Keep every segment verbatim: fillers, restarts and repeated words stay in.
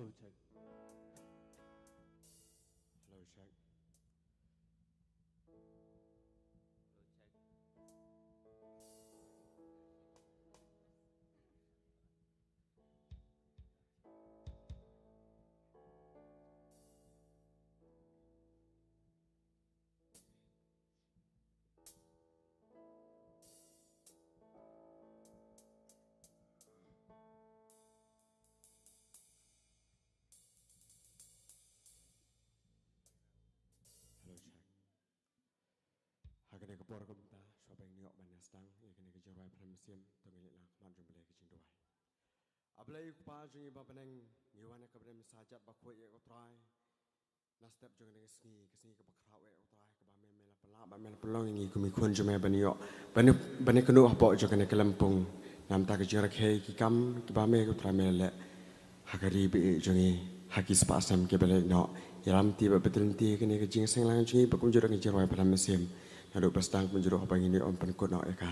Hello, check. Hello, check. Hello, check. Ha kane ka por kumta, shuwa ba ngin ïoh ban ïa sdang ïa kane ka jingrwai pynrem mynsiem, to ngin leit lang ha khmat jong U Blei ka jingduwai. A Blei U Kpa jong ngi uba ha bneng, ngi wan ha ka bneng mynsaw jait ba khuid ïa U Trai. Na step jong kane ka sngi, ka sngi kaba khraw eh U Trai, kaba me, me la pynlah, ba me la pynlong ïa ngi kum ki khun jong me ban ïoh, ban, ban ïakynduh hapoh jong kane ka lympung. Namar ka jingrakhe ki kam kiba me U Trai me la leh ha ka ri baieit jong ngi, ha ki spah sem kiba leit noh. Ïalam te bad pynlong te kane ka jingseng lang jong ngi, ba kumjuh ruh ka jingrwai pynrem mynsiem. Naduh ba sdang kumjuh ruh haba ngin ïoh ban pynkut noh ïa ka.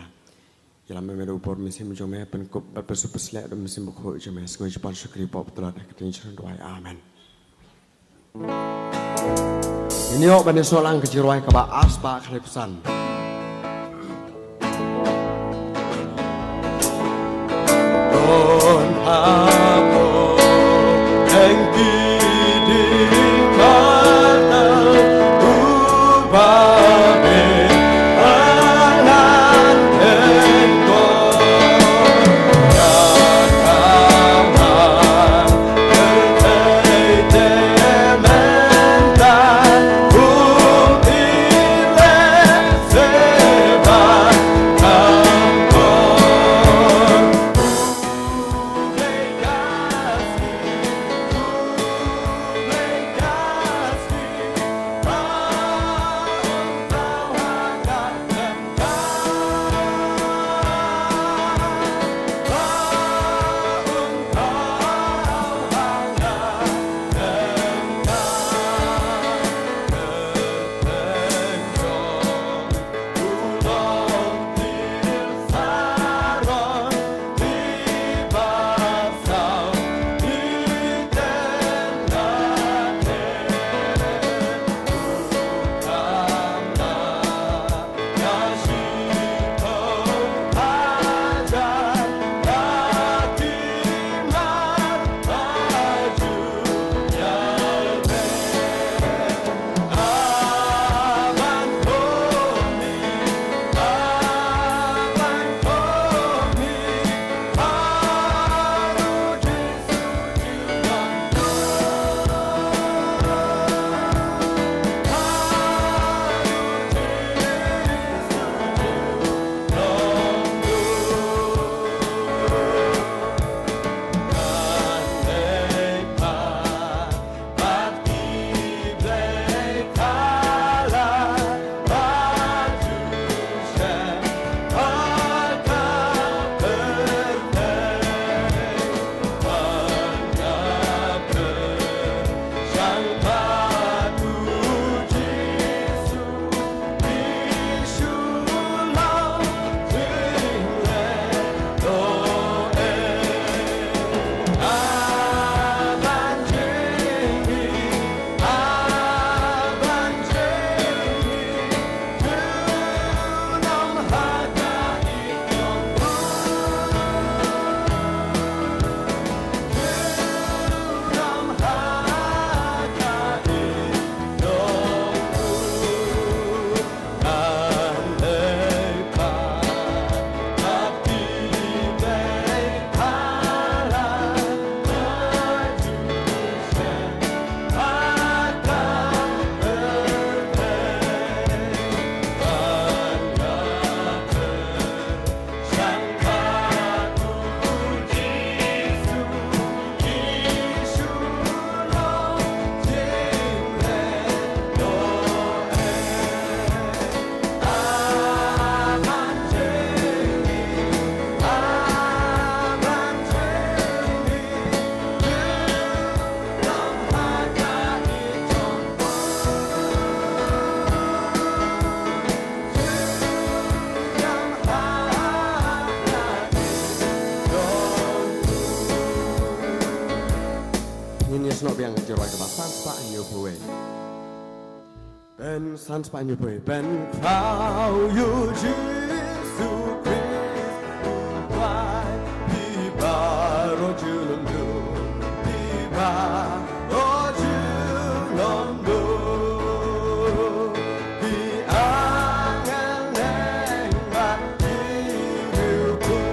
Ïalam me da u bor mynsiem jong me, pynkup bad pynsuh pynsleh da u Mynsiem Bakhuid jong me, sngew jubab shakri pop tlot ha ka kyrteng jong U Trai. Amen. Ngin ïoh ban ïasnoh lang ka jingrwai kaba ar spah khyndai phew san. Ka rwai kaba san spah hynñiew phew wei. Ban san spah hynñiew phew wei. Ban khraw ïa u Jisu Khrist u Trai, phi baroh junom duh, phi baroh junom duh. Phi angel neng bad phi riew pun.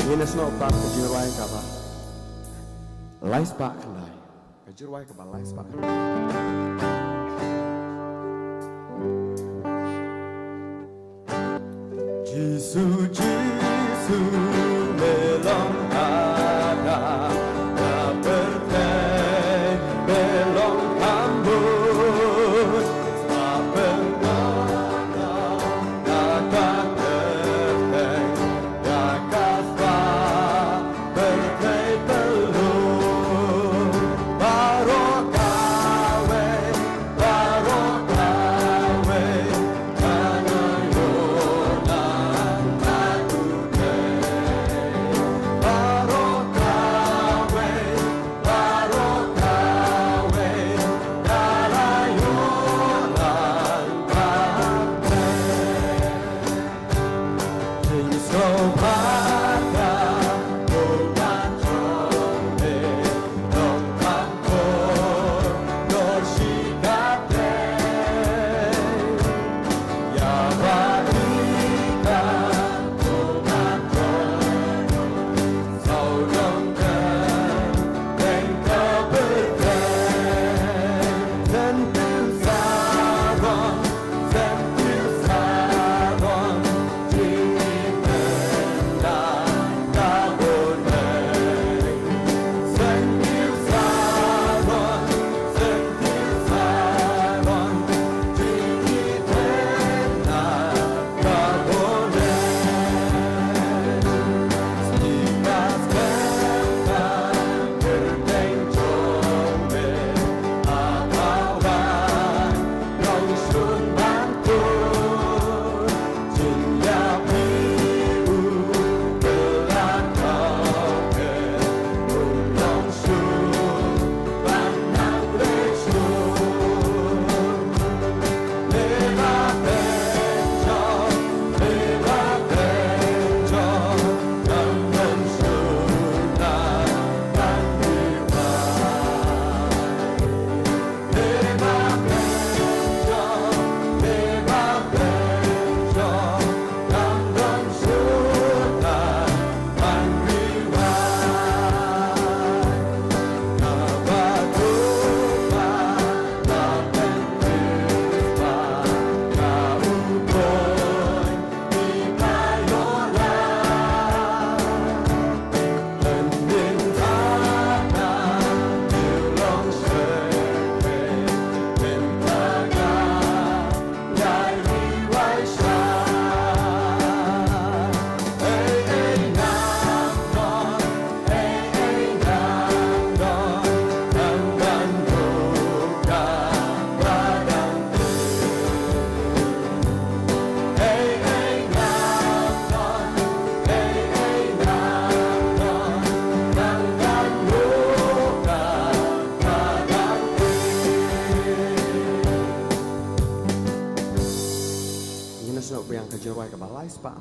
Ngin ïa snoh pat ka jingrwai kaba lai spah khyndai. Ka jingrwai kaba lai spah khyndai. Jisu, Jisu, me long Adam, ka pyrthei me long kham bun, spa pynlong na ka kyrteng, na ka spa pyrthei tyrlum, baroh kawei, baroh kawei, ka nang ïoh na ka kyrteng.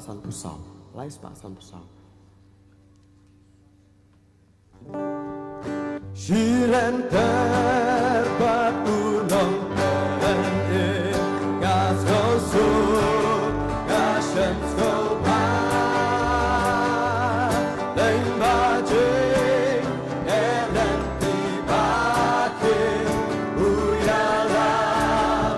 Sanphew saw. Lai spah sanphew saw. Shi lynter bad u nongpynïaid, nga sngewsuk, nga sngewsuk ba leng ba jing, eh, lynti ba khin, u ïalam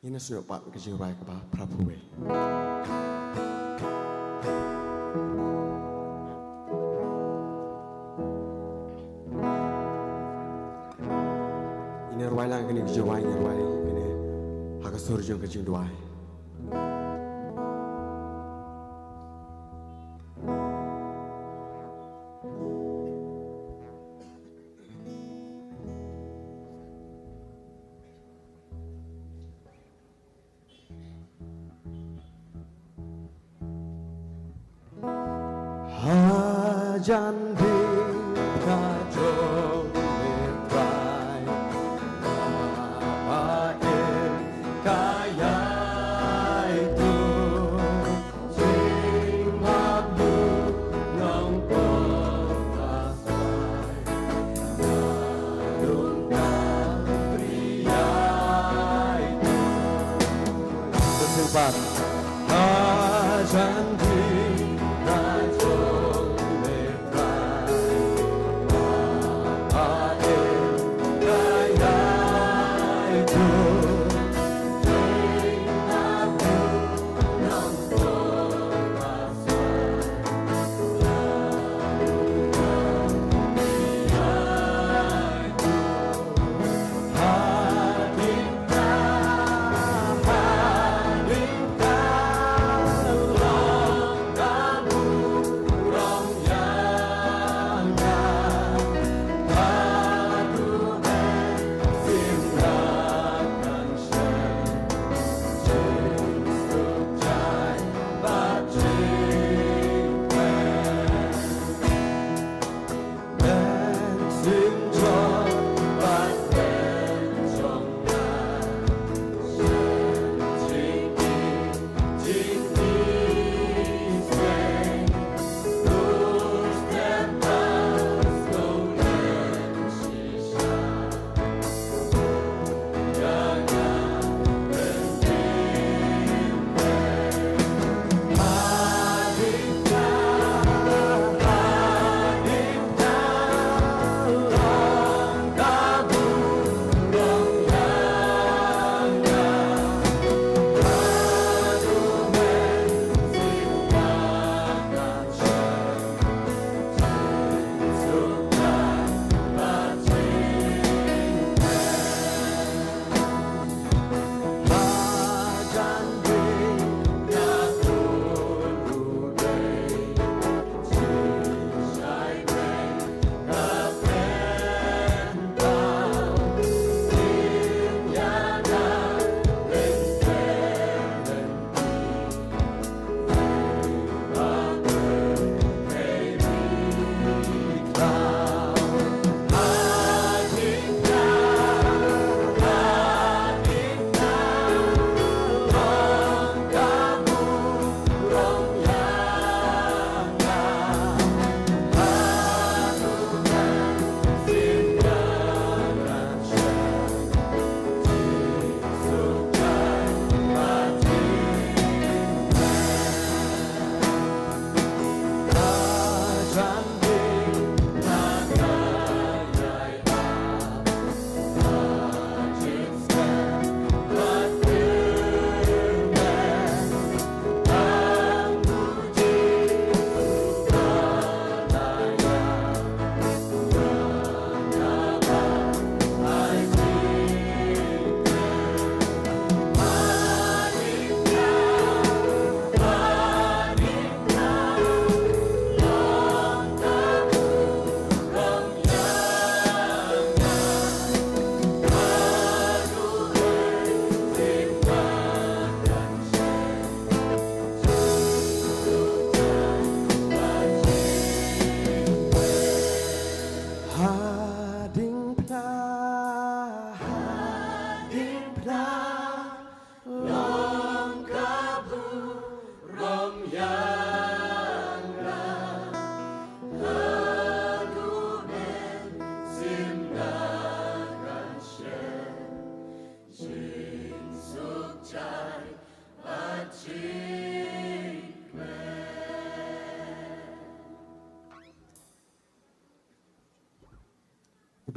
Ngin ïa shu ïoh pat ka jingrwai kaba phra phew wei. Ngin ïa rwai lang kane ka jingrwai, ngin ïa rwai kane ha ka sur jong ka jingduwai. Hajan ding ka jong me Trai, ba im ka ïai tu.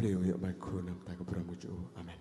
Ïoh ïoh mai khu nam ta ka bram ka ju. Amen.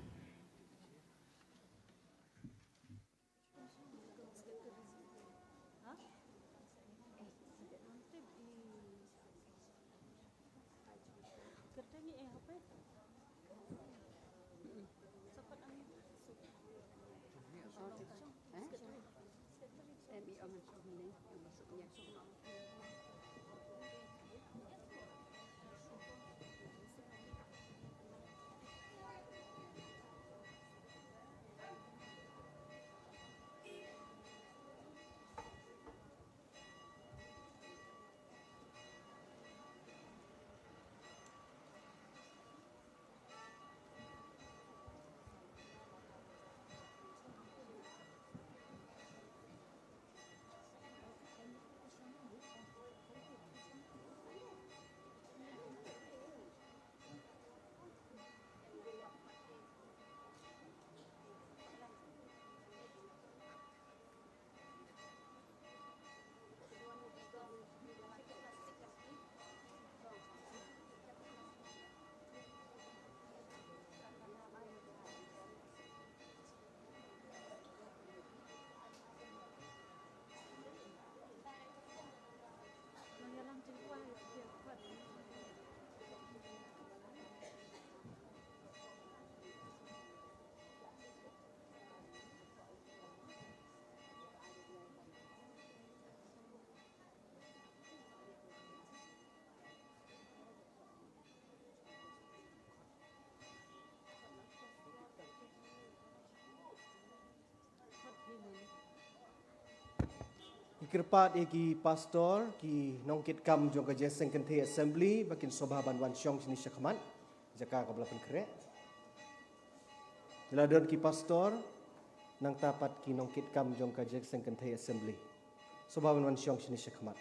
Ngi kyrpad ïa ki pastor, ki nongkitkam jong ka Jingïaseng Kynthei Assembly, ba kin sngewbha ban wan shong shane shakhmat, jaka kaba la pynkhreh. La don ki pastor, nangta pat ki nongkitkam jong ka Jingïaseng Kynthei Assembly. Sngewbha ban wan shong shane shakhmat.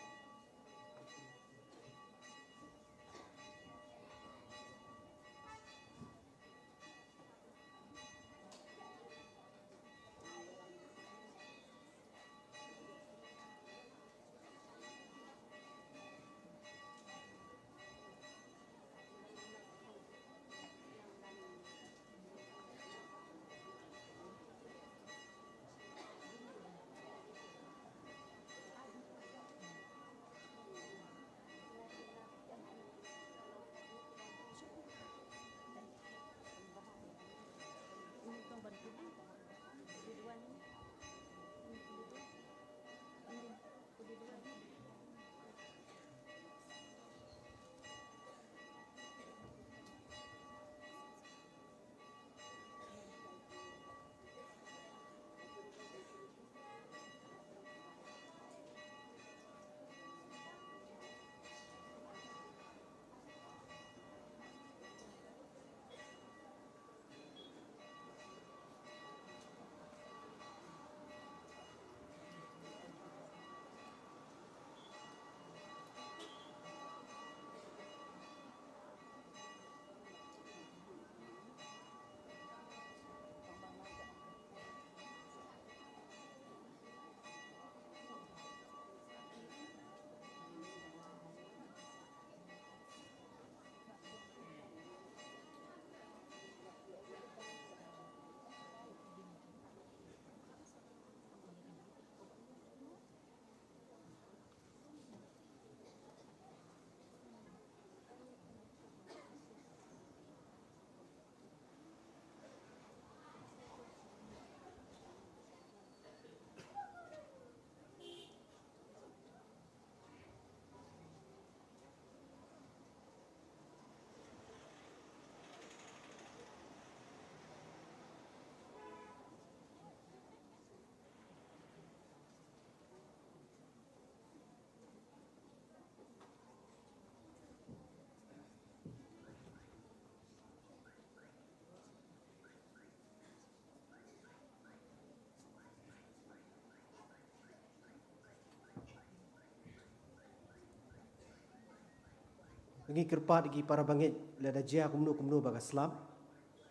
Ngi kyrpad ïa ki para bangeit, lada jia kumno kumno ba ka slap,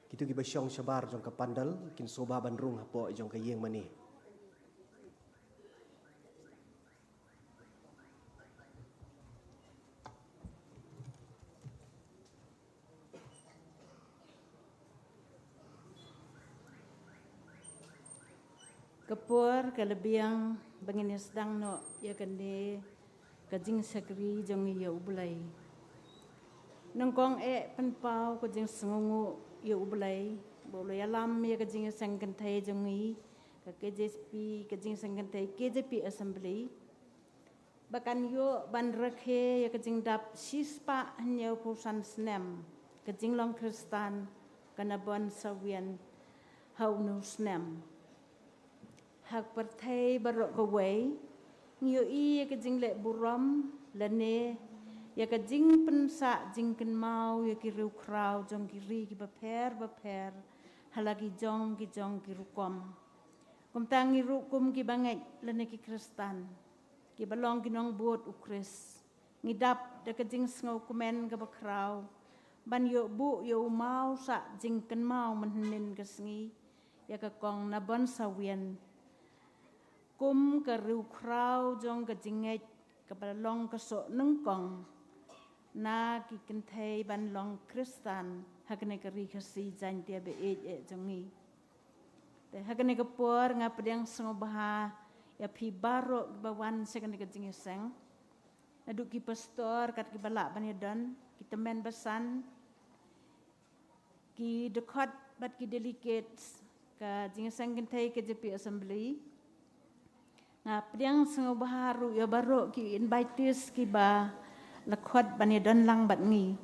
kito kiba shong shabar jong ka pandal kin sngewbha ban rung hapoh jong ka ïing mane. Ka por ka la biang ba ngin ïa sdang noh ïa kane ka jingshakri jong ngi ïa U Blei. Nyngkong eh pynpaw ka jingsngewnguh ïa U Blei ba u la ïalam ïa ka jingïaseng kynthei jong ngi, ka K J P, ka jingïaseng kynthei K J P Assembly, ba kan ïoh ban rakhe ïa ka jingdap shispah hynñiewphew san snem ka jinglong Khristan ka Nabon Sawien ha une u snem. Ha ka pyrthei baroh kawei ngi ïohi ïa ka jingleh burom lane ïa ka jingpynsah jingkynmaw ïa ki riewkhraw jong ki ri kiba pher bapher ha la ki jong ki jong ki rukom. Kumta ngi ruh kum kiba ngeit lane ki Khristan kiba long ki nongbud U Khrist, ngi dap da ka jingsngewkmen kaba khraw ban ïoh buh ïa u maw sah jingkynmaw mynhynnin ka sngi ïa ka Kong Nabon Sawien kum ka riewkhraw jong ka jingngeit kaba long ka soh nyngkong na ki kynthei ban long Khristan ha kane ka ri Khasi Jaiñtia ba ïeit eh jong ngi. Te ha kane ka por nga pdiang sngewbha ïa phi baroh kiba wan sha kane ka jingïaseng. Naduh ki pastor kat kiba lah ban ïadon, ki tymmen basan, ki dkhot bad ki delegates ka jingïaseng kynthei K J P Assembly. Nga pdiang sngewbha ruh ïa baroh ki invitees kiba la khot ban ïadon lang bad ngi.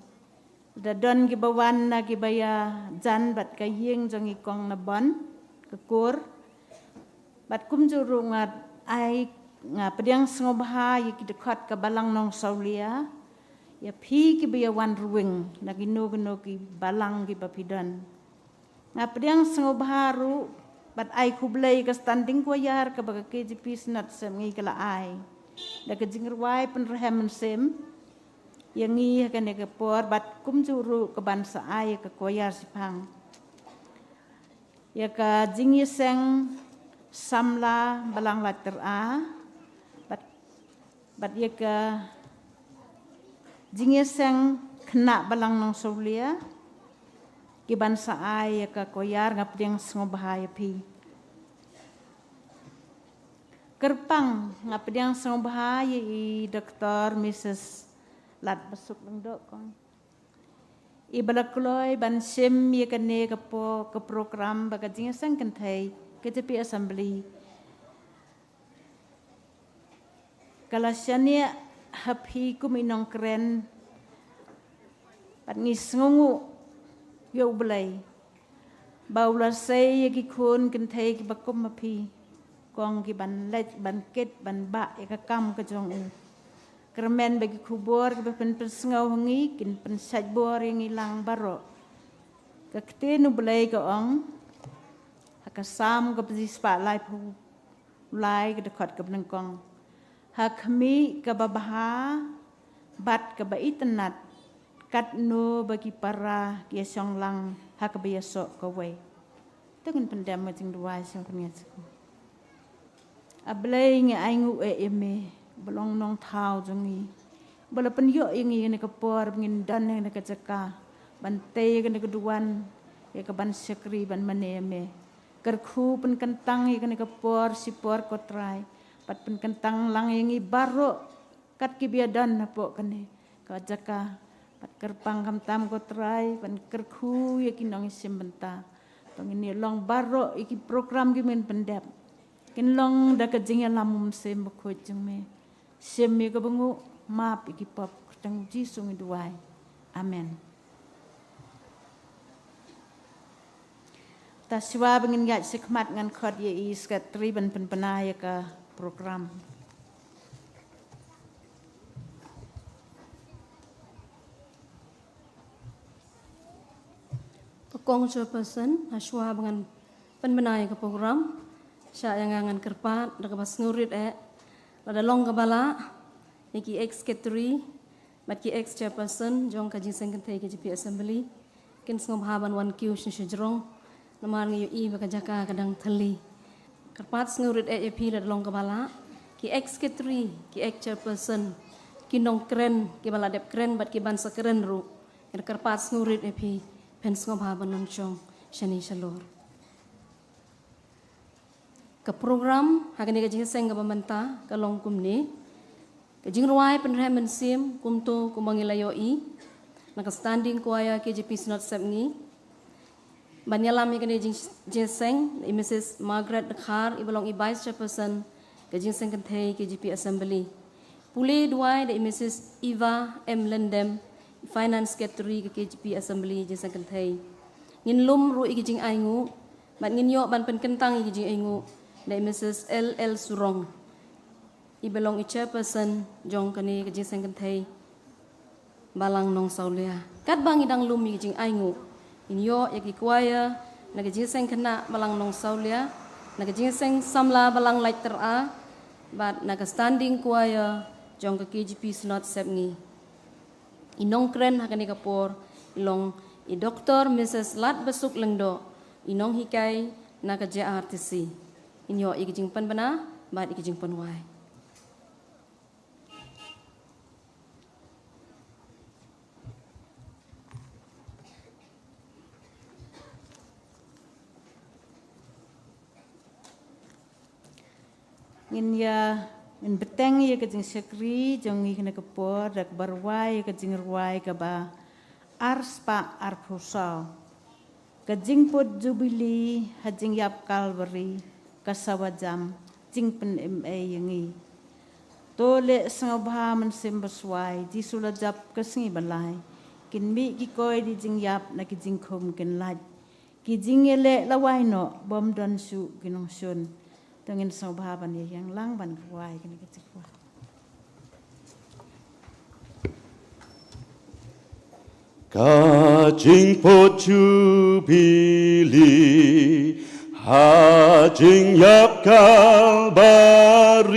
Da don kiba wan na kiba ïajan bad ka ïing jong i Kong Nabon, ka kur. Bad kumjuh ruh nga ai, nga pdiang sngewbha ïa ki dkhot ka Balang Nongsawlia, ïa phi kiba ïawan ruwing na kino kino ki balang kiba phi don. Nga pdiang sngewbha ruh bad ai khublei ka standing choir kaba ka K J P Synod Sep Ngi ka la ai da ka jingrwai pynrhem mynsiem ïa ngi ha kane ka por, bad kumjuh ruh ka ban sa ai ïa ka choir shiphang. Ïa ka jingïaseng samla Balang Laittyra bad bad ïa ka jingïaseng khynnah Balang Nongsawlia, ki ban sa ai ïa ka choir, nga pdiang sngewbha ïa phi. Kyrpang nga pdiang sngewbha ïa i Doktor Missus Latbasuk Lyngdoh Kong, iba la kloi ban shim ïa kane ka po-, ka program ba ka jingïaseng kynthei K J P Assembly ka la shaniah ha phi kum i nongkren. Bad ngi sngewnguh ïa U Blei ba u la sei ïa ki khun kynthei kiba kum ma phi Kong, ki ban leit ban kit ban bah ïa ka kam ka jong u. Kyrmen ba ki khubor kiba phin pynsngew ha ngi kin pynshait bor ïa ngi lang baroh. Ka ktien U Blei ka ong ha ka Salm kaba shispah laiphew lai, ka dkhot kaba nyngkong: Ha khmih kaba bha bad kaba itynnad, katno ba ki para ki ïashong lang ha kaba ïasoh kawei. To ngin pyndem ka jingduwai sha U Blei. A Blei, ngi ainguh eh ïa me ba long Nongthaw jong ngi, ba la pynïoh ïa ngi kane ka por ba ngin don ha kane ka jaka ban tei ïa kane ka duwan, ïa ka ban shakri ban mane ïa me. Kyrkhu pynkyntang ïa kane ka por shi por, ko Trai, bad pynkyntang lang ïa ngi baroh kat kiba ïadon hapoh kane ka jaka. Bad kyrpang khamtam, ko Trai, ban kyrkhu ïa ki nongshim bynta ba ngin ïa long baroh ïa ki program kiba ngin pyndep kin long da ka jingïalam u Mynsiem Bakhuid jong me. Shim ïa kaba nguh, map ïa ki pop. Kyrteng U Jisu ngi duwai. Amen. Ta shuwa ba ngin ïaid shakhmat, ngan khot ïa i Secretary ban pynbna ïa ka program. Ka Kong Chairperson, ha shuwa ba ngan pynbna ïa ka program, shah ïa nga ngan kyrpad da kaba sngewrit eh, lada long kaba lah, ïa ki ex secretary bad ki ex chairperson jong ka Jingïaseng Kynthei K J P Assembly kin sngewbha ban wan kiew sha shajrong, namar ngi ïohi ba ka jaka ka dang thylli. Kyrpad sngewrit eh ïa phi, lada long kaba lah, ki ex secretary, ki ex chairperson, ki nongkren, kiba la dep kren bad ki ban sa kren ruh, ngi kyrpad sngewrit ïa phi, phin sngewbha ban wan shong shane shalor. Ka program ha kane ka jingïaseng kaba mynta ka long kumne. Ka jingrwai pynrhem mynsiem kumto kumba ngi la ïohi na ka Standing Choir K J P Synod Sepngi. Ban ïalam ïa kane ka jing-, jingïaseng da i Missus Margaret Dkhar, iba long i Vice Chairperson ka jingïaseng kynthei K J P Assembly. Pule duwai da i Missus Eva M Lyndem, i Finance Secretary ka K J P Assembly jingïaseng kynthei. Ngin lum ruh ïa ki jingainguh bad ngin ïoh ban pynkyntang ïa ki jingainguh da i Missus L L Surong, iba long i Chairperson jong kane ka jingïaseng kynthei Balang Nongsawlia. Katba ngi dang lum ïa ki jingainguh, ngin ïoh ïa ki choir na ka jingïaseng khynnah Balang Nongsawlia, na ka jingïaseng samla Balang Laityra bad na ka Standing Choir jong ka K J P Synod Sepngi. I nongkren ha kane ka por i long i Doktor Missus Latbasuk Lyngdoh, i nonghikai na ka J R T C. Ngin ïoh ïa ki jingpynbna bad ïa ki jingpynwai. Ngin ïa, ngin bteng ïa ka jingshakri jong ngi kane ka por da kaba rwai ïa ka jingrwai kaba arspah arphew saw. Ka jingput Jubili ha jingïap Kalbari ka sawa jam jingpynim ei ïa ngi. To leh sngewbha mynsiem baswai, Jisu la jop ka sngi ba lai. Kin mih ki koi di jingïap na ki jingkhum kin lait. Ki jingïaleh la wai noh, bym don shuh ki nongshun. To ngin sngewbha ban ïa ïeng lang ban rwai kane ka jingkhwa. Ka jingput Jubili ha jingïap Kalbari,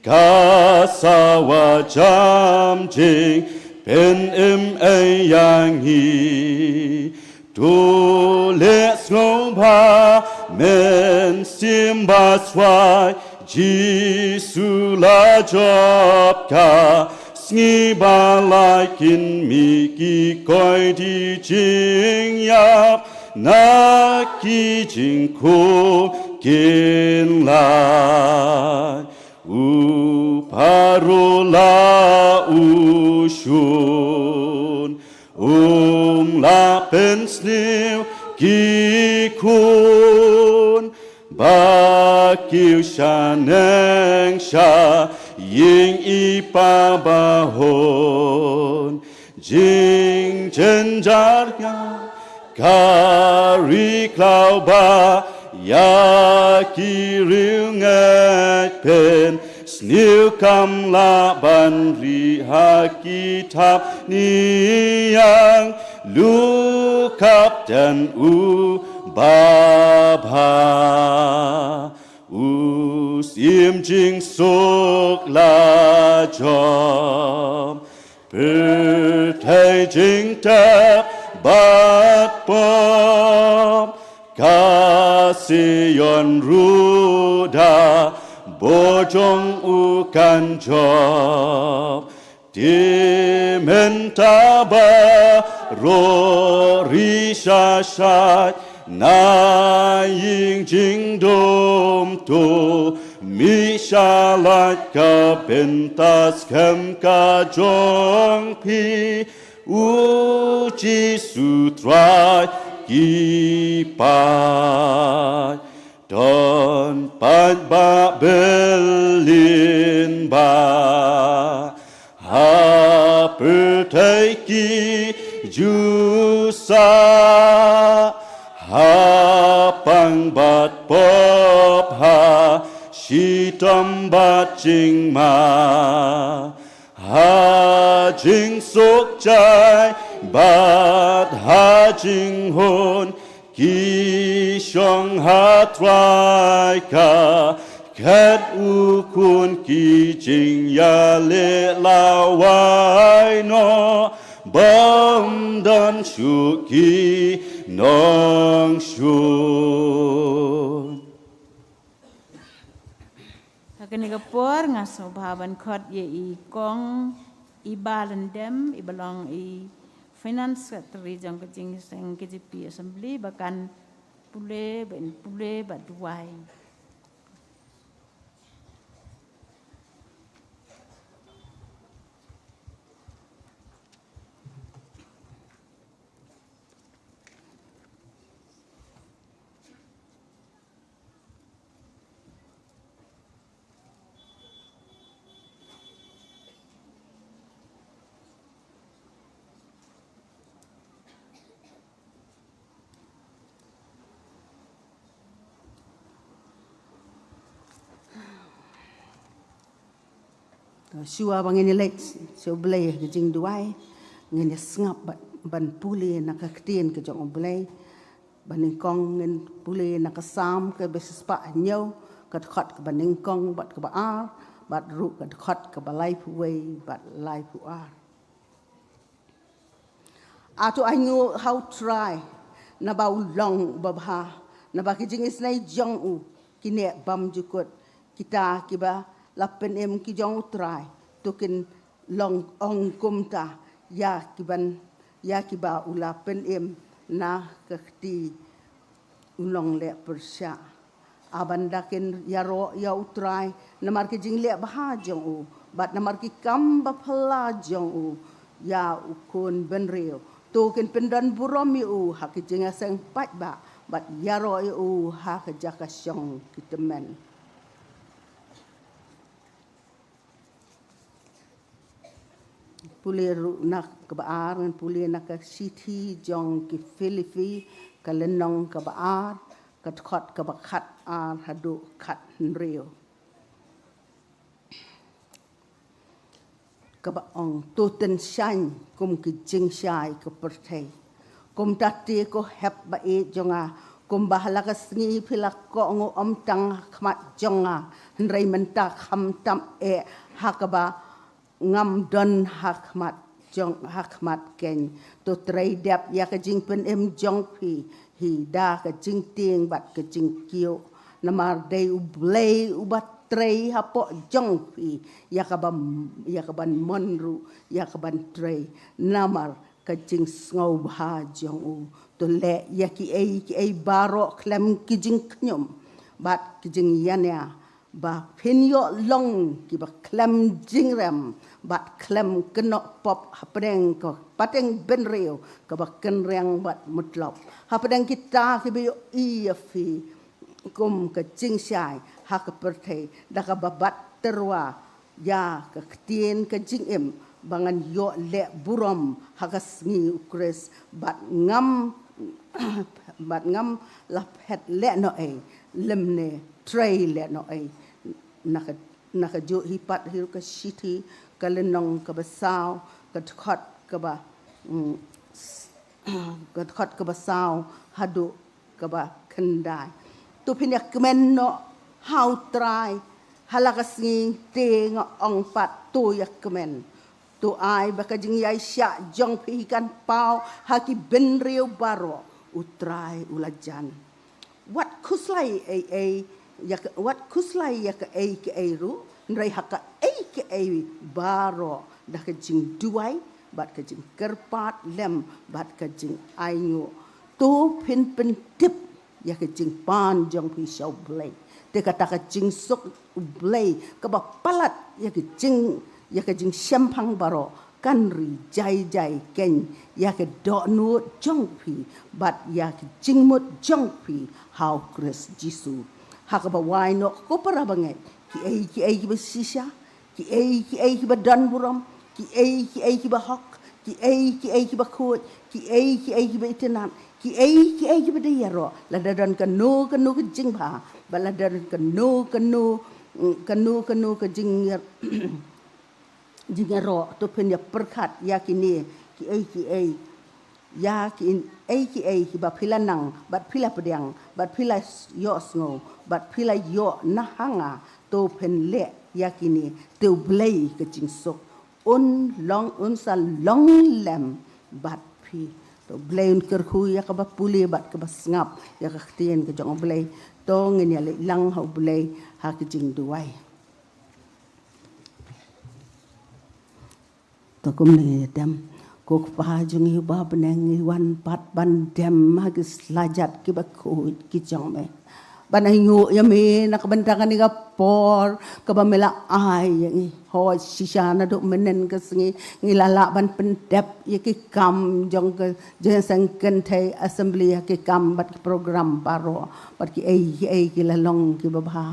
ka sawa jam jingpynim ei ïa ngi. To leh sngewbha mynsiem baswai, Jisu la jop ka sngi ba lai, kin mih ki koi di jingïap na ki jingkhum kin lait. U Pharaoh la u shun, um lah pynsniew ki khun, ba kiew shaneng sha ïing i Pa ba hun. Jingjynjar nga ka ri khlaw ba ïa ki riewngeit pynsniew, kam lah ban rieh ha ki thapniang Lukapten u babha. U Syiem jingsuk la jop, pyrthei jingtep bad pop, ka Sion ruh da bor jong u kan jop. Te mynta baroh ri sha shait na ïing jingdum, to mih sha lait ka bynta skhem ka jong phi, U Jisu Trai ki paid. Don paidbah byllien ba ha pyrthei ki ju sah, ha pang bad pop, ha shitom bad jingma. Ha jingsuk jai bad ha jinghun ki shong ha Trai ka khet u khun, ki jingïaleh la wai noh, bym don shuh ki nongshun. Ha kane ka por nga sngewbha ban khot ïa i Kong Iba Lyndem, iba long i Finance Secretary jong ka jingïaseng K J P Assembly, ba kan Pule, ban pule, ba duwai. Shuwa ba ngin ïa leit sha U Blei ha ka jingduwai, ngin ïa sngap bad ban pule na ka ktien ka jong U Blei. Ba nyngkong ngin pule na ka Salm kaba shispah hynñiew, ka dkhot kaba nyngkong bad kaba ar, bad ruh ka dkhot kaba laiphew wei bad laiphew ar. A to ainguh ha U Trai, naba u long uba bha, naba ki jingisynei jong u ki neh bymjukut. Kita kiba la pynim ki jong U Trai, to kin long ong kumta ïa kiban, ïa kiba u la pynim na ka kti u nongleh pyrshah. Haba nda kin ïaroh ïa U Trai namar ki jingleh bha jong u, bad namar ki kam baphylla jong u ïa u khun bynriew, to kin pyndon burom ïa u ha ki jingïaseng paidbah, bad ïaroh ïa u ha ka jaka shong ki tymmen. Pule ruh na kaba ar, ngan pule na ka shithi jong ki Philippi, ka lynnong kaba ar, ka dkhot kaba khat ar haduh khat hynriew. Kaba ong, to tyngshaiñ kum ki jingshai ka pyrthei. Kumta te ko hep ba ïeit jong nga, kumba ha la ka sngi phi la kohnguh ym tang ha khmat jong nga, hynrei mynta khamtam eh ha kaba ngam don ha khmat jong, ha khmat keiñ. To trei dep ïa ka jingpynim jong phi hi da ka jingtieng bad ka jingkiew. Namar dei U Blei uba trei hapoh jong phi ïa kaban, ïa kaban mon ruh ïa kaban trei namar ka jingsngewbha jong u. To leh ïa kiei kiei baroh khlem ki jingkhñium bad ki jingïania, ba phin ïoh long kiba khlem jingrem bad khlem kynnoh pop hapdeng ka pateng bynriew kaba kynriang bad mutlop, hapdeng kita kiba ïohi ïa phi kum ka jingshai ha ka pyrthei, da kaba bat tyrwa ïa ka ktien ka jingim, ba ngan ïoh leh burom ha ka sngi U Khrist, bad ngam, bad ngam la phet lehnohei lymne trei lehnohei. Na ka, na kajuh hi pat hi ruh ka shithi, ka lynnong kaba saw, ka dkhot kaba, mm, ka dkhot kaba saw haduh kaba khyndai. To phin ïa kmen noh ha U Trai ha la ka sngi, te nga ong pat, to ïa kmen. To ai ba ka jingïaishah jong phi hi kan paw ha ki bynriew baroh. U Trai u la jan. Wat khuslai ei ei ïa ka, wat khuslai ïa kaei kaei ruh, hynrei ha kaei kaei baroh da ka jingduwai bad ka jingkyrpad lem bad ka jingainguh, to phin pyntip ïa ka jingpan jong phi sha U Blei. Te kata ka jingsuk U Blei kaba palat ïa ka jing, ïa ka jingshemphang baroh, kan ri jai jai keiñ ïa ka dohnud jong phi bad ïa ka jingmut jong phi ha U Khrist Jisu. Ha kaba wai noh, ko para bangeit, kiei kiei kiba shisha, kiei kiei kiba don burom, kiei kiei kiba hok, kiei kiei kiba khuid, kiei kiei kiba itynnad, kiei kiei kiba dei ïaroh, lada don kano kano ka jingbha, bad lada don kano kano, mm, kano kano ka jing, jingïaroh, to phin ïa pyrkhat ïa kine kiei kiei, ïa kiei kiei kiba phi la nang bad phi la pdiang bad phi la ïohsngew bad phi la ïoh na ha nga, to phin leh ïa kine, te U Blei ka jingsuk un long, un sa long lem bad phi. To U Blei un kyrkhu ïa kaba pule bad kaba sngap ïa ka ktien ka jong U Blei. To ngin ïa leit lang ha U Blei ha ka jingduwai. To kumne ïa tem. Ko Kpa jong ngi uba ha bneng, ngi wan pat ban dem ha ki slajat kiba khuid ki jong me, ban ainguh ïa me na ka bynta kane ka por kaba me la ai ïa ngi. Hooid, shisha naduh mynhynnin ka sngi ngi la lah ban pyndep ïa ki kam jong ka jingïaseng kynthei assembly ha ki kam bad ki program baroh, bad kiei kiei ki la long kiba bha.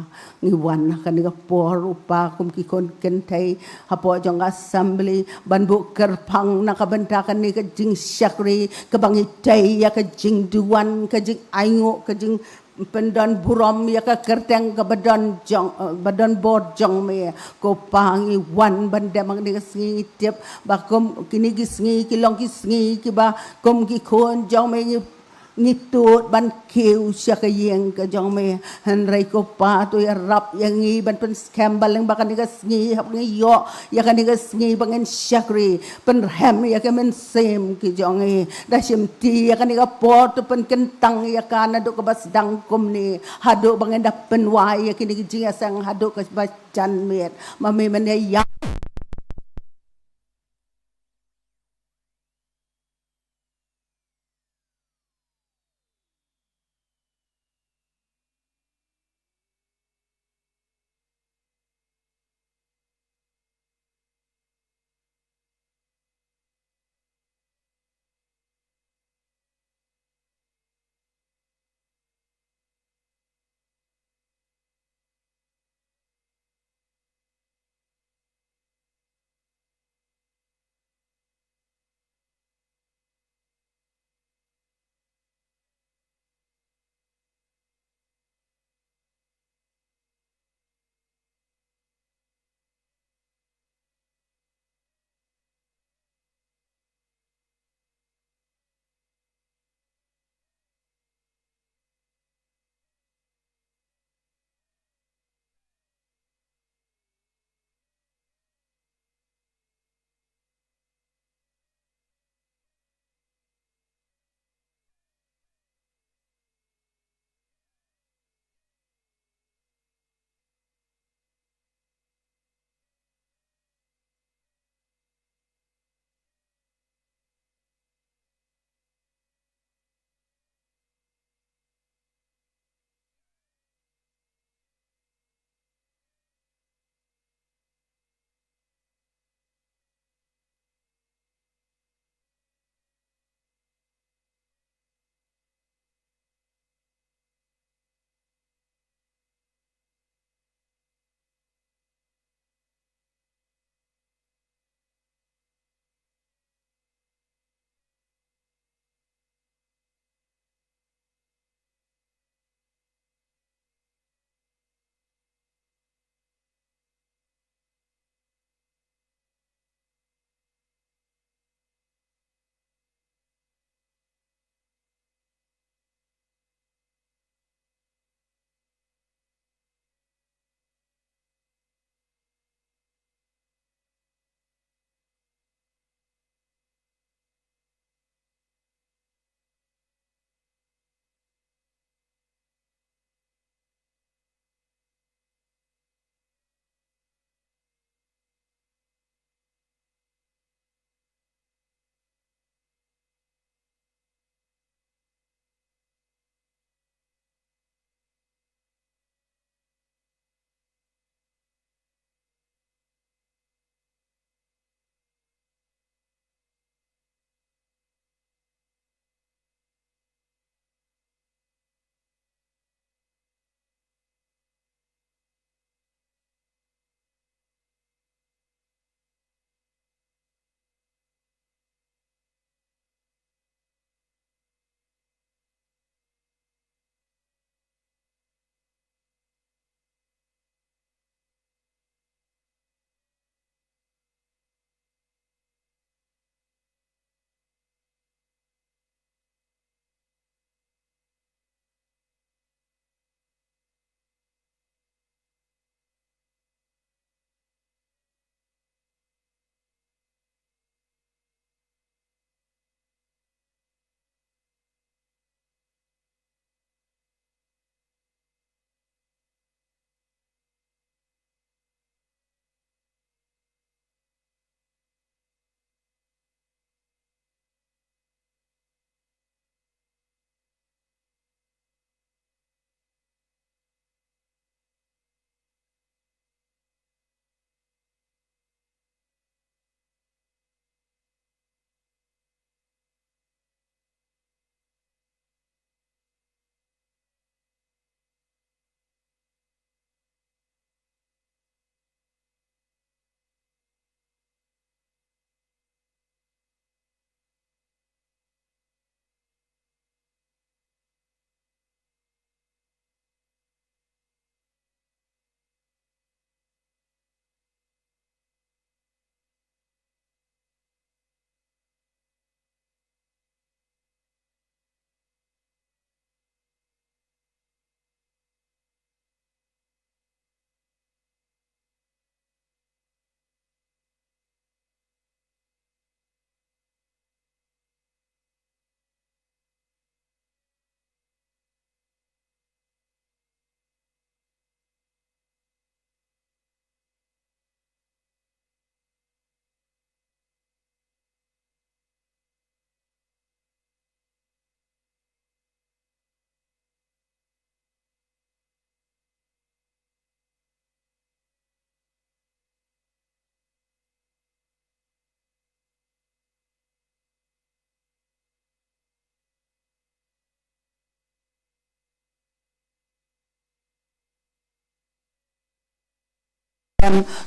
Ngi wan ha kane ka por, U Kpa, kum ki khun kynthei hapoh jong ka assembly, ban buh kyrpang na ka bynta kane ka jingshakri kaba ngi tei ïa ka jingduwan, ka jingainguh, ka jingpyndonburom ïa ka kyrteng kaba don jong, eh, ba don bor jong me. Ko Kpa, ngi wan ban dem ha kane ka sngi, ngi tip ba kum kine ki sngi ki long ki sngi kiba kum ki khun jong me ngi ngi tut ban kiew sha ka ïing ka jong me. Hynrei ko Kpa, to ïarap ïa ngi ban pynskhem ba lyngba kane ka sngi, haba ngi ïoh ïa kane ka sngi ba ngin shakri, pynrhem ïa ka mynsiem ki jong ngi. Da shimti ïa kane ka por, to pynkyntang ïa ka naduh kaba sdang kumne haduh ba ngin da pynwai ïa kine ki jingïaseng haduh kaba jan miet. Ma me men ïa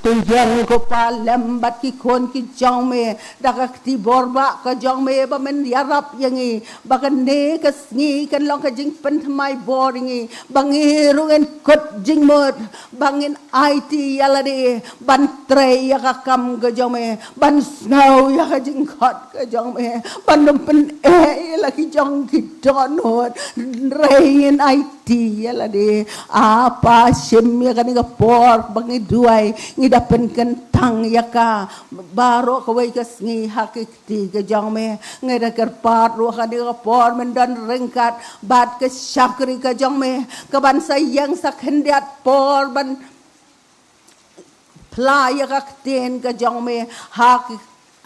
To ïeng ko Pa lem bad ki khun ki jong me da ka kti bor ba ka jong me ba men ïarap ïa ngi ba kane ka sngi kan long ka jingpynthymmai bor ïa ngi ba ngi ruh ngin kut jingmut ba ngin aiti ïa lade ban trei ïa ka kam ka jong me ban sngew ïa ka jingkhot ka jong me ban ym pyneh ïa la ki jong ki dohnud. Hynrei ngin aiti ïa lade. A Pa, shim ïa kane ka por ba ngi duwai ngi da pynkyntang ïa ka baroh kawei ka sngi ha ki kti ka jong me. Ngi da kyrpad ruh kane ka por men don ryngkat bad ka shakri ka jong me ka ban sa ïeng sa khyndiat por ban pla ïa ka ktien ka jong me ha ki,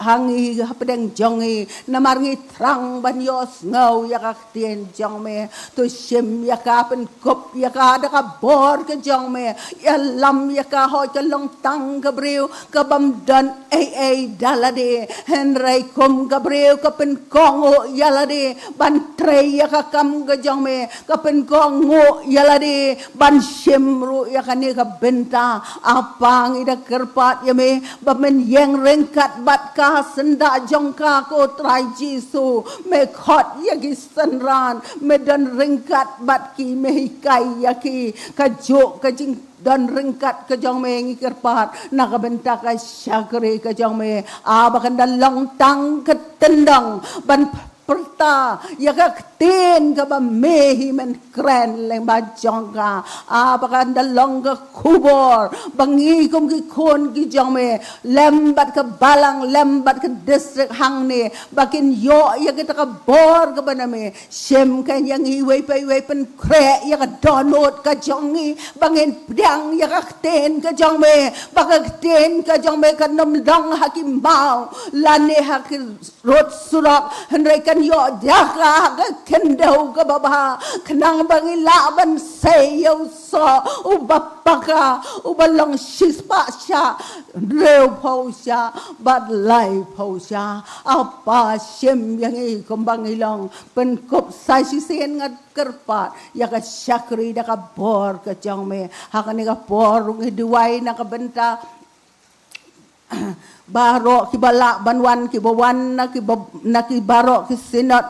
ha ngi hapdeng jong ngi. Namar ngi thrang ban ïohsngew ïa ka ktien jong me. To shim ïa ka, pynkup ïa ka da ka bor ka jong me. Ïalam ïa ka, hooid ka long tang ka briew ka bym don ei ei da lade, hynrei kum ka briew ka pynkohnguh ïa lade ban trei ïa ka kam ka jong me, ka pynkohnguh ïa lade ban shim ruh ïa kane ka bynta. A Pa, ngi da kyrpad ïa me ba men ïeng ryngkat bad ka syndah jong ka, ko Trai Jisu. Me khot ïa ki synran, me don ryngkat bad ki, me hikai ïa ki kajuh ka jingdon ryngkat ka jong me. Ngi kyrpad na ka bynta ka shakri ka jong me, a ba kan da long tang ka tyndong ban pyrta ïa ka ktien kaba me hi men kren lyngba jong ka, a ba kan da long ka khubor ba ngi kum ki khun ki jong me lem bad ka balang, lem bad ka district hangne ba kin ïoh ïa kita ka bor kaba na me. Shim ka ïa ngi iwei pa iwei, pynkhreh ïa ka dohnud ka jong ngi ba ngin pdiang ïa ka ktien ka jong me, ba ka ktien ka jong me kan ym long ha ki maw lane ha ki rud surok, hynrei kan ïoh jaka ha ka khyndew kaba bha, khnang ba ngi lah ban sei ïa u soh uba paka, uba long shispah shah, hynriewphew shah bad laiphew shah. A Pa, shim ïa ngi kumba ngi long. Pynkup sa shisien, nga kyrpad ïa ka shakri da ka bor ka jong me. Ha kane ka por ruh ngi duwai na ka bynta baroh kiba lah ban wan, kiba wan na kiba, na ki baroh ki synod,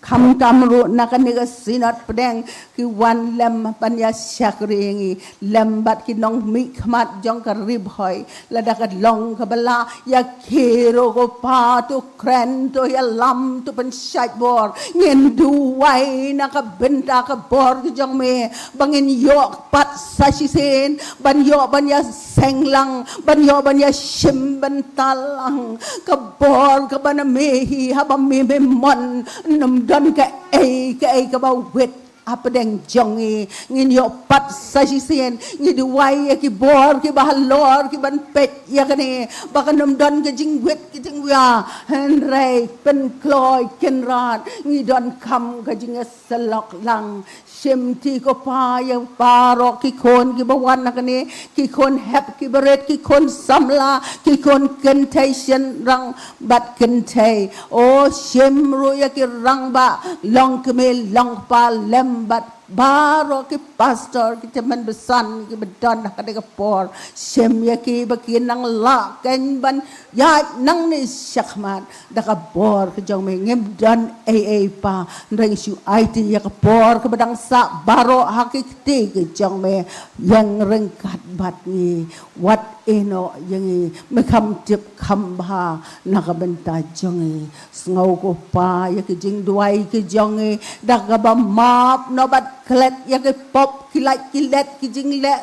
khamtam ruh na kane ka synod pdeng, ki wan lem ban ïa shakri ïa ngi lem bad ki nongmihkhmat jong ka Ri Bhoi. Lada ka long kaba lah, ïa ki ruh ko Pa, to kren, to ïalam, to pynshait bor. Ngin duwai na ka bynta ka bor ka jong me ba ngin ïoh pat sa shisien ban ïoh ban ïa seng lang, ban ïoh ban ïa shim bynta lang. Ka bor kaba na me hi, haba me me mon, ym don kaei kaei kaba wit hapdeng jong ngi. Ngin ïoh pat sa shisien. Ngi duwai ïa ki bor kiba halor ki ban peit ïa kane ba kan ym don ka jingwit ka jingwia, hynrei pynkloi kynrad ngi donkam ka jingïasyllok lang. Shim ti ko Pa ïa baroh ki khun kiba wan na kane, ki khun hep kiba rit, ki khun samla, ki khun kynthei shynrang bad kynthei. O, shim ruh ïa ki rangbah, long kmie long kpa lem bad baroh ki pastor, ki tymmen basan kiba don ha kane ka por. Shim ïa ki ba kin nang lah kein ban ïaid nangne shakhmat da ka bor ka jong me. Ngim don ei ei Pa, hynrei ngi shu aiti ïa ka bor kaba dang sah baroh ha ki kti ka jong me. Ïeng ryngkat bad ngi, wat ïehnoh ïa ngi, me kham tip kham bha na ka bynta jong ngi. Sngew ko Pa ïa ki jingduwai ki jong ngi, da kaba map noh bad klet ïa ki pop, ki lait ki let, ki jingleh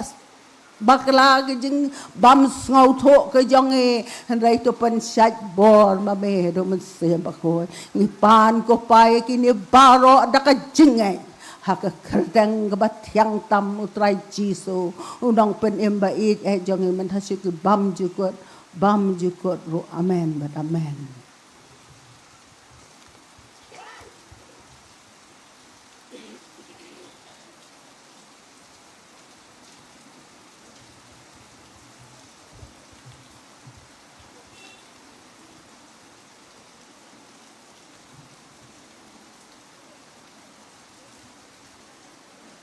bakla, ki jingbym sngewthuh ki jong ngi. Hynrei to pynshait bor ma me Haduh Mynsiem Bakhuid. Ngi pan ko Pa ïa kine baroh da ka jingngeit ha ka kyrteng kaba thiang tam U Trai Jisu, U Nongpynim ba ïeit eh jong ngi, mynta shu ki bymjukut, bymjukut ruh. Amen bad amen.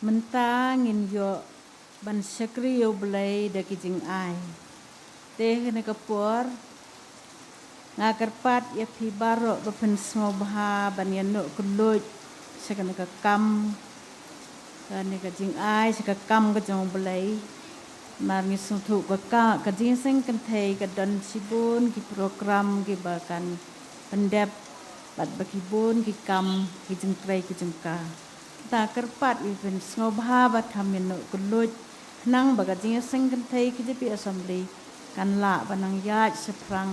Mynta ngin ïoh ban shakri ïa U Blei da ki jingai. Te kane ka por nga kyrpad ïa phi baroh ba phin sngewbha ban ïa noh kylluid sha kane ka kam, kane ka jingai sha ka kam ka jong U Blei. Namar ngi sngewthuh ka ka, ka jingïaseng kynthei ka don shibun ki program kiba kan pyndep bad ba ki bun ki kam ki jingtrei ki jingka. Te nga kyrpad ïa phi ban sngewbha bad kham ïa noh kylluid khnang ba ka jingïaseng kynthei K J P Assembly kan lah ban nang ïaid shaphrang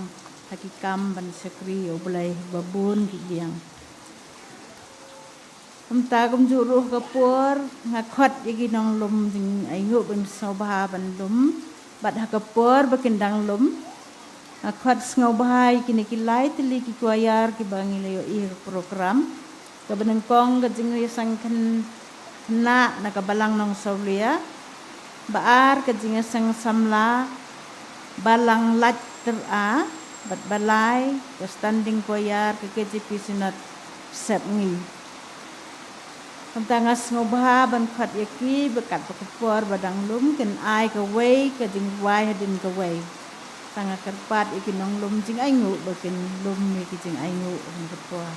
ha ki kam ban shakri ïa U Blei ha kaba bun ki liang. Kumta kumjuh ruh ka por nga khot ïa ki nonglum jingainguh ban sngewbha ban lum bad ha ka por ba kin dang lum nga khot sngewbha ïa kine ki lai tylli ki choir kiba ngi la ïohi ha ka program. Kaba nyngkong ka jingïaseng khynnah na ka Balang Nongsawlia, ba ar ka jingïaseng samla Balang Laityra bad ba lai ka standing choir ka K J P Synod Sepngi. Kumta nga sngewbha ban khot ïa ki ba katba ka por ba dang lum kin ai kawei ka jingrwai hadien kawei. Te nga kyrpad ïa ki nonglum jingainguh ba kin lum ïa ki jingainguh ha kane ka por.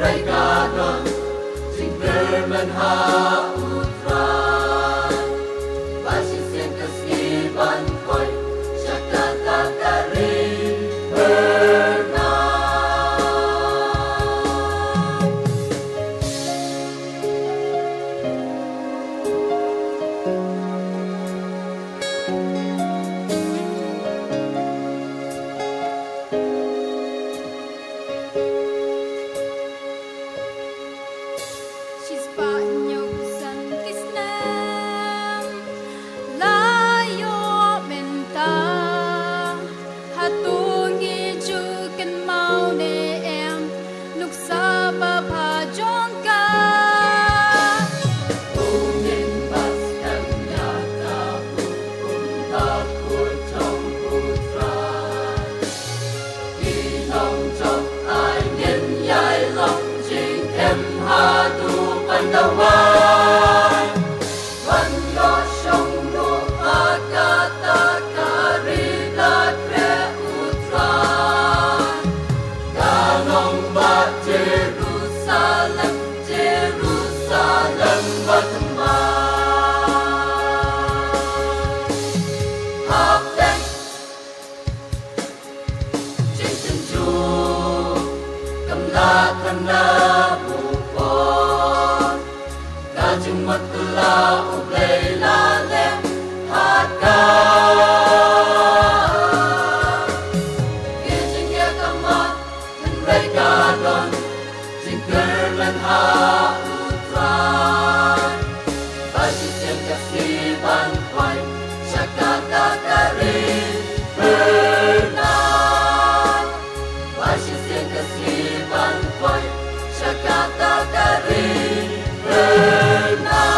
Ka don jingkyrmen ha U Trai. Ba shisien ka sngi ban poi sha kata ka ri Bernard. Shispah hynñiewphew san ki snem la ïoh mynta. Hato ngi ju kynmaw ne em nuksa babha jong ka? U Min Bas kan ïa ka hukum bakhuid jong U Trai. Ki nongjop ai ngin ïai long jingim haduh ban da wan. Wan ïoh shong noh ha kata ka ri Bakhraw U Trai. Ka long ba Jerusalem, Jerusalem ba thymmai. Hapdeng jingtynjuh kam lah than na u por. Ka jingmut kylla U Blei la leh ha ka. Ki jingïakhmat hynrei ka don jingkyrmen ha U Trai. Ba shisien ka sngi ban poi sha kata ka ri Bernard. Ba shisien ka sngi ban poi sha kata ka ri Bernard.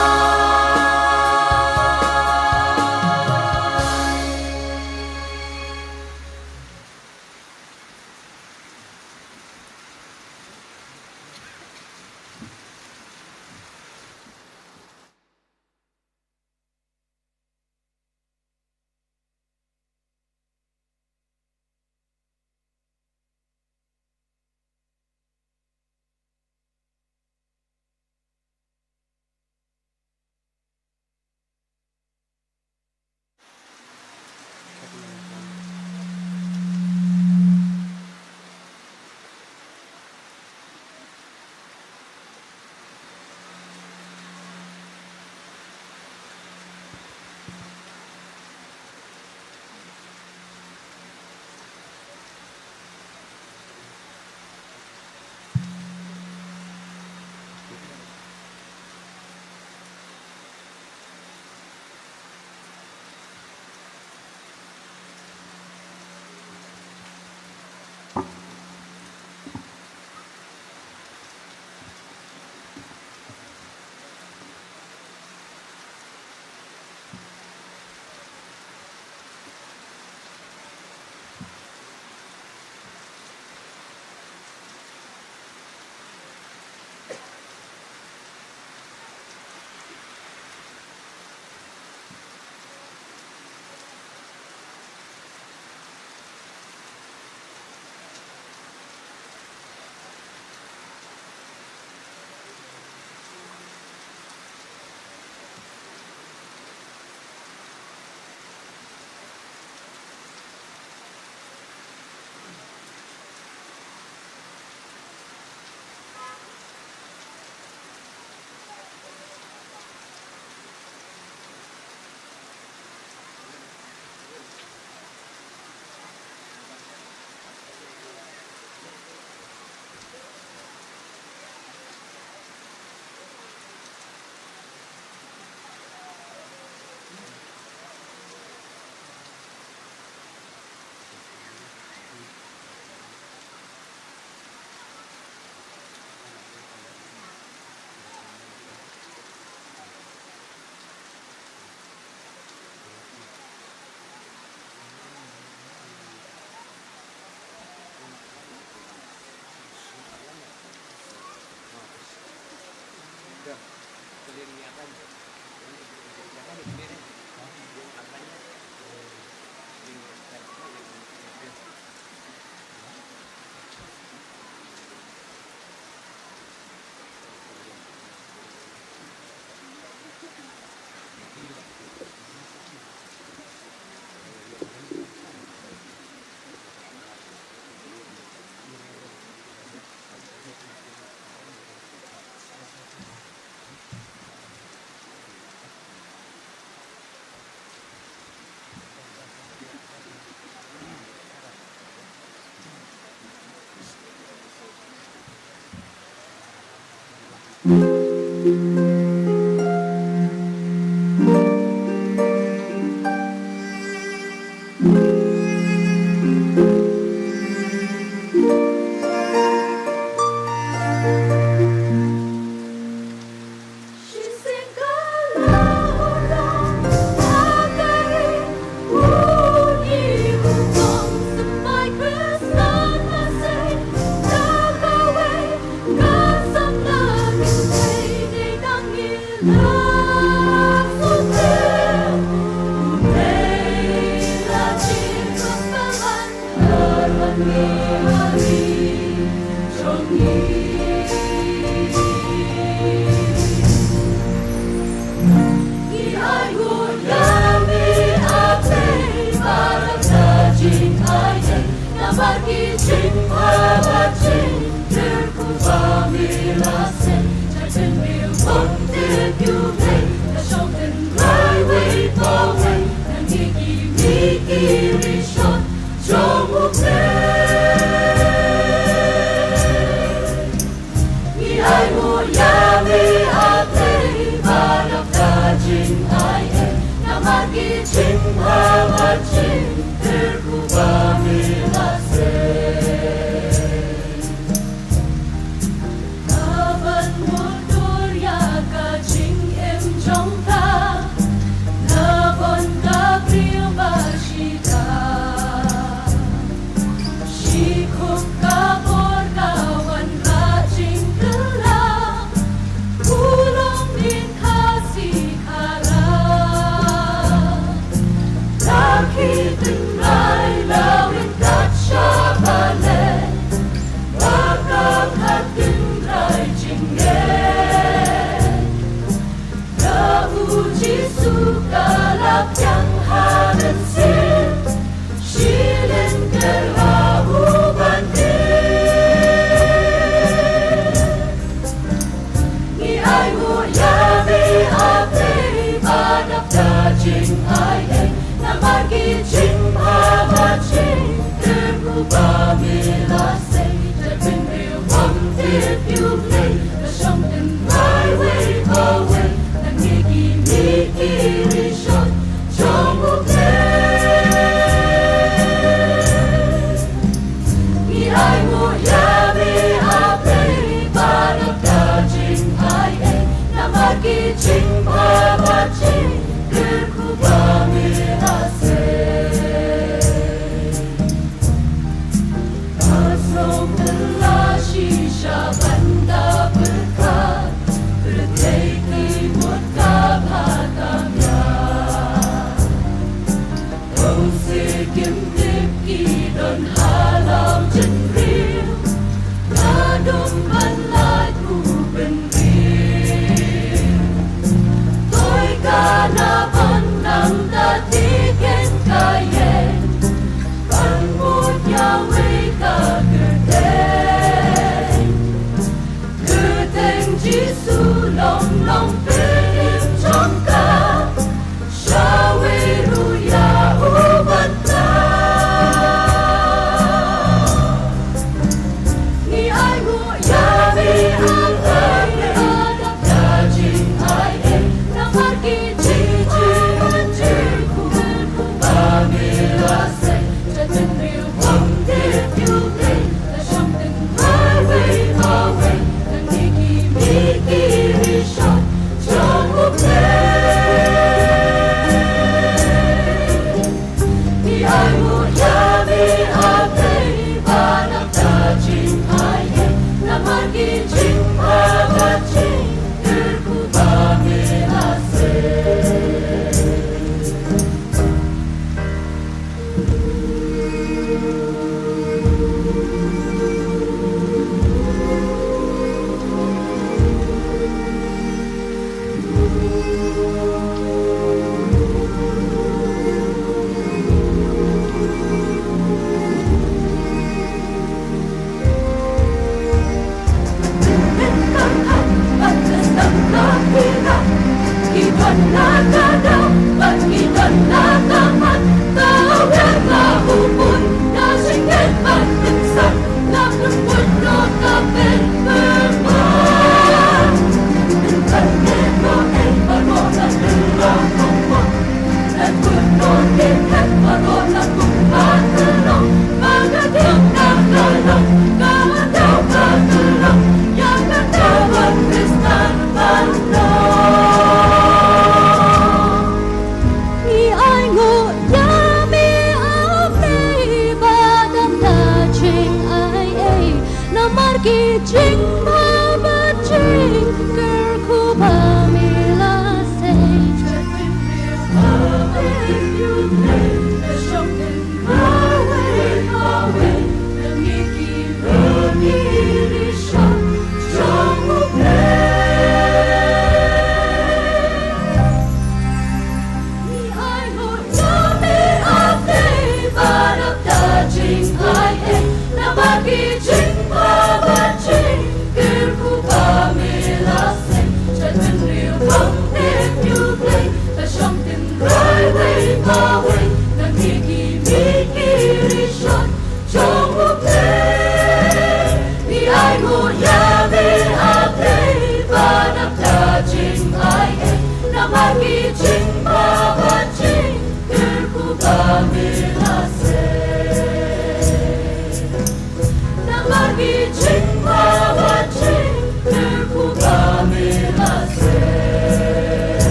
Jingma ba jingkyrkhu ba me la sei.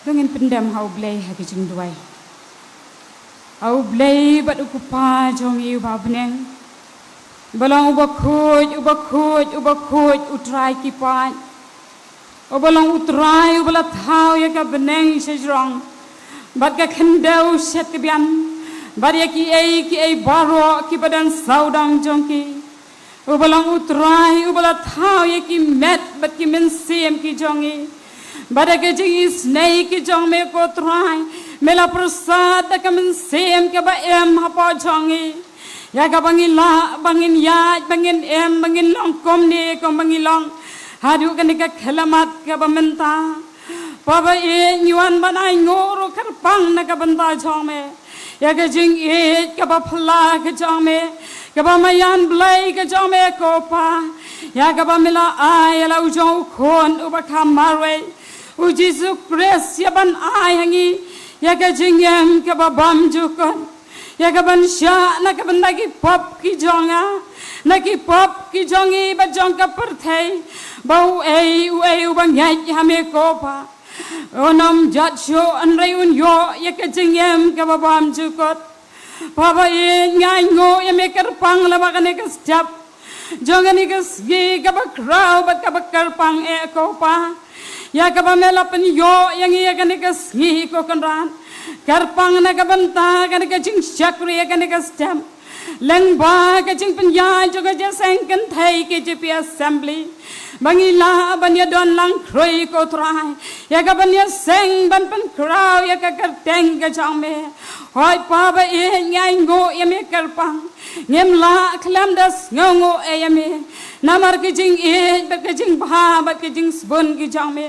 To ngin pyndem ha U Blei ha ka jingduwai. Ha U Blei bad U Kpa jong ngi uba ha bneng, uba long uba khuid, uba khuid, uba khuid, U Trai ki paid. Uba long U Trai uba la thaw ïa ka bneng sha jrong bad ka khyndew sha tbian, bad ïa kiei kiei baroh kiba don sawdong jong ki. Uba long U Trai uba la thaw ïa ki met bad ki mynsiem ki jong ngi. Bad ïa ka jingisynei ki jong me ko Trai, me la pyrsad da ka mynsiem kaba im hapoh jong ngi. Ïa kaba ngi lah ba ngin ïaid, ba ngin im, ba ngin long kumne kumba ngi long haduh kane ka khyllipmat kaba mynta. Baba ïeit, ngi wan ban ainguh ruh kyrpang na ka bynta jong me ïa ka jingïeit kaba phylla ka jong me, kaba maïan Blei ka jong me ko Pa, ïa kaba me la ai ïa la u jong u Khun uba kham marwei, U Jisu Khrist, ïa ban ai ha ngi ïa ka jingim kaba bymjukut, ïa ka ban shah na ka bynta ki pop ki jong nga, na ki pop ki jong ngi bad jong ka pyrthei. Ba uei uei uba ngeit ha me ko Pa, un ym jot shuh, hynrei un ïoh ïa ka jingim kaba bymjukut. Baba ïeit, nga ainguh ïa me kyrpang lyngba kane ka step jong kane ka sngi kaba khraw bad kaba kyrpang eh ko Pa, ïa kaba me la pynïoh ïa ngi ïa kane ka sngi ko Kynrad. Kyrpang na ka bynta kane ka jingshakri ïa kane ka step lyngba ka jingpynïaid jong ka Jingïaseng Kynthei K J P Assembly, ba ngi lah ban ïadon lang khrui ko Trai ïa ka ban ïaseng ban pynkhraw ïa ka kyrteng ka jong me. Hooid Baba ïeit, nga ainguh ïa me kyrpang. Ngim lah khlem da sngewnguh eh ïa me namar ka jingïeit bad ka jingbha bad ka jingsbun ki jong me,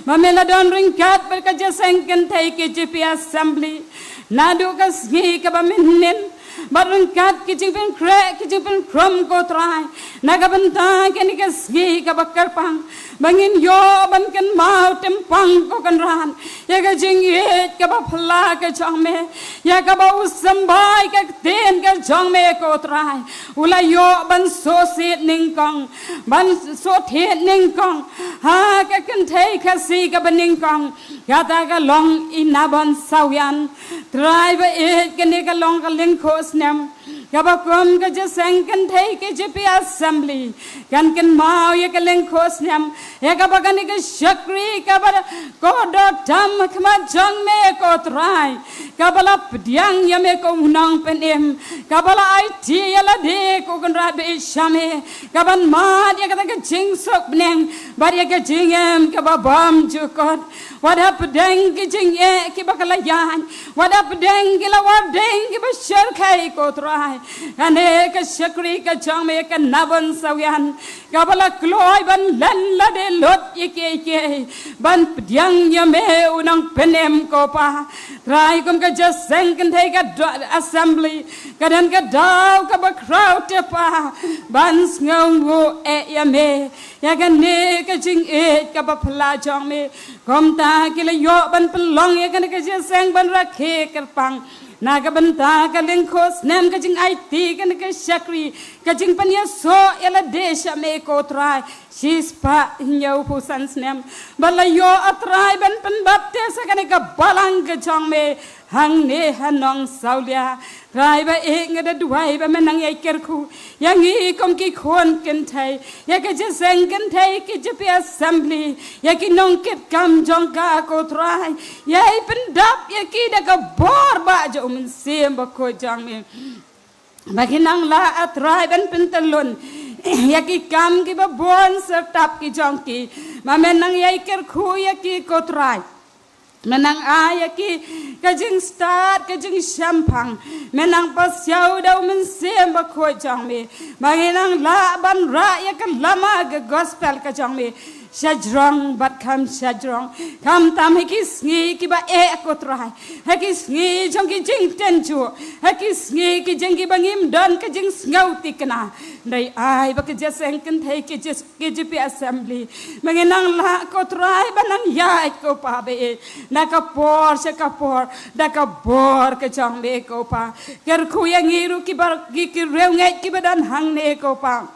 ba me la don ryngkat bad ka Jingïaseng Kynthei K J P Assembly naduh ka sngi kaba mynnin, bad ryngkat ki jingpynkhreh ki jingpynkhrum ko Trai na ka bynta kane ka sngi kaba kyrpang, ba ngin ïoh ban kynmaw tympang ko Kynrad ïa ka jingïeit kaba phylla ka jong me, ïa kaba u symbai ka ktien ka jong me ko Trai u la ïoh ban sngewsih nyngkong, ban sngewthied nyngkong ha ka kynthei Khasi kaba nyngkong. Kata ka long i Naban Sawian. Trai ba ïeit, kane ka long ka lyngkhuh snem Kaba kum ka jingïaseng kynthei ka J P Assembly kan kynmaw ïa ka lyngkhuh snem ïa kaba kane ka shakri kaba kordor tam ha khmat jong me ko Trai. Kaba la pdiang ïa me ko u nongpynim, kaba la aiti ïa lade ko Kynrad ba ïeit sha me, kaban mad ïa kata ka jingsuk bneng bad ïa ka jingim kaba bymjukut. Wat hapdeng ki jingeh kiba ka la ïaid, wat hapdeng ki lawar ding kiba shyrkhei ko Trai, kane ka shakri ka jong me ka Nabon Sawian kaba la kloi ban len lade lut ïa kiei kiei ban pdiang ïa me u nongpynim ko Pa. Trai, kum ka jingïaseng kynthei ka do-, Assembly ka don ka daw kaba khraw te Pa ban sngewnguh eh ïa me ïa kane ka jingïeit kaba phylla jong me. Kumta ki la ïoh ban pynlong ïa kane ka jingïaseng ban rakhe kyrpang na ka bynta ka lyngkhuh snem ka jingaiti kane ka shakri, ka jingpynïasoh ïa lade sha me ko Trai. Shispah hynñiewphew san snem ba la ïoh, ah Trai, ban pynbaptis ha kane ka balang ka jong me hangne ha Nongsawlia. Trai ba ïeit, nga da duwai ba me nang ïai kyrkhu ïa ngi kum ki khun kynthei, ïa ka jingïaseng kynthei ka J P Assembly, ïa ki nongkitkam jong ka ko Trai, ïai pyndap ïa ki da ka bor ba jong u Mynsiem Bakhuid jong me. Ba kin nang lah, ah Trai, ban pyntyllun ïa ki kam kiba bun syrtap ki jong ki. Ba men nang ïai kyrkhu ïa ki ko Trai. Men nang ai ïa ki ka jingstad, ka jingshemphang. Men nang pasiaw da u Mynsiem Bakhuid jong me. Ba ngin nang lah ban rah ïa ka lama ka gospel ka jong me shajrong bad kham shajrong. Khamtam ha ki sngi kiba eh ko Trai, ha ki sngi jong ki jingtynjuh, ha ki sngi ki jong kiba ngim don ka jingsngew thikna. Hynrei ai ba ka jingïaseng kynthei ka jing, ka J P Assembly, ba ngin nang lah ko Trai ban nang ïaid ko Pa ba ïeit, na ka por sha ka por, da ka bor ka jong me ko Pa. Kyrkhu ïa ngi ruh kiba, ki, ki riewngeit kiba don hangne ko Pa.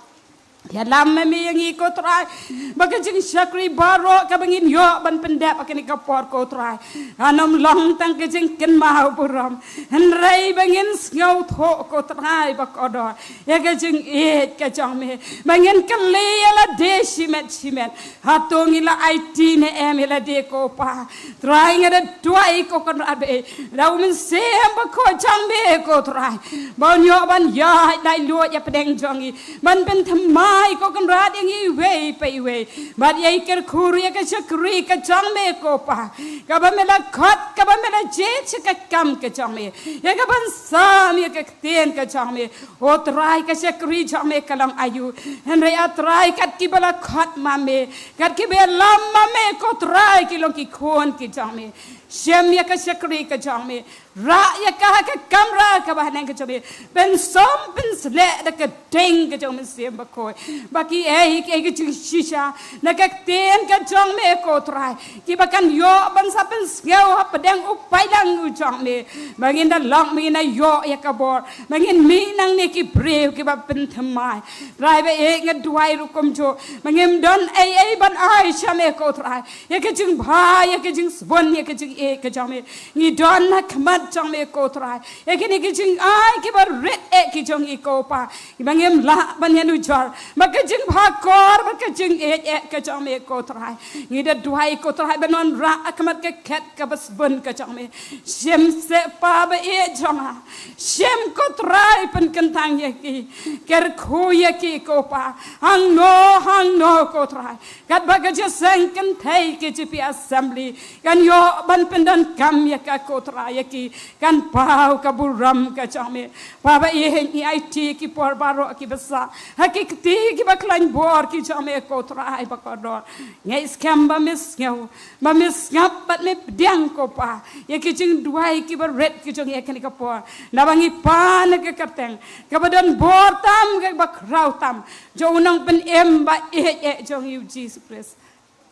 Ïalam ma me ïa ngi ko Trai, ba ka jingshakri baroh kaba ngin ïoh ban pyndep ha kane ka por ko Trai, kan ym long tang ka jingkynmaw burom, hynrei ba ngin sngewthuh ko Trai bakordor ïa ka jingïeit ka jong me. Ba ngin kylli ïa lade shimet shimet, hato ngi la aiti ne em ïa lade ko Pa. Trai, nga da duwai ko Kynrad ba ïeit, da u Mynsiem Bakhuid jong me ko Trai, ba un ïoh ban ïaid laitluid hapdeng jong ngi, ban pynthymmai ko Kynrad ïa ngi iwei pa iwei, bad ïai kyrkhu ruh ïa ka shakri ka jong me ko Pa, kaba me la khot, kaba me la jied sha ka kam ka jong me, ïa ka ban sam ïa ka ktien ka jong me. O Trai, ka shakri jong me ka long aïu? Hynrei ah Trai, kat kiba la khot ma me, kat kiba ïalam ma me ko Trai, ki long ki khun ki jong me. Shim ïa ka shakri ka jong me, rah ïa ka ha ka kamra kaba haneng ka jong me, pynsum pynsleh da ka ding ka jong u Mynsiem Bakhuid, ba kiei kiei ki jingshisha na ka ktien ka jong me ko Trai, kiba kan ïoh ban sa pynsngew hapdeng u paidlang u jong me. Ba ngin da long, ba ngin da ïoh ïa ka bor, ba ngin mih nangne ki briew kiba pynthymmai. Trai ba ïeit, nga duwai ruh kumjuh, ba ngim don ei ei ban ai sha me ko Trai, ïa ka jingbha, ïa ka jingsbun, ïa ka jingïeit ka jong me. Ngi don ha khmat jong me ko Trai ïa kine ki jingai kiba rit eh ki jong ngi ko Pa, ba ngim lah ban ïanujor bad ka jingbha kor, bad ka jingïeit eh ka jong me ko Trai. Ngi da duwai ko Trai ban wanrah ha khmat ka khet kaba sbun ka jong me. Shim seh Pa ba ïeit jong nga, shim ko Trai, pynkyntang ïa ki, kyrkhu ïa ki ko Pa, hangno hangno ko Trai, katba ka jingïaseng kynthei ka J P Assembly kan ïoh ban pyndonkam ïa ka ko Trai, ïa ki kan paw ka burom ka jong me. Pa ba ïeit, ngi aiti ki por baroh kiba sah ha ki kti kiba khlaiñ bor ki jong me ko Trai bakordor. Ngi skhem ba me sngew, ba me sngap bad me pdiang ko Pa ïa ki jingduwai kiba rit ki jong ngi ha kane ka por, naba ngi pan ha ka kyrteng kaba don bor tam, kaba khraw tam jong u Nongpynim ba ïeit eh jong ngi u Jisu Khrist.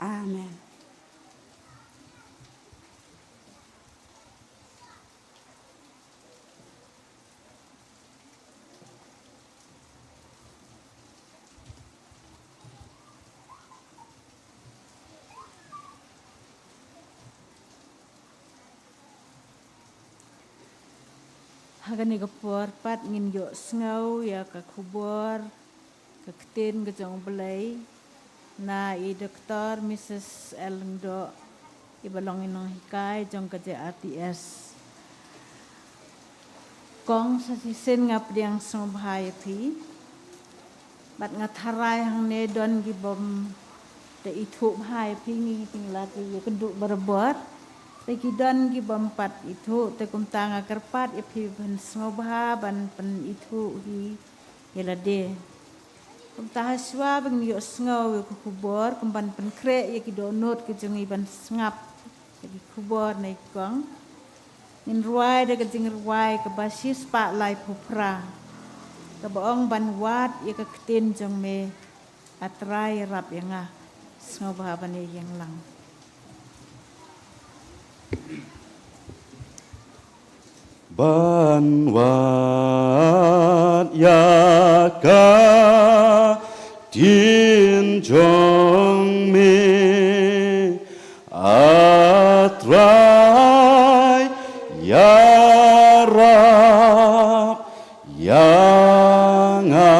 Amen. Ha kane ka por pat ngin ïoh sngew ïa ka khubor, ka ktien ka jong U Blei na i Doktor Missus L Lyngdoh, iba long i nonghikai jong ka J R T S. Kong, sa shisien nga pdiang sngewbha ïa phi. Bad nga tharai hangne don ki bym da ithuh bha ïa phi, ngi pynlait ïa ka duh barabor. Te ki don ki bym pat ithuh, te kumta nga kyrpad ïa phi ban sngewbha ban pynithuh hi ïa lade. Kumta ha shuwa ba ngin ïoh sngew ïa ka khubor, kum ban pynkhreh ïa ki dohnud ki jong ngi ban sngap ïa ki khubor na i kong. Ngin rwai da ka jingrwai kaba shispah laiphew phra, kaba ong ban wad ïa ka ktien jong me, A Trai, ïarap ïa nga. Sngewbha ban ïeng lang. Ban wad ïa ka ktien jong me, A Trai, ïarap ïa nga.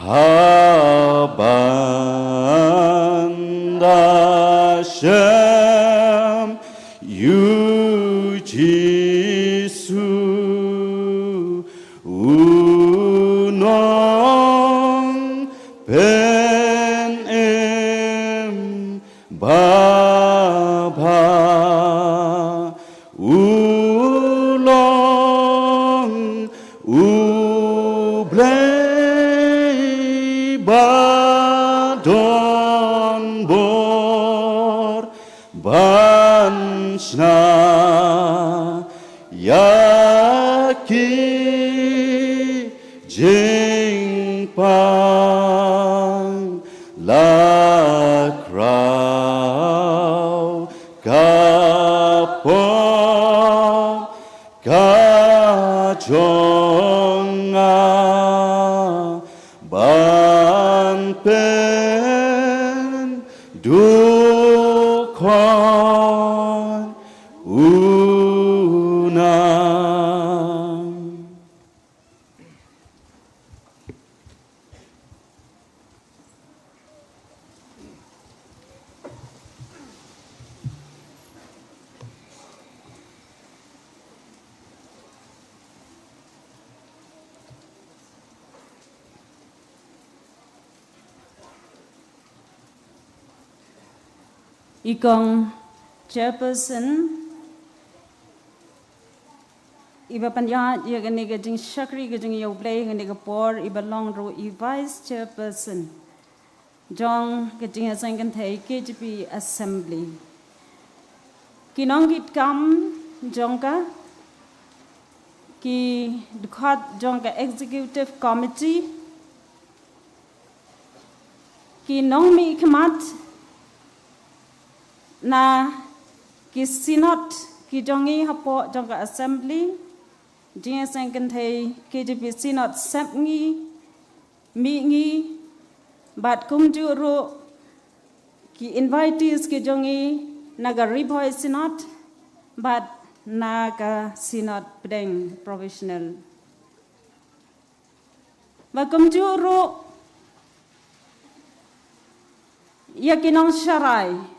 Ha ban da shem ïa u Jisu, u nongpynim babha, u long U Blei ba don bor ban shna ïa ki jingpang. La khraw ka pop ka jong nga ban pynduh khun u nang. I kong chairperson iba pynïaid ïa kane ka jingshakri ka jong i ïa U Blei ha kane ka por, iba long ruh i vice chairperson jong ka jingïaseng kynthei K J P Assembly, ki nongkitkam jong ka, ki dkhot jong ka executive committee, ki nongmihkhmat na ki synod ki jong ngi hapoh jong ka assembly, jingïaseng kynthei K J P Synod Sepngi, Mihngi, bad kumjuh ruh ki invitees ki jong ngi na ka Ri Bhoi Synod bad na ka Synod Pdeng Professional. Bad kumjuh ruh ïa ki nongsharai,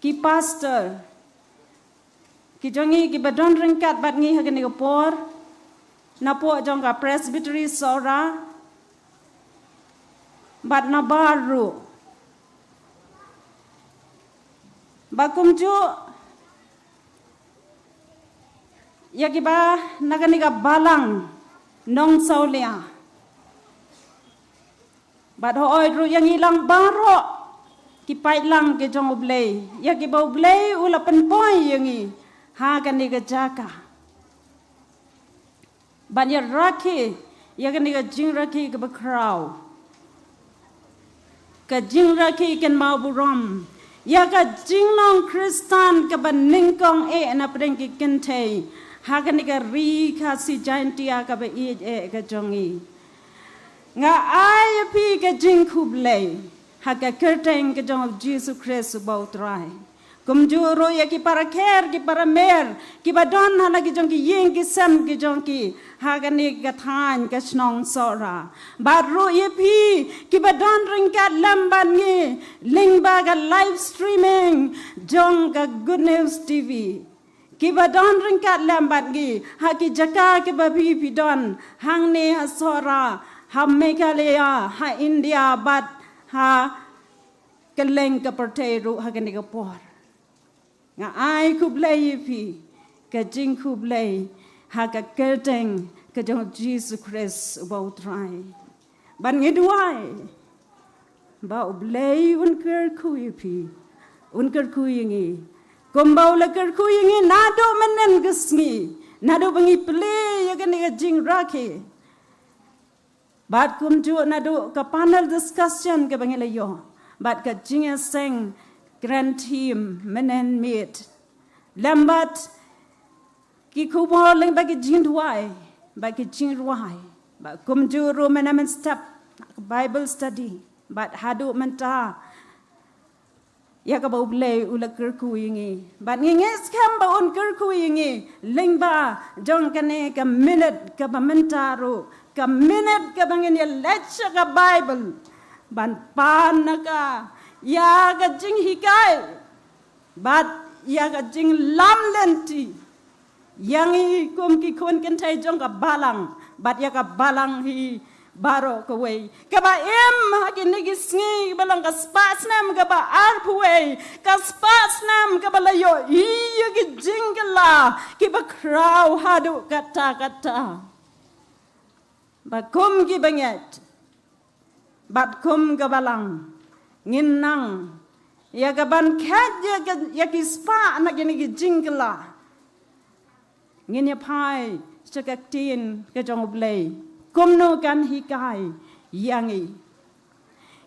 ki pastor ki jong ngi kiba don ryngkat bad ngi ha kane ka por, napoh jong ka Presbytery Sohra bad nabar ruh. Bad kumjuh ïa kiba na kane ka balang Nongsawlia. Bad hooid ruh ïa ngi lang baroh ki paidlang ki jong U Blei, ïa kiba U Blei u la pynpoi ïa ngi ha kane ka jaka ban ïa rakhe ïa kane ka jingrakhe kaba khraw, ka jingrakhe kynmaw burom ïa ka jinglong Khristan kaba nyngkong eh na pdeng ki kynthei ha kane ka ri Khasi Jaintia kaba ïeit eh ka jong ngi. Nga ai ïa phi ka jingkhublei ha ka kyrteng ka jong U Jisu Khrist uba U Trai. Kumjuh ruh ïa ki para kher, ki para mer, kiba don ha la ki jong ki ïing ki sem ki jong ki, ha kane ka thaiñ ka shnong Sohra. Bad ruh ïa phi, kiba don ryngkat lem bad ngi, lyngba ka live streaming jong ka Good News T V. Kiba don ryngkat lem bad ngi, ha ki jaka kiba phi phi don, hangne ha Sohra, ha Meghalaya, ha India, bad ha kylleng ka pyrthei ruh ha kane ka por. Nga ai khublei ïa phi, ka jingkhublei, ha ka kyrteng ka jong Jisu Khrist uba u Trai. Bad ngi duwai ba U Blei un kyrkhu ïa phi, un kyrkhu ïa ngi. Kumba u la kyrkhu ïa ngi naduh mynnin ka sngi, naduh ba ngi plie ïa kane ka jingrakhe. Bad kumjuh naduh ka panel discussion kaba ngi la ïoh. Bad ka jingïaseng grand theme mynnin miet. Lem bad ki khubor lyngba ki jingduwai, bad ki jingrwai. Bad kumjuh ruh mynnin mynstep, Bible study. Bad haduh mynta, ïa kaba U Blei u la kyrkhu ïa ngi. Bad ngi ngeit skhem ba un kyrkhu ïa ngi, lyngba jong kane ka minit kaba mynta ruh, ka minit kaba ngin ïa leit sha ka Bible. Ban pan na ka, ïa ka jinghikai. Bad ïa ka jinglamlynti. Ïa ngi kum ki khun kynthei jong ka balang, bad ïa ka balang hi baroh kawei. Kaba im ha kine ki sngi, ba long ka spah snem kaba arphew wei, ka spah snem kaba la ïohi ïa ki jingkylla, kiba khraw haduh katta katta. Ba kum ki bangeit, bad kum ka balang, ngin nang ïa ka ban khet ïa ka, ïa ki spah na kine ki jingkylla. Ngin ïa phai sha ka ktien ka jong U Blei. Kumno kan hikai ïa ngi.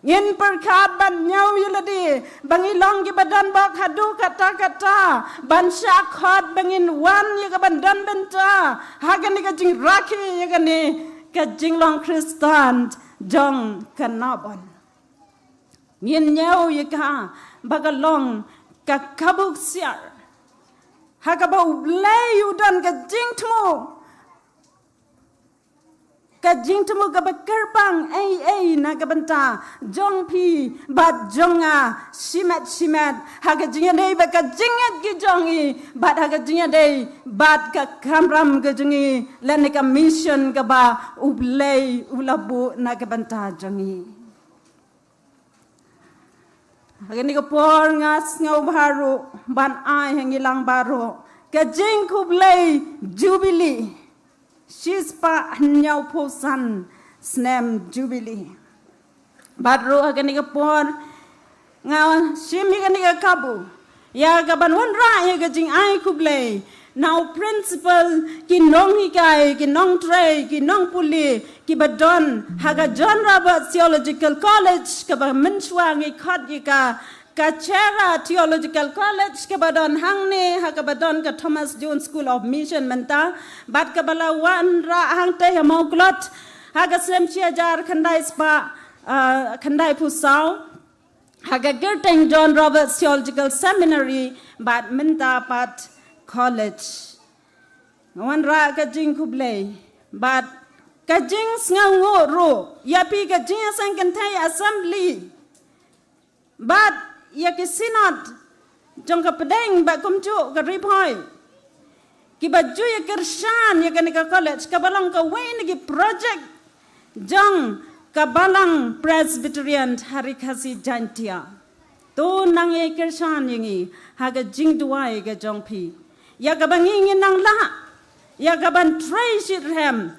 Ngin pyrkhat ban ñiew ïa lade, ba ngi long kiba don bok haduh katta katta, ban shah khot ba ngin wan ïa ka ban don bynta ha kane ka jingrakhe ïa kane ka jinglong Khristan jong ka Nabon. Ngin ñiew ïa ka ba ka long ka kabu ksiar, ha kaba U Blei u don ka jingthmu. Ka jingthmu kaba kyrpang ei ei na ka bynta jong phi bad jong nga shimet shimet, ha ka jingïadei bad ka jingngeit ki jong ngi, bad ha ka jingïadei bad ka kamram ka jong ngi, lane ka mission kaba U Blei u la buh na ka bynta jong ngi. Ha kane ka por nga sngew bha ruh ban ai ha ngi lang baroh ka jingkhublei Jubili. Shispah hynñiewphew san snem Jubili. Bad ruh ha kane ka por nga shim ïa kane ka kabu, ïa ka ban wanrah ïa ka jingai khublei na u principal, ki nonghikai, ki nongtrei, ki nongpule, kiba don ha ka John Roberts Theological College, kaba mynshuwa ngi khot ïa ka ka Chera Theological College, kaba don hangne ha kaba don ka Thomas Jones School of Mission mynta, bad kaba la wanrah hangtei ha Mawklot ha ka snem shi hajar khyndai spah, ah, khyndaiphew saw, ha ka kyrteng John Roberts Theological Seminary, bad mynta pat college. Nga wanrah ka jingkhublei bad ka jingsngewnguh ruh ïa phi ka Jingïaseng Kynthei Assembly bad ïa ki synod jong ka pdeng bad kumjuh ka Ri Bhoi, kiba ju ïa kyrshan ïa kane ka college, kaba long kawei na ki project jong ka Balang Presbyterian ha Ri Khasi Jaiñtia. To nang ïa kyrshan ïa ngi ha ka jingduwai ka jong phi, ïa kaba ngi ngin nang lah ïa ka ban trei shitrhem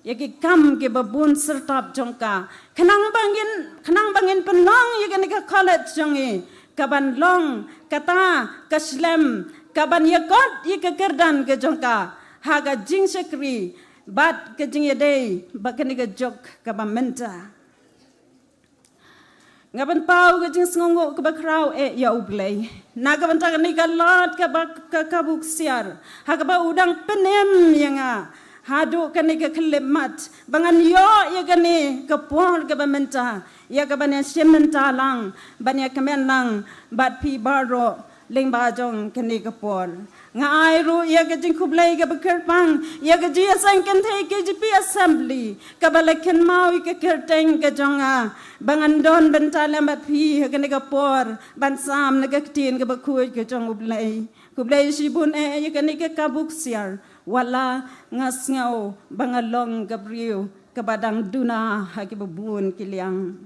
ïa ki kam kiba bun syrtap jong ka, khnang ba ngin, khnang ba ngin pynlong ïa kane ka college jong ngi ka ban long kata ka shlem ka ban ïakot ïa ka kyrdan ka jong ka ha ka jingshakri bad ka jingïadei bad kane ka juk kaba mynta. Nga pynpaw ka jingsngewnguh kaba khraw eh ïa U Blei na ka bynta kane ka lad kaba, ka, kabu ksiar, ha kaba u dang pynim ïa nga haduh kane ka khyllipmat ba ngan ïoh ïa kane ka por kaba mynta, ïa ka ban ïashim bynta lang, ban ïakmen lang bad phi baroh lyngba jong kane ka por. Nga ai ruh ïa ka jingkhublei kaba kyrpang ïa ka jingïaseng kynthei K J P Assembly kaba la kynmaw ïa ka kyrteng ka jong nga ba ngan don bynta lem bad phi ha kane ka por ban sam na ka ktien kaba khuid ka jong U Blei. Khublei shibun eh ïa kane ka kabu ksiar. Wat la nga sngew ba nga long ka briew kaba dang duna ha kiba bun ki liang.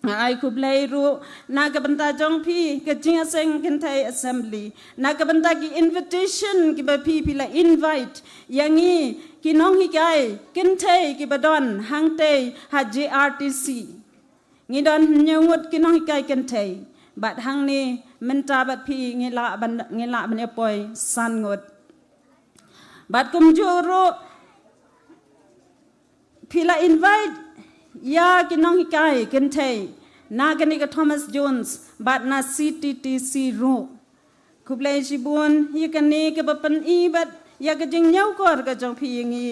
Nga ai khublei ruh na ka bynta jong phi ka jingïaseng kynthei Assembly, na ka bynta ki invitation kiba phi phi la invite ïa ngi ki nonghikai kynthei kiba don hangtei ha J R T C. Ngi don hynñiew ngut ki nonghikai kynthei, bad hangne mynta bad phi ngi lah ban, ngi lah ban ïa poi san ngut. Bad kumjuh ruh phi la invite ïa ki nonghikai kynthei na kane ka Thomas Jones bad na C T T C ruh. Khublei shibun ïa kane kaba pyni bad ïa ka jingñiewkor ka jong phi ïa ngi.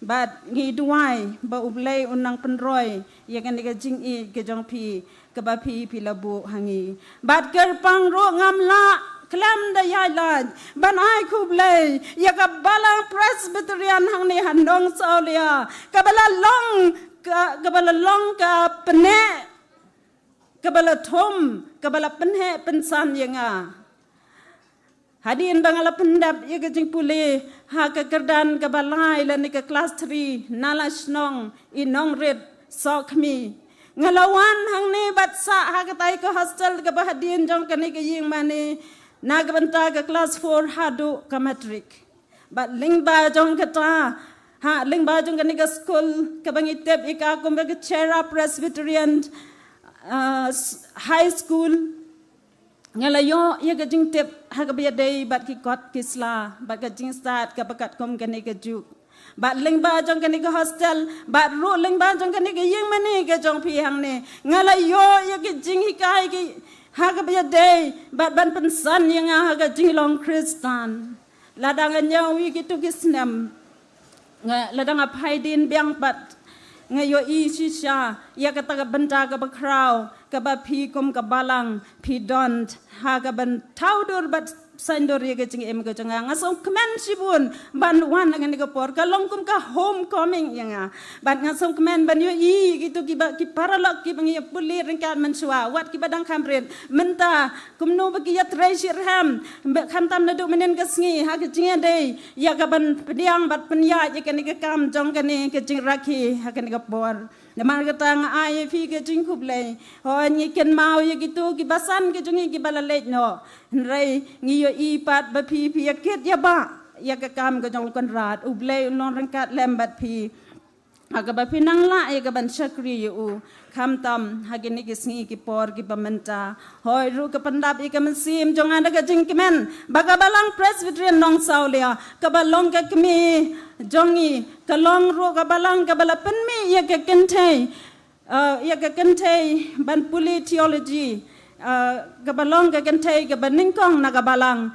Bad ngi duwai ba U Blei un nang pynroi ïa kane ka jingïeit ka jong phi kaba phi phi la buh ha ngi. Bad kyrpang ruh ngam lah khlem da ïaid lait ban ai khublei ïa ka Balang Presbyterian hangne ha Nongsawlia kaba la long ka, kaba la long ka pyneh, kaba la thum, kaba la pynheh pynsan ïa nga. Hadien ba nga la pyndep ïa ka jingpule ha ka kyrdan kaba lai lane ka klas three na la shnong i Nongrit Sohkhmi, nga la wan hangne bad sah ha katai ka hostel kaba hadien jong kane ka ïing mane na ka bynta ka klas four haduh ka matric. Bad lyngba jong kata, ha lyngba jong kane ka skul kaba ngi tip ïa ka kum ka Cherra Presbyterian, uh, s-, High School, nga la ïoh ïa ka jingtip ha kaba ïadei bad ki kot ki sla bad ka jingstad kaba katkum kane ka juk. Bad lyngba jong kane ka hostel bad ruh lyngba jong kane ka ïing mane ka jong phi hangne, nga la ïoh ïa ka jinghikai ki ha kaba ïadei bad ban pynsan ïa nga ha ka jinglong Khristan. Lada nga ñiew ïa kitu ki snem, nga, lada nga phai dien biang pat, nga ïohi shisha ïa kata ka bynta kaba khraw kaba phi kum ka balang phi don ha ka ban thaw dur bad saiñdur ïa ka jingim ka jong nga. Nga sngewkmen shibun ban wan ha kane ka por, ka long kum ka homecoming ïa nga. Bad nga sngewkmen ban ïohi kitu kiba, ki paralok kiba ngi ïa pule ryngkat mynshuwa, wat kiba dang kham rit mynta, kumno ba ki ïatrei shitrhem, ba khamtam naduh mynnin ka sngi ha ka jingïadei ïa ka ban pdiang bad pynïaid ïa kane ka kam jong kane ka jingrakhe ha kane ka por. Namar kata nga ai ïa phi ka jingkhublei. Hooid, ngi kynmaw ïa kitu kiba san ki jong ngi kiba la leit noh, hynrei ngi ïohi pat ba phi phi ïa kit ïa ba ïa ka kam ka jong u Kynrad. U Blei un long ryngkat lem bad phi ha kaba phi nang lah ïa ka ban shakri ïa u. Khamtam ha kine ki sngi ki por kiba mynta, hooid ruh ka pyndap ïa ka mynsiem jong nga da ka jingkmen ba ka Balang Presbyterian Nongsawlia kaba long ka kmie jong ngi, ka long ruh ka balang kaba la pynmih ïa ka kynthei, uh, ïa ka kynthei ban pule theology, uh, kaba long ka kynthei kaba nyngkong na ka balang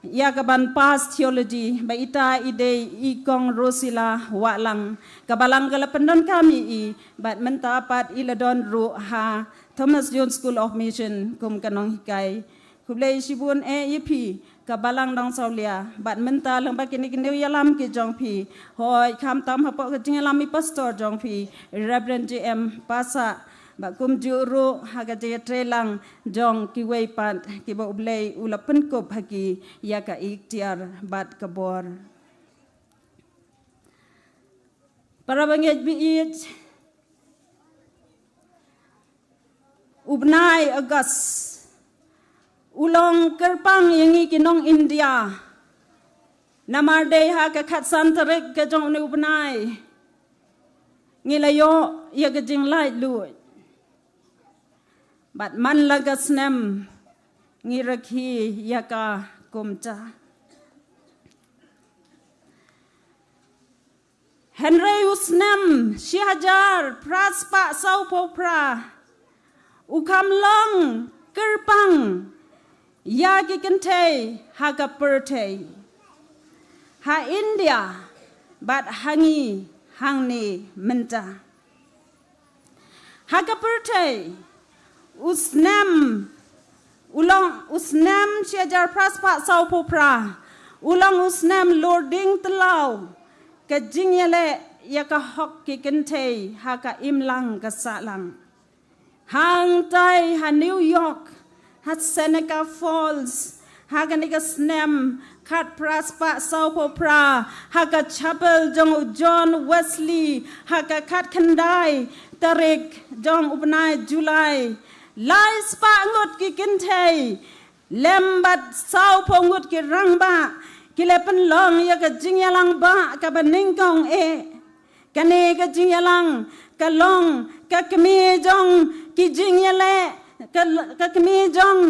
ïa ka ban pass theology, ba ita i dei i Kong Rosila Wahlang. Ka balang ka la pyndonkam ïa i bad mynta pat i la don ruh ha Thomas Jones School of Mission kum ka nonghikai. Khublei shibun eh ïa phi ka Balang Nongsawlia, bad mynta lyngba kine ki nongïalam ki jong phi, hooid khamtam hapoh ka jingïalam i pastor jong phi, Reverend J M Passah, bad kumjuh ruh ha ka jingïatreilang jong kiwei pat kiba U Blei u la pynkup ha ki ïa ka iktiar bad ka bor. Para bangeit baieit, u bnai August u long kyrpang ïa ngi ki nong India. Namar dei ha ka khatsan tarik ka jong une u bnai ngi la ïoh ïa ka jinglaitluid. Bad man la ka snem ngi rakhe ïa ka kumta. Hynrei u snem shi hajar phra spah sawphew phra u kham long kyrpang ïa ki kynthei ha ka pyrthei, ha India bad ha ngi hangne mynta. Ha ka pyrthei u snem U long u snem shi hajar phra spah saw phew phra. U long u snem lurding tlaw ka jingïaleh ïa ka hok ki kynthei ha ka imlang ka sahlang. Hangtai ha New York, ha Seneca Falls, ha kane ka snem khat phra spah saw phew phra, ha ka chapel jong u John Wesley, ha ka khat khyndai tarik jong u bnai July, lai spah ngut ki kynthei lem bad saw phew ngut ki rangbah ki la pynlong ïa ka jingïalang bah kaba nyngkong eh. Kane ka jingïalang ka long ka kmie jong ki jingïaleh, ka, ka kmie jong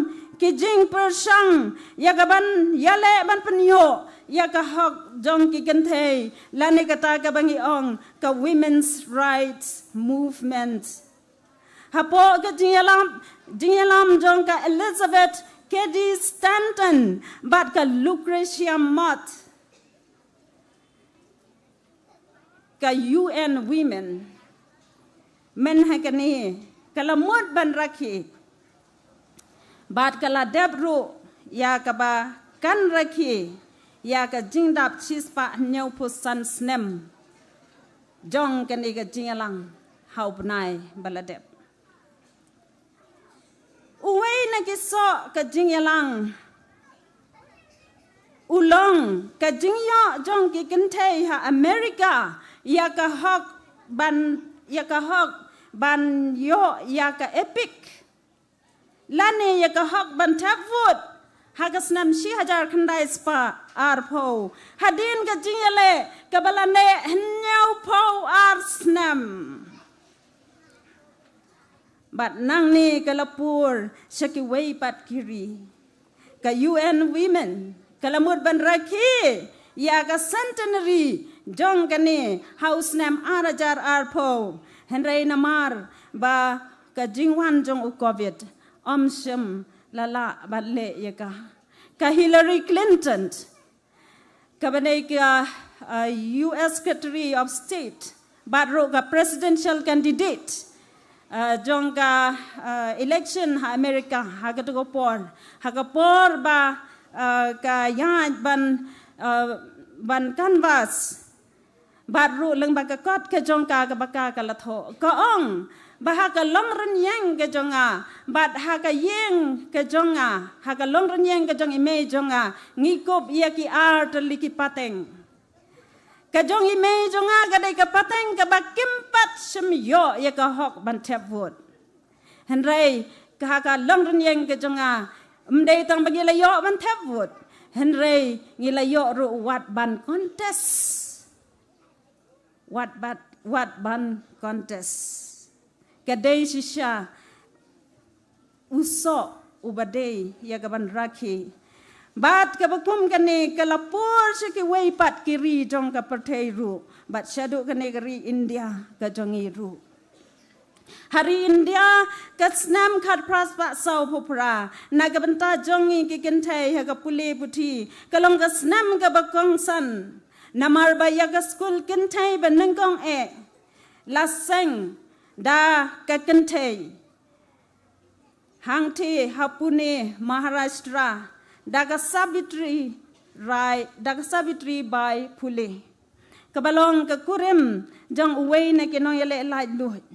ki jingpyrshang ïa ka ban ïaleh ban pynïoh ïa ka hok jong ki kynthei, lane kata kaba ngi ong ka Women's Rights Movement. Hapoh ka jingïalam, jingïalam jong ka Elizabeth Cady Stanton bad ka Lucretia Mott, ka U N Women, mynha kane ka la mut ban rakhe bad ka la dep ruh ïa kaba kan rakhe ïa ka jingdap shispah hynñiew phew san snem jong kane ka jingïalang ha u bnai ba la dep. Uwei na ki soh ka jingïalang u long ka jingïoh jong ki kynthei ha America ïa ka hok ban, ïa ka hok ban ïoh ïa ka EPIC, lane ïa ka hok ban thep vote ha ka snem shi hajar khyndai spah ar phew. Hadien ka jingïaleh kaba la neh hynñiew phew ar snem. Bad nangne ka la pur sha kiwei pat ki ri. Ka U N Women ka la mut ban rakhe ïa ka centenary jong kane ha u snem ar hajar ar phew. Hynrei namar ba ka jingwan jong u Covid, ym shym la lah ban leh ïa ka. Ka Hillary Clinton, kaba dei ka, uh, U S Secretary of State bad ruh ka presidential candidate, uh, jong ka, uh, election ha America ha kato ka por, ha ka por ba, uh, ka ïaid ban, uh, ban canvass. Bad ruh lyngba ka kot ka jong ka kaba ka ka la thoh, ka ong ba ha ka longrynïeng ka jong nga bad ha ka ïing ka jong nga, ha ka longrynïeng ka jong i mei jong nga, ngi kup ïa ki ar tylli ki pateng. Ka jong i mei jong nga ka dei ka pateng kaba kim pat shym ïoh ïa ka hok ban thep vote. Hynrei ka ha ka longrynïeng ka jong nga, ym dei tang ba ngi la ïoh ban thep vote, hynrei ngi la ïoh ruh wat ban contest. Wat bat, wat ban contest. Ka dei shisha u soh uba dei ïa ka ban rakhe. Bad kaba kum kane ka la pur sha kiwei pat ki ri jong ka pyrthei ruh, bad shaduh kane ka ri India ka jong ngi ruh. Ha ri India, ka snem khat phra spah saw phew phra, na ka bynta jong ngi ki kynthei ha ka pule puthi, ka long ka snem kaba kongsan. Namar ba ïa ka skul kynthei ba nyngkong eh la seng da ka kynthei hangthie ha Pune, Maharashtra, da ka Savitri Rai, da ka Savitri Bai Phule, kaba long ka kurim jong uwei na ki nongïaleh laitluid.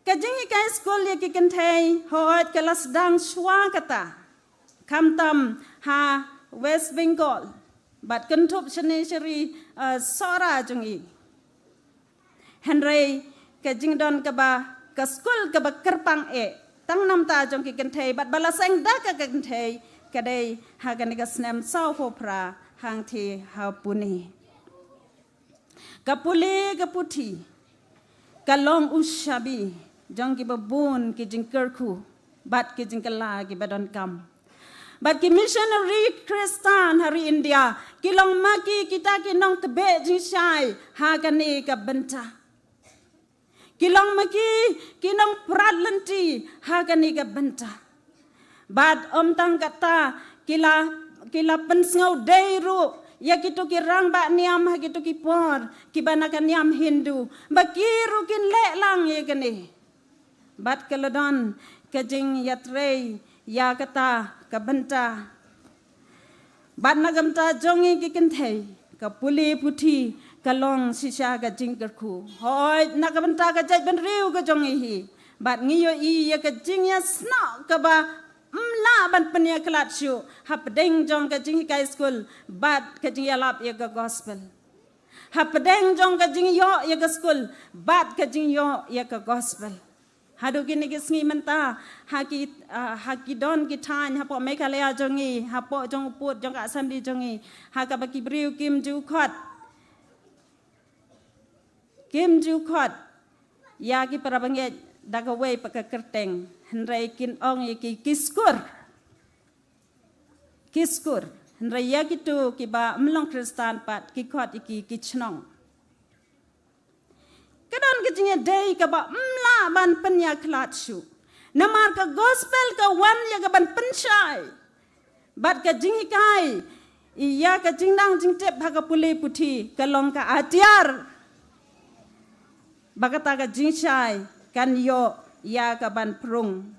Ka jinghikai skul ïa ki kynthei hooid ka la sdang shuwa kata, khamtam ha West Bengal bad kynthup shane sha ri, eh, Sohra jong ngi. Hynrei ka jingdon kaba, ka skul kaba kyrpang eh tang namta jong ki kynthei bad ba la seng da ka kynthei, ka dei ha kane ka snem saw phew phra hangthie ha Pune. Ka pule ka puthi ka long u shabi jong kiba bun ki jingkyrkhu bad ki jingkylla kiba donkam. Bad ki missionary Khristan ha ri India ki long ma ki kita ki nongtbeh jingshai ha kane ka bynta. Ki long ma ki ki nongprat lynti ha kane ka bynta. Bad ym tang kata, ki la, ki la pynsngew dei ruh ïa kito ki rangbah niam ha kito ki por kiba na ka niam Hindu ba ki ruh kin leh lang ïa kane. Bad ka la don ka jingïatrei ïa kata ka bynta. Bad na ka bynta jong ngi ki kynthei, ka pule puthi ka long shisha ka jingkyrkhu. Hooid, na ka bynta ka jaitbynriew ka jong ngi hi, bad ngi ïohi ïa ka jingïasnoh kaba ym lah ban pynïakhlad shuh hapdeng jong ka jinghikai skul bad ka jingïalap ïa ka gospel. Hapdeng jong ka jingïoh ïa ka skul bad ka jingïoh ïa ka gospel. Haduh kine ki sngi mynta, ha ki, ah, ha ki don ki thaiñ hapoh Meghalaya jong ngi, hapoh jong u pud jong ka assembly jong ngi, ha kaba ki briew kim ju khot, kim ju khot ïa ki para bangeit da kawei pat ka kyrteng, hynrei kin ong ïa ki ki skur. Ki skur. Hynrei ïa kito kiba ym long Khristan pat ki khot ïa ki ki chnong. Ka don ka jingïadei kaba ym lah ban pynïakhlad shuh. Namar ka gospel ka wan ïa ka ban pynshai. Bad ka jinghikai ïa ka jingnang jingtip ha ka pule puthi ka long ka atiar ba kata ka jingshai kan ïoh ïa ka ban prung.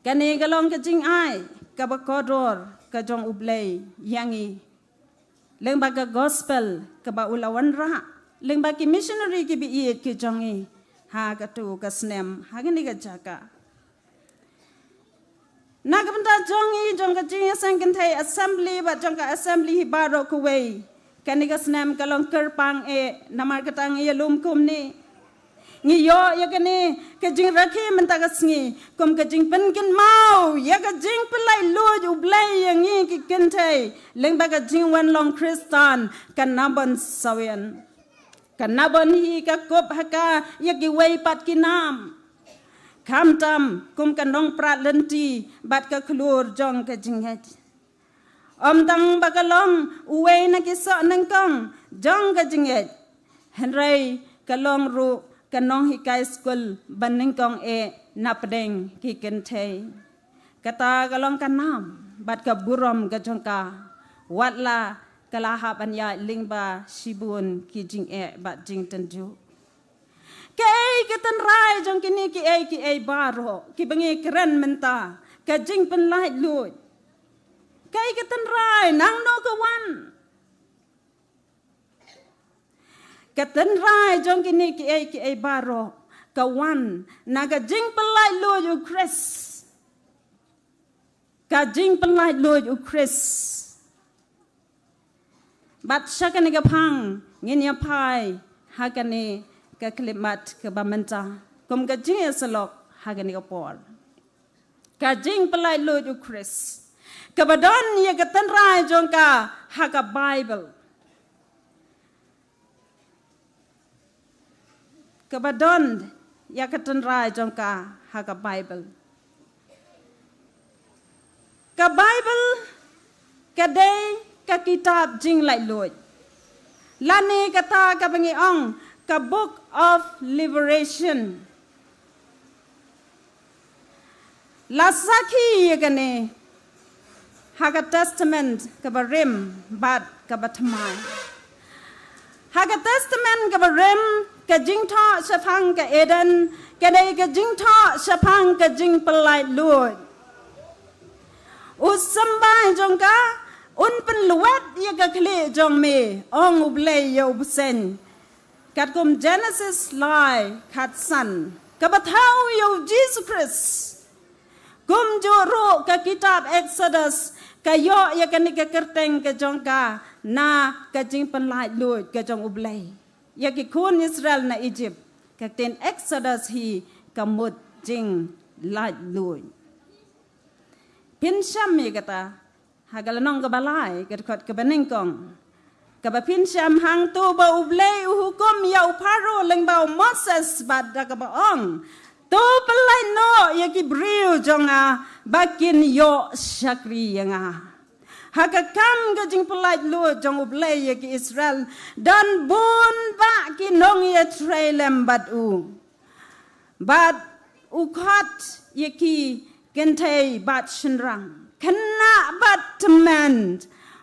Kane ka long ka jingai kaba kordor ka jong U Blei ïa ngi. Lyngba ka gospel kaba u la wanrah lyngba ki missionary kiba ïeit ki jong ngi ha kato ka snem, ha kane ka jaka. Na ka bynta jong ngi, jong ka Jingïaseng Kynthei Assembly bad jong ka assembly hi baroh kawei, kane ka snem ka long kyrpang eh, namar kata ngi ïalum kumne. Ngi ïoh ïa kane ka jingrakhe mynta ka sngi kum ka jingpynkynmaw ïa ka jingpynlait luid U Blei ïa ngi ki kynthei lyngba ka jingwan long Khristan, ka Nabon Sawian. Ka Nabon hi ka kup ha ka ïa kiwei pat ki nam, khamtam kum ka nongprat lynti bad ka khlur jong ka jingngeit. Ym tang ba ka long uwei na ki soh nyngkong jong ka jingngeit, hynrei ka long ruh ka nonghikai skul ba nyngkong eh napdeng ki kynthei. Kata ka long ka nam bad ka burom ka jong ka, wat la ka la hap ban ïaid lyngba shibun ki jingeh bad jingtynjuh. Kaei ka tynrai jong kine kiei kiei baroh kiba ngi kren mynta, ka jingpynlait luid? Kaei ka tynrai, nangno ka wan? Ka tynrai jong kine kiei kiei baroh ka wan na ka jingpynlait luid U Khrist. Ka jingpynlait luid U Khrist. Bad sha kane ka phang ngin ïa phai ha kane ka khyllipmat kaba mynta kum ka jingïasyllok ha kane ka por. Ka jingpynlait luid U Khrist kaba don ïa ka tynrai jong ka ha ka Baibl. Kaba don ïa ka tynrai jong ka ha ka Baibl. Ka Baibl ka dei ka kitab jinglaitluid, lane kata kaba ngi ong ka Book of Liberation. La sakhi ïa kane ha ka Testament kaba rim bad kaba thymmai. Ha ka Testament kaba rim, ka jingthoh shaphang ka Eden ka dei ka jingthoh shaphang ka jingpynlait luid. U symbai jong ka un pynlwet ïa ka khlieh jong me, ong U Blei ïa u bseiñ. Katkum Genesis lai khatsan, kaba thaw ïa u Jisu Khrist. Kumjuh ruh ka kitab Exodus ka ïoh ïa kane ka kyrteng ka jong ka na ka jingpynlait luid ka jong U Blei ïa ki khun Israel na Egypt. Ka ktien Exodus hi ka mut jinglait luid. Phin shem ïa kata ha ka lynnong kaba lai, ka dkhot kaba nyngkong. Kaba phin shem, hangto ba U Blei u hukum ïa u Pharaoh lyngba u Moses bad da kaba ong, to pynlait noh ïa ki briew jong nga ba kin ïoh shakri ïa nga. Ha ka kam ka jingpynlait luid jong U Blei ïa ki Israel, don bun bah ki nongïatreilang bad u. Bad u khot ïa ki kynthei bad shynrang, khynnah bad tymmen.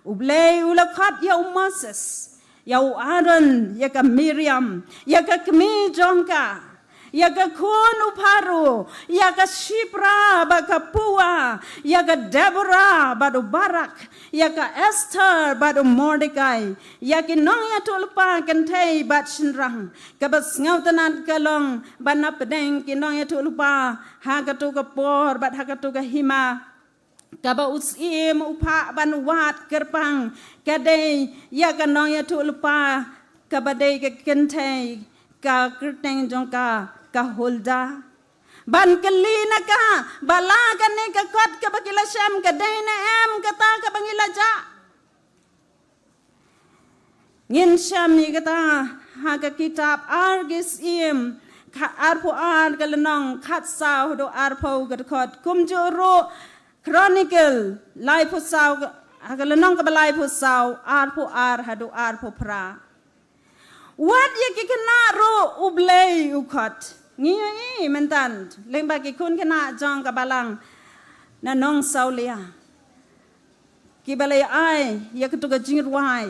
U Blei u la khot ïa u Moses, ïa u Aaron, ïa ka Miriam, ïa ka kmie jong ka. Ïa ka khun u Pharaoh, ïa ka Shiphrah bad ka Puah, ïa ka Deborah bad u Barak, ïa ka Esther bad u Mordekai, ïa ki nongïathuhlypa kynthei bad shynrang. Kaba sngewtynnad ka long ba na pdeng ki nongïathuhlypa ha kato ka por bad ha kato ka hima, kaba u syiem u phah ban wad kyrpang ka dei ïa ka nongïathuhlypa kaba dei ka kynthei, ka kyrteng jong ka ka Huldah. Ban kylli na ka ba la kane ka kot kaba ki la shem ka dei ne em kata kaba ngi la jah. Ngin shem ïa kata ha ka kitab Ar Ki Syiem, ka arphew ar ka lynnong khatsaw haduh arphew ka dkhot, kumjuh ruh Chronicle laiphew saw, ha ka lynnong kaba laiphew saw, arphew ar haduh arphew phra. Wat ïa ki khynnah ruh U Blei u khot. Ngi ïohi mynta lyngba ki khun khynnah jong ka balang na Nongsawlia, kiba la ai ïa kato ka jingrwai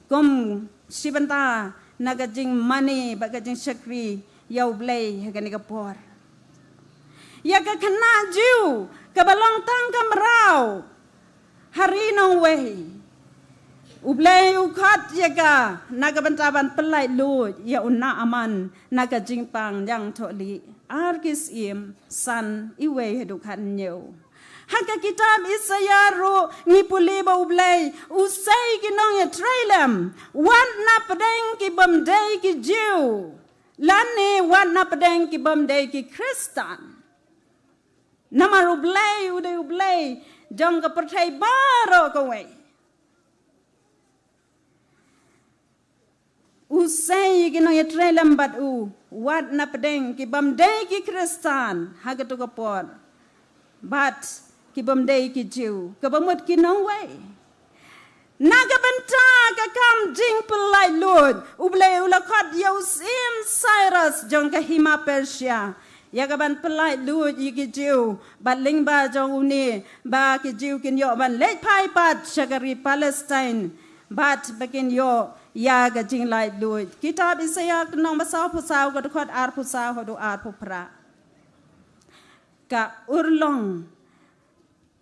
kum shi bynta na ka jingmane bad ka jingshakri ïa U Blei ha kane ka por. Ïa ka khynnah Jiw kaba long tang ka mraw ha ri nongwei, U Blei u khot ïa ka na ka bynta ban pyllait luid ïa u Naaman na ka jingpang jingthohlieh. Ar Ki Syiem san, wei haduh khathynñiew. Ha ka kitab Isaïah ruh ngi pule ba U Blei u sei ki nongïatrei lem wat na pdeng ki bym dei ki Jiw, lane wat na pdeng ki bym dei ki Khristan. Namar U Blei u dei U Blei jong ka pyrthei baroh kawei. U sei ki nongïatrei lem bad u wat na pdeng ki bym dei ki Khristan ha kato ka por, bad ki bym dei ki Jiw, kaba mut ki nongwei. Na ka bynta ka kam jingpyllait luid, U Blei u la khot ïa u Syiem Cyrus jong ka hima Persia ïa ka ban pyllait luid ïa ki Jiw, bad lyngba jong une ba ki Jiw kin ïoh ban leit phai pat sha ka ri Palestine, bad ba kin ïoh ïa ka jinglait luid. Kitab Isaïah ka lynnong ba sawphew saw ka dkhot arphew saw haduh arphew phra. Ka urlong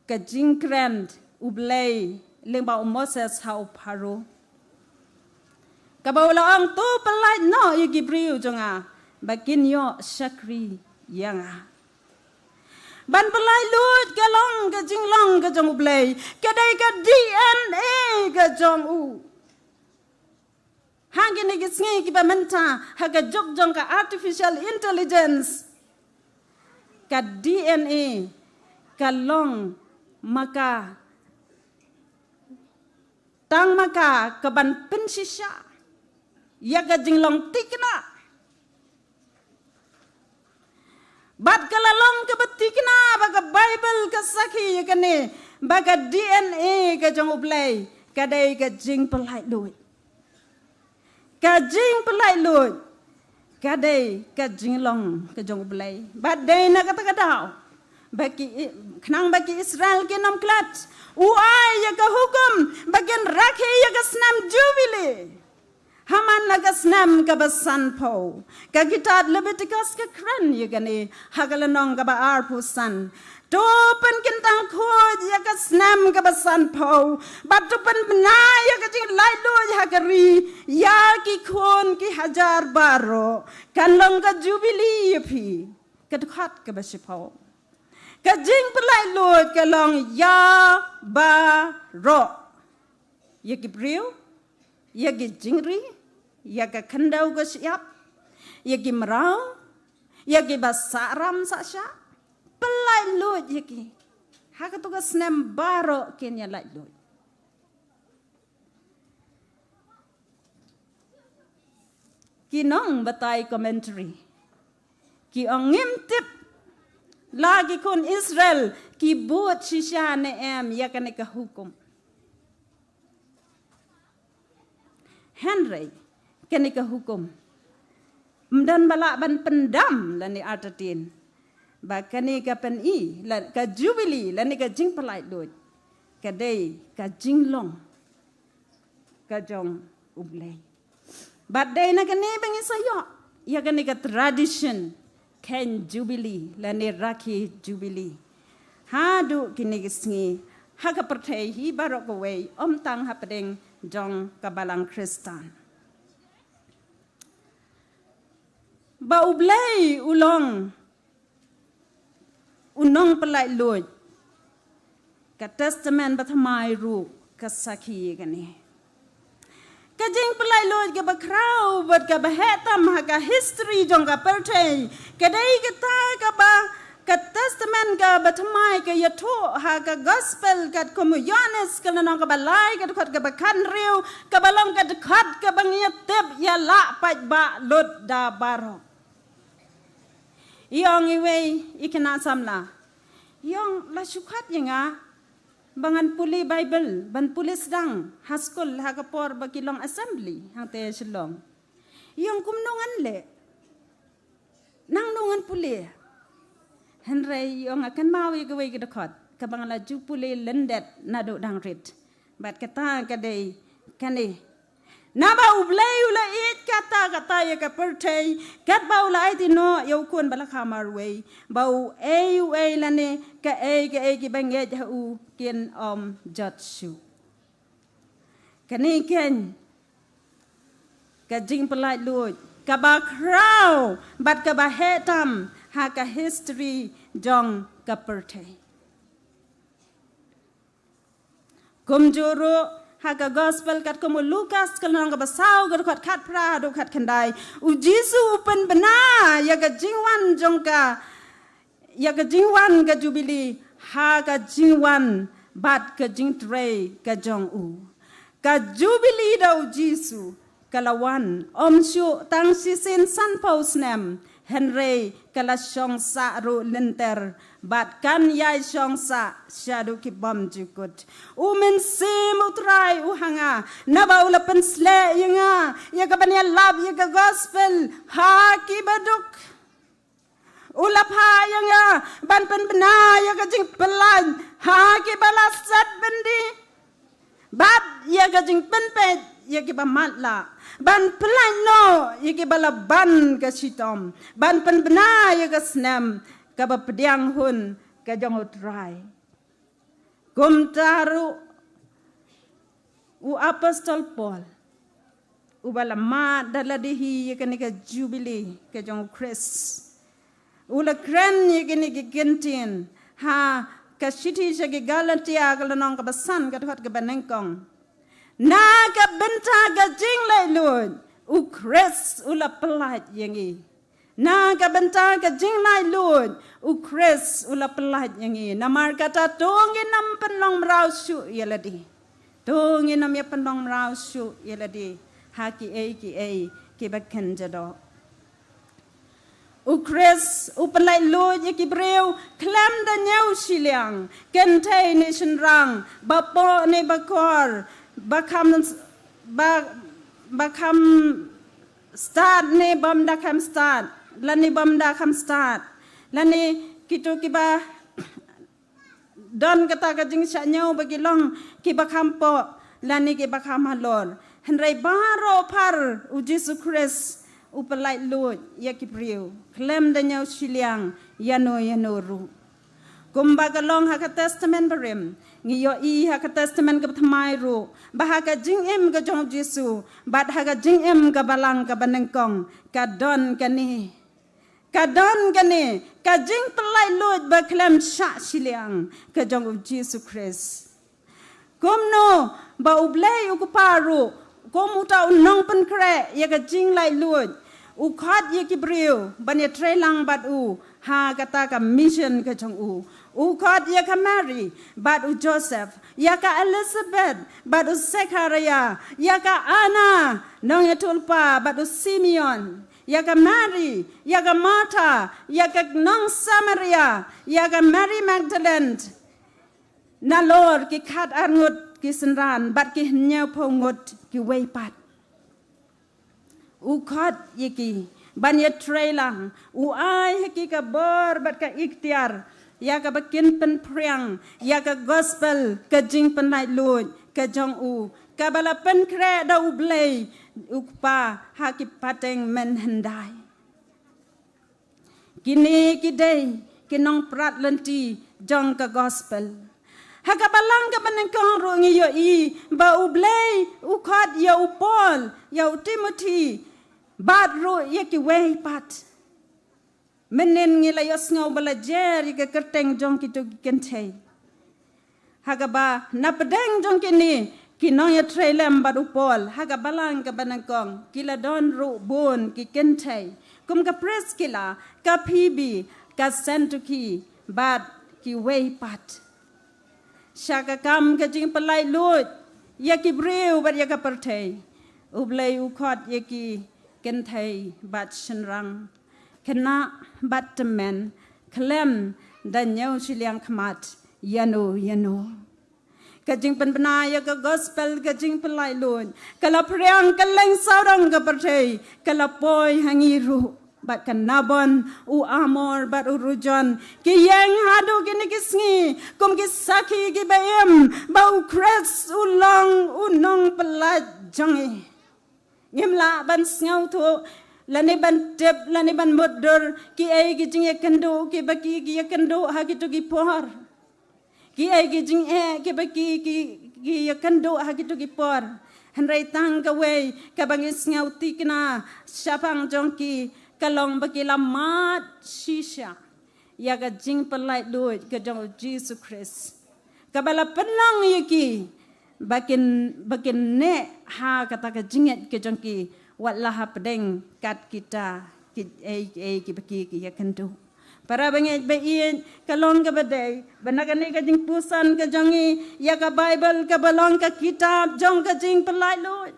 ka jingkren U Blei lyngba u Moses ha u Pharaoh, kaba u la ong, to pyllait noh ïa ki briew jong nga ba kin ïoh shakri ïa nga. Ban pyllait luid ka long ka jinglong ka jong U Blei, ka dei ka D N A ka jong u. Ha kine ki sngi kiba mynta, ha ka juk jong ka artificial intelligence, ka D N A ka long ma ka, tang ma ka ka ban pynshisha ïa ka jinglong thikna. Bad ka la long kaba thikna ba ka Baibl ka sakhi ïa kane, ba ka D N A ka jong U Blei ka dei ka jingpyllait luid. Ka jingpyllait luid ka dei ka jinglong ka jong U Blei. Bad dei na kata ka daw ba ki, khnang ba ki Israel kin ym klet, u ai ïa ka hukum ba kin rakhe ïa ka snem Jubili ha man la ka snem kaba sanphew. Ka kitab Leviticus ka kren ïa kane ha ka lynnong kaba arphew san. To pynkyntang khuid ïa ka snem kaba sanphew, bad to pynbna ïa ka jinglait luid ha ka ri ïa ki khun ki hajar baroh. Kan long ka Jubili ïa phi. Ka dkhot kaba shiphew. Ka jingpyllait luid ka long ïa baroh. Ïa ki briew, ïa ki jingri, ïa ka khyndew ka shyiap, ïa ki mraw, ïa kiba sahram sahshah, pyllait luid ïa ki. Ha kato ka snem baroh kin ïalait luid. Ki nongbatai commentary ki ong ngim tip la ki khun Israel ki bud shisha ne em ïa kane ka hukum. Hynrei kane ka hukum ym don ba lah ban pyndam lane artatien ba kane ka pyni la ka Jubili lane ka jingpyllait luid ka dei ka jinglong ka jong U Blei. Bad dei na kane ba ngi sa ïoh ïa kane ka tradition kheiñ Jubili lane rakhi Jubili haduh kine ki sngi ha ka pyrthei hi baroh kawei, ym tang hapdeng jong ka Balang Khristan. Ba U Blei u long u nongpynlait luid, ka Testament Bathymmai ruh ka sakhi ïa kane. Ka jingpynlait luid kaba khraw bad kaba heh tam ha ka history jong ka pyrthei ka dei kata kaba ka Testament ka Bathymmai ka ïathuh ha ka Gospel katkum u Ïoannis ka lynnong kaba lai, ka dkhot kaba khathynriew, kaba long ka dkhot kaba ngi ïatip ïa lah paidbah lut da baroh. I ong iwei i khynnah samla, i ong, la shu khot ïa nga ba ngan pule Baibl, ban pule sdang ha skul ha ka por ba ki long assembly hangtei Shillong. I ong, kumno ngan leh? Nangno ngan pule? Hynrei i ong, nga kynmaw ïa kawei ka dkhot kaba nga la ju pule lyndet naduh dang rit. Bad kata ka dei kane: Naba U Blei u la ïeit katta katta ïa ka pyrthei, katba u la aiti noh ïa u khun ba la kha marwei, ba uei uei lane kaei kaei kiba ngeit ha u kin ym jot shuh. Kane keiñ ka jingpynlait luid kaba khraw bad kaba heh tam ha ka history jong ka pyrthei. Kumjuh ruh ha ka Gospel katkum u Lukas ka lynnong kaba saw, ka dkhot khatphra haduh khatkhyndai, U Jisu u pynbna ïa ka jingwan jong ka, ïa ka jingwan ka Jubili ha ka jingwan bad ka jingtrei ka jong u. Ka Jubili da U Jisu ka la wan ym shuh tang shisien sanphew snem, hynrei ka la shong sah ruh lynter bad kan ïai shong sah shaduh ki bymjukut. U Mynsiem U Trai u ha nga, naba u la pynsleh ïa nga ïa kaban ïalap ïa ka Gospel ha ki baduk. U la phah ïa nga ban pynbna ïa ka jingpynlait ha kiba la set byndi, bad ïa ka jingpynpeit ïa kiba matlah, ban pynlait noh ïa kiba la ban ka shitom, ban pynbna ïa ka snem kaba pdiang hun ka jong U Trai. Kumta ruh u Apostol Paul uba la mad da lade hi ïa kane ka Jubili ka jong U Khrist, u la kren ïa kine ki kyntien ha ka shithi sha ki Galatia ka lynnong kaba san, ka dkhot kaba nyngkong: Na ka bynta ka jinglaitluid U Khrist u la pynlait ïa ngi. Na ka bynta ka jinglaitluid U Khrist u la pynlait ïa ngi. Namar kata to ngin ym pynlong mraw shuh ïa lade. To ngin ym ïa pynlong mraw shuh ïa lade ha kiei kiei kiba kynja doh. U Khrist u pynlaitluid ïa ki briew khlem da ñiew shiliang, kynthei ne shynrang, ba poh ne ba kor, ba kham, ba, ba kham stad ne bym da kham stad, lane bym da kham stad, lane kito kiba don kata ka jingshah ñiew ba ki long kiba kham poh lane kiba kham halor. Hynrei baroh phar U Jisu Khrist u pynlaitluid ïa ki briew khlem da ñiew shiliang ïano ïano ruh. Kumba ka long ha ka Testament Barim, ngi ïohi ha ka Testament ka Bathymmai ruh ba ha ka jingim ka jong U Jisu bad ha ka jingim ka Balang kaba nyngkong ka don kane, ka don kane ka jingpynlaitluid ba khlem shah shiliang ka jong U Jisu Khrist. Kumno ba U Blei U Kpa ruh, kum uta u nongpynkhreh ïa ka jinglaitluid, u khot ïa ki briew ban ïatreilang bad u ha kata ka mission ka jong u. U khot ïa ka Mary bad u Joseph, ïa ka Elizabeth bad u Zechariah, ïa ka Anna nongïathuhlypa bad u Simeon, ïa ka Mary, ïa ka Martha, ïa ka nong Samaria, ïa ka Mary Magdalene, nalor ki khatar ngut ki synran bad ki hynñiewphew ngut kiwei pat. U khot ïa ki ban ïatreilang, u ai ha ki ka bor bad ka iktiar ïa kaba kin pynphriang ïa ka Gospel ka jingpynlaitluid ka jong u, kaba la pynkhreh da U Blei U Kpa ha ki pateng mynhyndai. Kine ki dei ki nongprat lynti jong ka gospel. Ha ka balang kaba nyngkong ruh ngi ïohi ba U Blei u khot ïa u Paul, ïa u Timothy, bad ruh ïa kiwei pat. Mynnin ngi la ïohsngew ba la jer ïa ka kyrteng jong kito ki kynthei. Ha kaba na pdeng jong kine ki nongïatreilang bad u Paul, ha ka balang kaba nyngkong ki la don ruh bun ki kynthei, kum ka Priskila, ka Phoebe, ka Syntyche, bad kiwei pat. Sha ka kam ka jingpyllait luid ïa ki briew bad ïa ka pyrthei, U Blei u khot ïa ki kynthei bad shynrang, khynnah bad tymmen, khlem da ñiew shiliang khmat ïano ïano. Ka jingpynbna ïa ka gospel, ka jingpyllait luid, ka la phriang kylleng sawdong ka pyrthei, ka la poi ha ngi ruh. Bad ka Nabon, u Amor, bad u Rujon, ki ïeng haduh kine ki sngi kum ki sakhi kiba im ba U Khrist u long u nongpyllait jong ngi. Ngim lah ban sngewthuh, lane ban tip, lane ban mutdur kiei ki jingïakynduh kiba ki, ki ïakynduh ha kito ki por. Kiei ki jingeh kiba ki, ki, ki ïakynduh ha kito ki por. Hynrei tang kawei kaba ngi sngew thikna shaphang jong ki ka long ba ki la mad shisha ïa ka jingpyllait luid ka jong U Jisu Khrist, kaba la pynlong ïa ki ba kin, ba kin neh ha kata ka jingngeit ka jong ki, wat la hapdeng kat kita kiei kiei kiba ki, ki ïakynduh. Para bangeit ba ïeit, ka long kaba dei ba na kane ka jingpuson ka jong ngi ïa ka Baibl, kaba long ka kitab jong ka jingpyllait luid,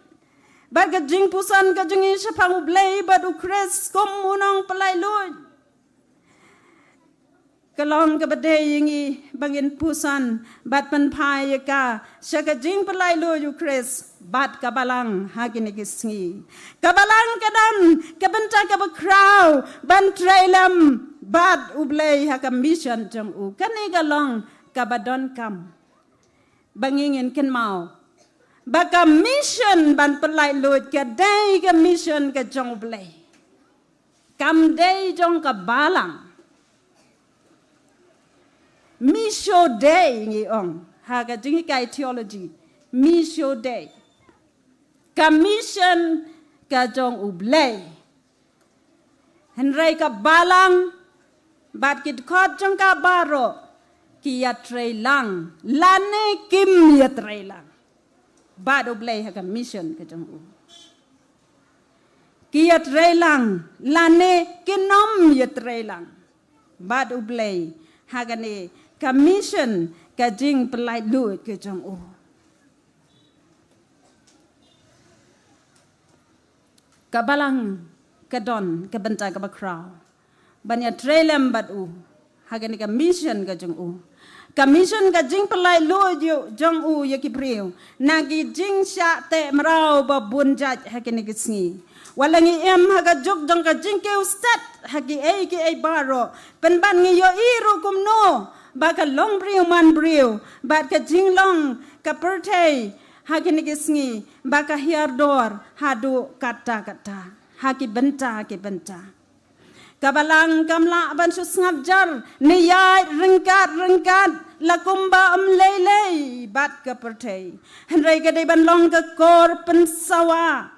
bad ka jingpuson ka jong ngi shaphang U Blei bad U Khrist kum u nongpyllait luid, ka long kaba dei ïa ngi ba ngin puson bad pynphai ïa ka sha ka jingpyllait luid U Khrist bad ka balang ha kine ki sngi. Ka balang ka don ka bynta kaba khraw ban trei lem bad U Blei ha ka mission jong u. Kane ka long kaba donkam ba ngi ngin kynmaw ba ka mission ban pyllait luid ka dei ka mission ka jong U Blei, kam dei jong ka balang. Missio Dei ngi ong ha ka jinghikai theology. Missio Dei, ka mission ka jong U Blei. Hynrei ka balang bad ki dkhot jong ka baroh ki ïatreilang lane kim ïatreilang bad U Blei ha ka mission ka jong u. Ki ïatreilang lane kin ym ïatreilang bad U Blei ha kane ka mission ka jingpyllait luid ka jong u. Ka balang ka don ka bynta kaba khraw ban ïatrei lem bad u ha kane ka mission ka jong u. Ka mission ka jingpyllait luid jong u ïa ki briew na ki jingshah teh mraw ba bun jait ha kine ki sngi. Wat la ngi im ha ka juk jong ka jingkiew stet ha kiei kiei baroh, pynban ngi ïohi ruh kumno ba ka longbriew manbriew bad ka jinglong ka pyrthei ha kine ki sngi ba ka hiar dor haduh katta katta ha ki bynta ki bynta. Ka balang kam lah ban shu sngap jar ne ïaid ryngkat ryngkat la kumba ym lei lei bad ka pyrthei. Hynrei ka dei ban long ka kor pynsawa,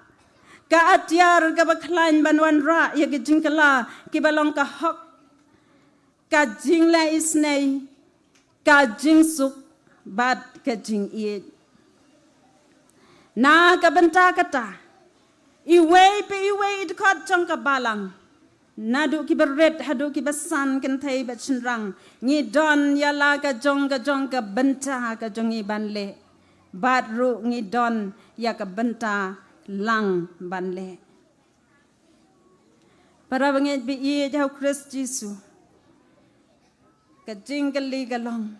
ka atiar kaba khlaiñ ban wanrah ïa ki jingkylla kiba long ka hok, ka jingleh isynei, ka jingsuk bad ka jingïeit. Na ka bynta kata, iwei pa iwei i dkhot jong ka balang, naduh kiba rit haduh kiba san, kynthei bad shynrang, ngi don ïa la ka jong ka jong ka bynta ka jong ngi ban leh, bad ruh ngi don ïa ka bynta lang ban leh. Para bangeit ba ïeit ha u Khrist Jisu, ka jingkylli ka long,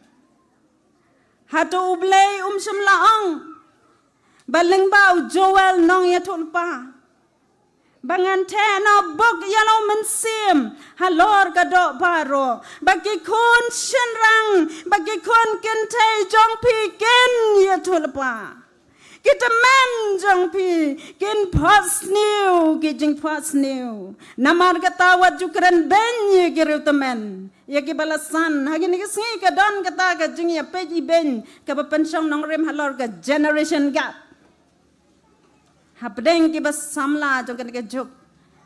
hato U Blei um shym la ong ba lyngba u Joel nongïathuhlypa ba ngan theh noh bok ïa u Mynsiem halor ka doh baroh, ba ki khun shynrang, ba ki khun kynthei jong phi kin ïathuhlypa? Ki tymmen jong phi kin phohsniew ki jingphohsniew. Namar kata wat ju kren beiñ ïa ki riew tymmen, ïa kiba la san. Ha kine ki sngi ka don kata ka jingïapeit ibeiñ kaba pynshong nongrim halor ka generation gap hapdeng kiba samla jong kane ka juk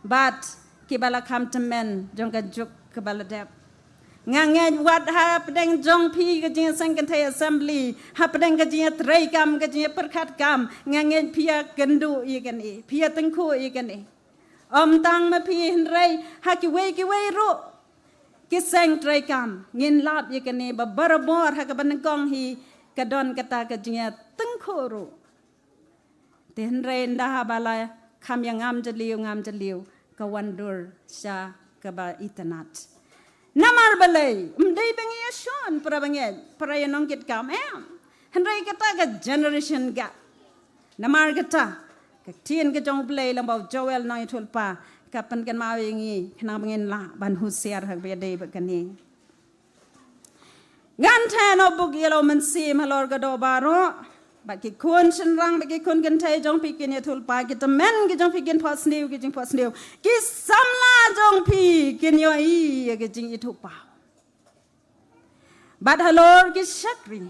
bad kiba la kham tymmen jong ka juk kaba la dep. Nga ngeit wat hapdeng jong phi ka jingïaseng kynthei assembly, hapdeng ka jingïatreikam, ka jingïapyrkhat kam, nga ngeit phi ïakynduh ïa kane, phi ïatyngkhuh ïa kane. Ym tang ma phi hynrei ha kiwei kiwei ruh ki seng treikam ngin lap ïa kane ba barabor ha kaba nyngkong hi ka don kata ka jingïatyngkhuh ruh. Te hynrei ynda haba la kham ïa ngam jylliew ngam jylliew ka wan dur sha kaba itynnat. Namar balei? Ym dei ba ngi ïashon para bangeit, para ïanongkitkam, em. Hynrei kata ka generation gap. Namar kata ka ktien ka jong U Blei lyngba u Joel nongïathuhlypa ka pynkynmaw ïa ngi khnang ba ngin lah ban husiar ha kaba ïadei bad kane. Ngan theh noh buk ïa la u mynsiem halor ka doh baroh. Bad ki khun shynrang bad ki khun kynthei jong phi kin ïathuhlypa, ki tymmen ki jong phi kin phohsniew ki jingphohsniew. Ki samla jong phi kin ïohi ïa ki jingithuhpaw. Bad halor ki shakri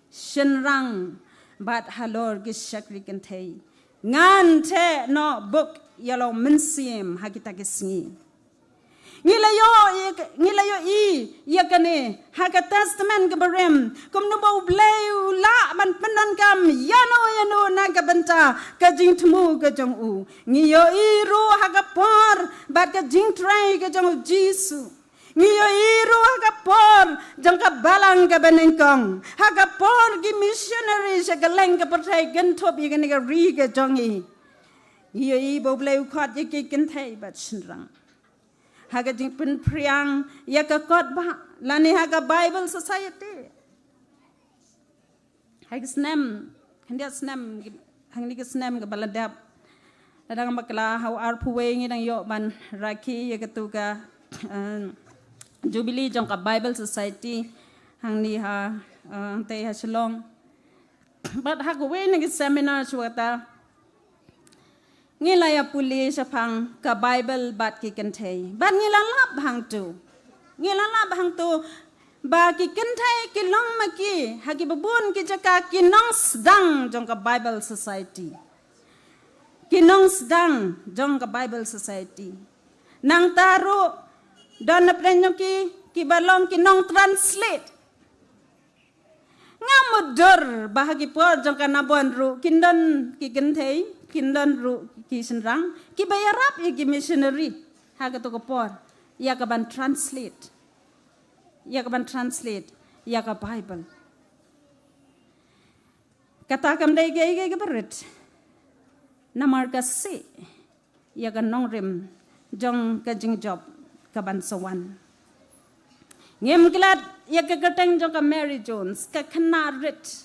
shynrang bad halor ki shakri kynthei ngan theh noh buk ïa la u mynsiem ha kita ki sngi. Ngi la ïoh, ngi la ïohi ïa kane ha ka Testament kaba rim, kumno ba U Blei u lah ban pyndonkam ïano ïano na ka bynta ka jingthmu ka jong u. Ngi ïohi ruh ha ka por bad ka jingtrei ka jong u Jisu. Ngi ïohi ruh ha ka por jong ka balang kaba nyngkong, ha ka por ki missionary sha kylleng ka pyrthei kynthup ïa kane ka ri ka jong ngi. Ngi ïohi ba U Blei u khot ïa ki kynthei bad shynrang ha ka jingpynphriang ïa ka kot ba lane ha ka Bible Society. Ha ki snem, khyndiat snem, hangne ki snem kaba la dep, la dang bakla ha u arphew wei ngi dang ïoh ban rakhe ïa katu ka, eh, Jubilee jong ka Bible Society hangne ha, eh, hangtei ha Shillong. Bad ha kawei na ki seminar shuwa kata ngi la ïa pule shaphang ka Bible bad ki kynthei. Bad ngi la lap hangtu. Ngi la lap hangtu ba ki kynthei ki long ma ki ha kiba bun ki jaka ki nongsdang jong ka Bible Society. Ki nongsdang jong ka Bible Society. Nangta ruh don na pdeng jong ki kiba long ki nongtranslate. Nga mutdur ba ha ki por jong ka Nabon ruh kin don ki kynthei, kin don ruh ki shynrang kiba ïarap ïa ki missionary ha kato ka por ïa ka ban translate, ïa ka ban translate ïa ka Bible. Kata kam dei kaei kaei kaba rit. Namar ka sih ïa ka nongrim jong ka jingjop ka ban sa wan. Ngim klet ïa ka kyrteng jong ka Mary Jones, ka khynnah rit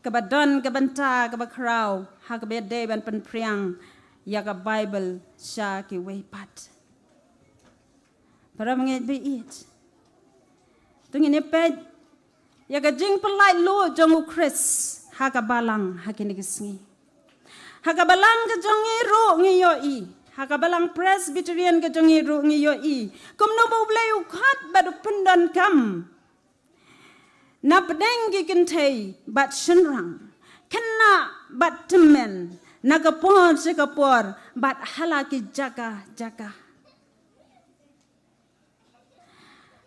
kaba don ka bynta kaba khraw ha kaba ïadei ban pynphriang ïa ka Bible sha kiwei pat. Para bangeit ba ïeit, to ngin ïa peit ïa ka jingpyllait luid jong U Khrist ha ka balang ha kine ki sngi. Ha ka balang ka jong ngi ruh ngi ïohi, ha ka balang Presbyterian ka jong ngi ruh ngi ïohi kumno ba U Blei u khot bad u pyndonkam na pdeng ki kynthei bad shynrang, khynnah bad tymmen, na ka por sha ka por bad ha la ki jaka jaka.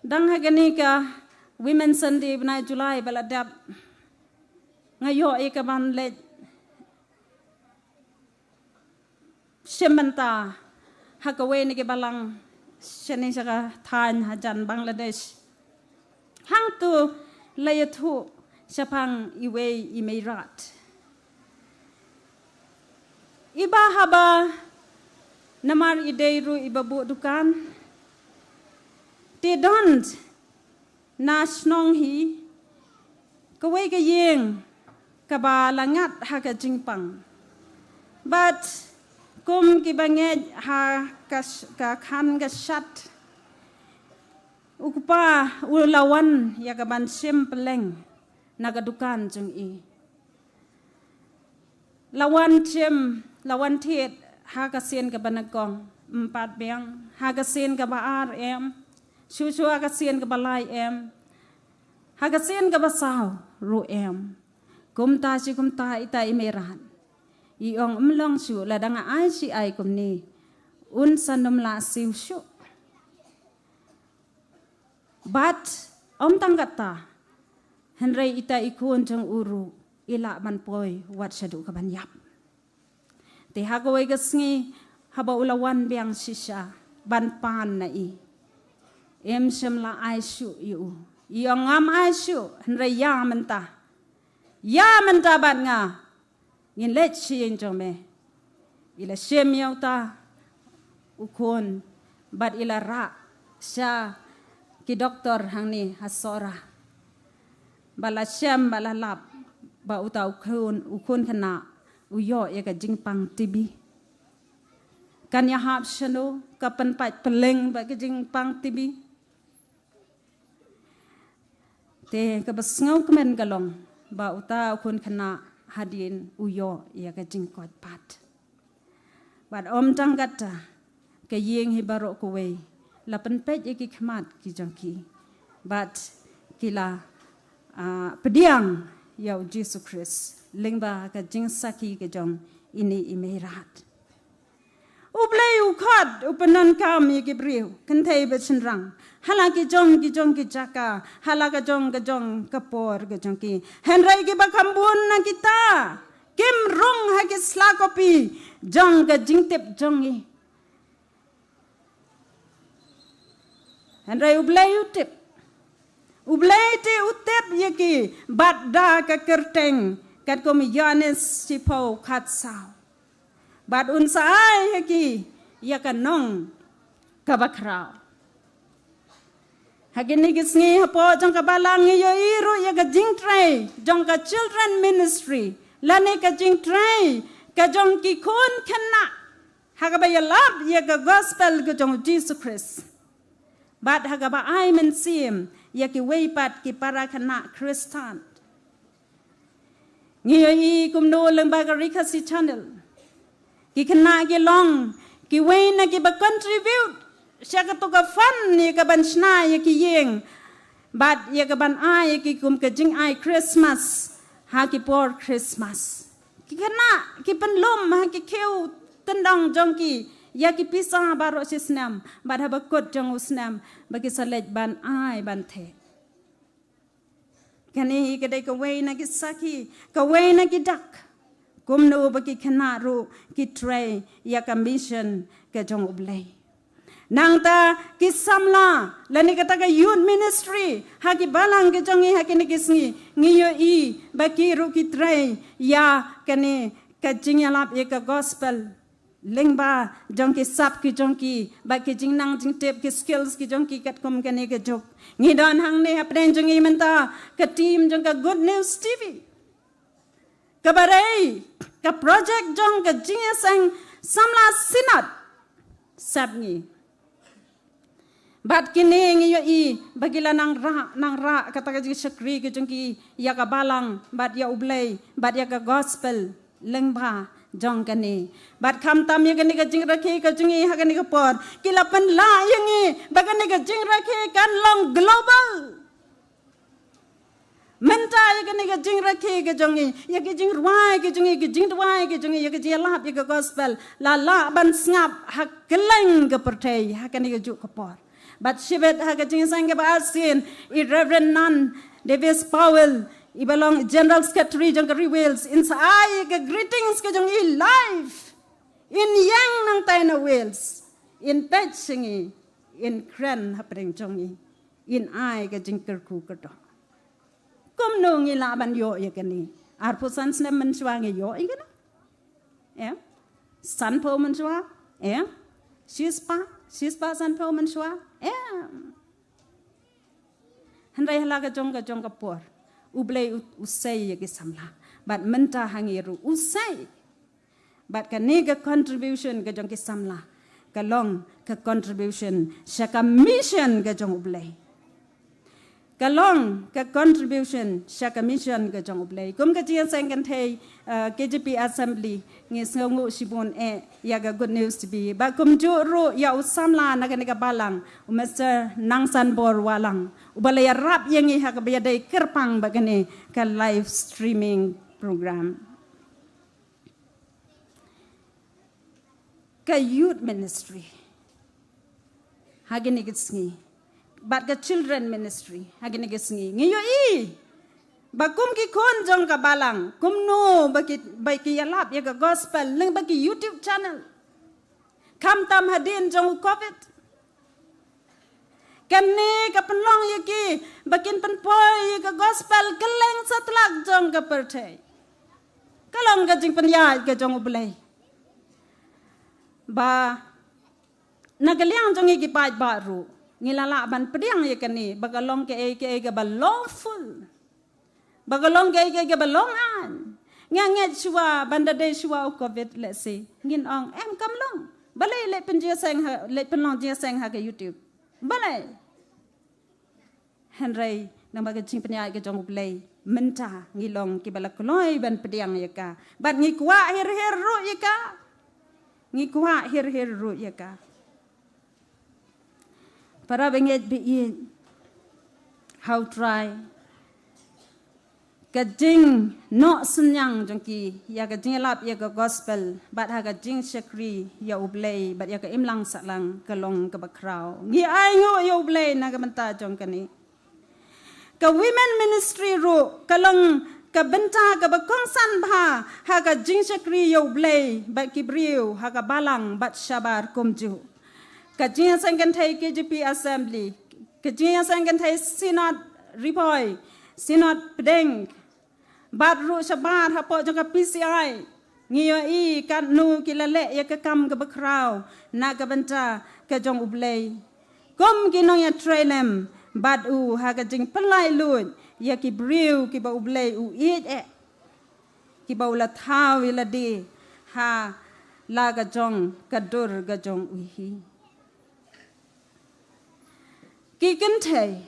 Dang ha kane ka Women's Sunday bnai July ba la dep, nga ïoh ïa ka ban leit shim bynta ha kawei na ki balang shane sha ka thaiñ hajan Bangladesh. Hangtu la ïathuh shaphang iwei i meirat iba haba namar i dei ruh iba buh dukan. Te don na shnong hi kawei ka ïing kaba la ngat ha ka jingpang. Bad kum kiba ngeit ha ka sh-, ka khan ka shat, u kpa u la wan ïa ka ban shim pylleng na ka dukan jong i. La wan chim, la wan thied ha ka sien kaba nyngkong, em pat biang, ha ka sien kaba ar em, shuh shuh ha ka sien kaba lai em, ha ka sien kaba saw ruh em. Kumta shi kumta ita i Meirat i ong, em long shuh, lada nga ai shi ai kumne, un sa nym lah siew shuh. Bad ym tang kata, hynrei ita i khun jong u ruh i lah ban poi wat shaduh kaban ïap. Te ha kawei ka sngi, haba u la wan biang shisha ban pan na i, em shym la ai shuh ïa u. I ong, ngam ai shuh, hynrei ïa mynta, ïa mynta bad nga ngin leit sha ïing jong me. I la shim ïa uta u khun bad i la rah sha ki doktor hangne ha Sohra. Ba la shem, ba la lap ba uta u khun, u khun khynnah u ïoh ïa ka jingpang T B. Kan ïahap shano ka pynpait pylleng bad ka jingpang T B? Te kaba sngewkmen ka long ba uta u khun khynnah hadien u ïoh ïa ka jingkoit pat. Bad ym tang kata, ka ïing hi baroh kawei la pynpeit ïa ki khmat ki jong ki bad ki la, ah, pdiang ïa u Jisu Khrist lyngba ka jingsakhi ka jong ine i Meirat. U Blei u khot, u pyndonkam ïa ki briew kynthei bad shynrang ha la ki jong ki jong ki jaka, ha la ka jong ka jong ka por ka jong ki. Hynrei kiba kham bun na kita kim rung ha ki sla kopi jong ka jingtip jong ngi. Hynrei U Blei u tip. U Blei te u tip ïa ki bad da ka kyrteng katkum Ïoannis shiphew khatsaw. Bad un sa ai ha ki ïa ka nong kaba khraw. Ha kine ki sngi hapoh jong ka balang ngi ïohi ruh ïa ka jingtrei jong ka children ministry lane ka jingtrei ka jong ki khun khynnah ha kaba ïalap ïa ka gospel ka jong Jisu Khrist. Bad ha kaba ai mynsiem ïa kiwei pat ki para khynnah Khristan. Ngi ïohi kumno lyngba ka Ri Khasi Channel. Ki khynnah ki long kiwei na kiba contribute sha kato ka fund ïa kaban shna ïa ki ïing bad ïa kaban ai ïa ki kum ka jingai Christmas ha ki por Christmas. Ki khynnah ki pynlum ha ki khiew tyndong jong ki ïa ki pisa baroh shi snem bad haba kut jong u snem ba ki sa leit ban ai ban theh. Kane hi ka dei kawei na ki sakhi, kawei na ki dak kumno ba ki khynnah ruh ki trei ïa ka mission ka jong U Blei. Nangta ki samla lane kata ka youth ministry ha ki balang ka jong ngi ha kine ki sngi, ngi ïohi ba ki ruh ki trei ïa kane ka jingïalap ïa ka gospel lyngba jong ki sap ki jong ki bad ki jingnang jingtip, ki skills ki jong ki katkum kane ka juk. Ngi don hangne hapdeng jong ngi mynta ka team jong ka Good News T V. Kaba dei ka project jong ka jingïaseng samla Synod Sepngi. Bad kine ngi ïohi ba ki la nang rah, nang rah kata ka jingshakri ka jong ki ïa ka balang bad ïa U Blei bad ïa ka gospel lyngba jong kane. Bad khamtam ïa kane ka jingrakhe ka jong ngi ha kane ka por, ki la pynlah ïa ngi ba kane ka jingrakhe kan long global. Mynta ïa kane ka jingrakhe ka jong ngi, ïa ki jingrwai ka jong ngi, ki jingduwai ka jong ngi, ïa ka jingïalap ïa ka gospel la lah ban sngap ha kylleng ka pyrthei ha kane ka juk ka por. Bad shibit ha ka jingsang kaba arsien, i Reverend Nan Davis Powell, iba long General Secretary jong ka Ri Wales, in sa ai ïa ka greetings ka jong i live. In ïeng nangtai na Wales, in peit sha ngi, in kren hapdeng jong ngi, in ai ka jingkyrkhu kyrdoh. Kumno ngi lah ban ïoh ïa kane? Arphew san snem mynshuwa ngi ïoh ïa kane? Em? Sanphew mynshuwa? Em? Shispah, shispah sanphew mynshuwa? Em? Hynrei ha la ka jong ka jong ka por, U Blei u, u sei ïa ki samla. Bad mynta ha ngi ruh u sei. Bad kane ka contribution ka jong ki samla ka long ka contribution sha ka mission ka jong U Blei. Ka long ka contribution sha ka mission ka jong U Blei. Kum ka jingïaseng kynthei, uh, K J P Assembly, ngi sngewnguh shibun eh ïa ka Good News T V. Ba kumjuh ruh ïa u samla na kane ka balang, u Mister Nangsanbor Wahlang, uba la ïarap ïa ngi ha kaba ïadei kyrpang bad kane ka live streaming program. Ka youth ministry ha kine ki sngi, bad ka children ministry ha kine ki sngi, ngi ïohi ba kum ki khun jong ka balang, kumno ba ki, ba ki ïalap ïa ka gospel lyngba ki YouTube channel, khamtam hadien jong u covid. Kane ka pynlong ïa ki ba kin pynpoi ïa ka gospel kylleng satlak jong ka pyrthei. Ka long ka jingpynïaid ka jong U Blei. Ba na ka liang jong ngi ki paidbah ruh, ngi la lah ban pdiang ïa kane ba ka long kaei kaei kaba lawful, ba ka long kaei kaei kaba long aiñ. Nga ngeit shuwa ban da dei shuwa u covid, let's say, ngin ong em, kam long. Balei leh pynjingïaseng ha, leh pynlong jingïaseng ha ka YouTube? Balei? Hynrei namar ka jingpynïaid ka jong U Blei, mynta ngi long kiba la kloi ban pdiang ïa ka, bad ngi kwah hir hir ruh ïa ka. Ngi kwah hir hir ruh ïa ka. Para bangeit ba ïeit ha U Trai, ka jingnoh synñiang jong ki ïa ka jingïalap ïa ka gospel bad ha ka jingshakri ïa U Blei bad ïa ka imlang sahlang ka long kaba khraw. Ngi ainguh ïa U Blei na ka bynta jong kane. Ka women ministry ruh ka long ka bynta kaba kongsan bha ha ka jingshakri ïa U Blei bad ki briew ha ka balang bad shabar kumjuh. Ka jingïaseng kynthei K J P Assembly, ka jingïaseng kynthei Synod Ri Bhoi, Synod Pdeng, bad ruh shabar hapoh jong ka P C I, ngi ïohi katno ki la leh ïa ka kam kaba khraw na ka bynta ka jong U Blei. Kum ki nongïatrei lem bad u ha ka jingpynlait luid ïa ki briew kiba U Blei u ïeit eh, kiba u la thaw ïa lade ha la ka jong ka dur ka jong u hi. Ki kynthei,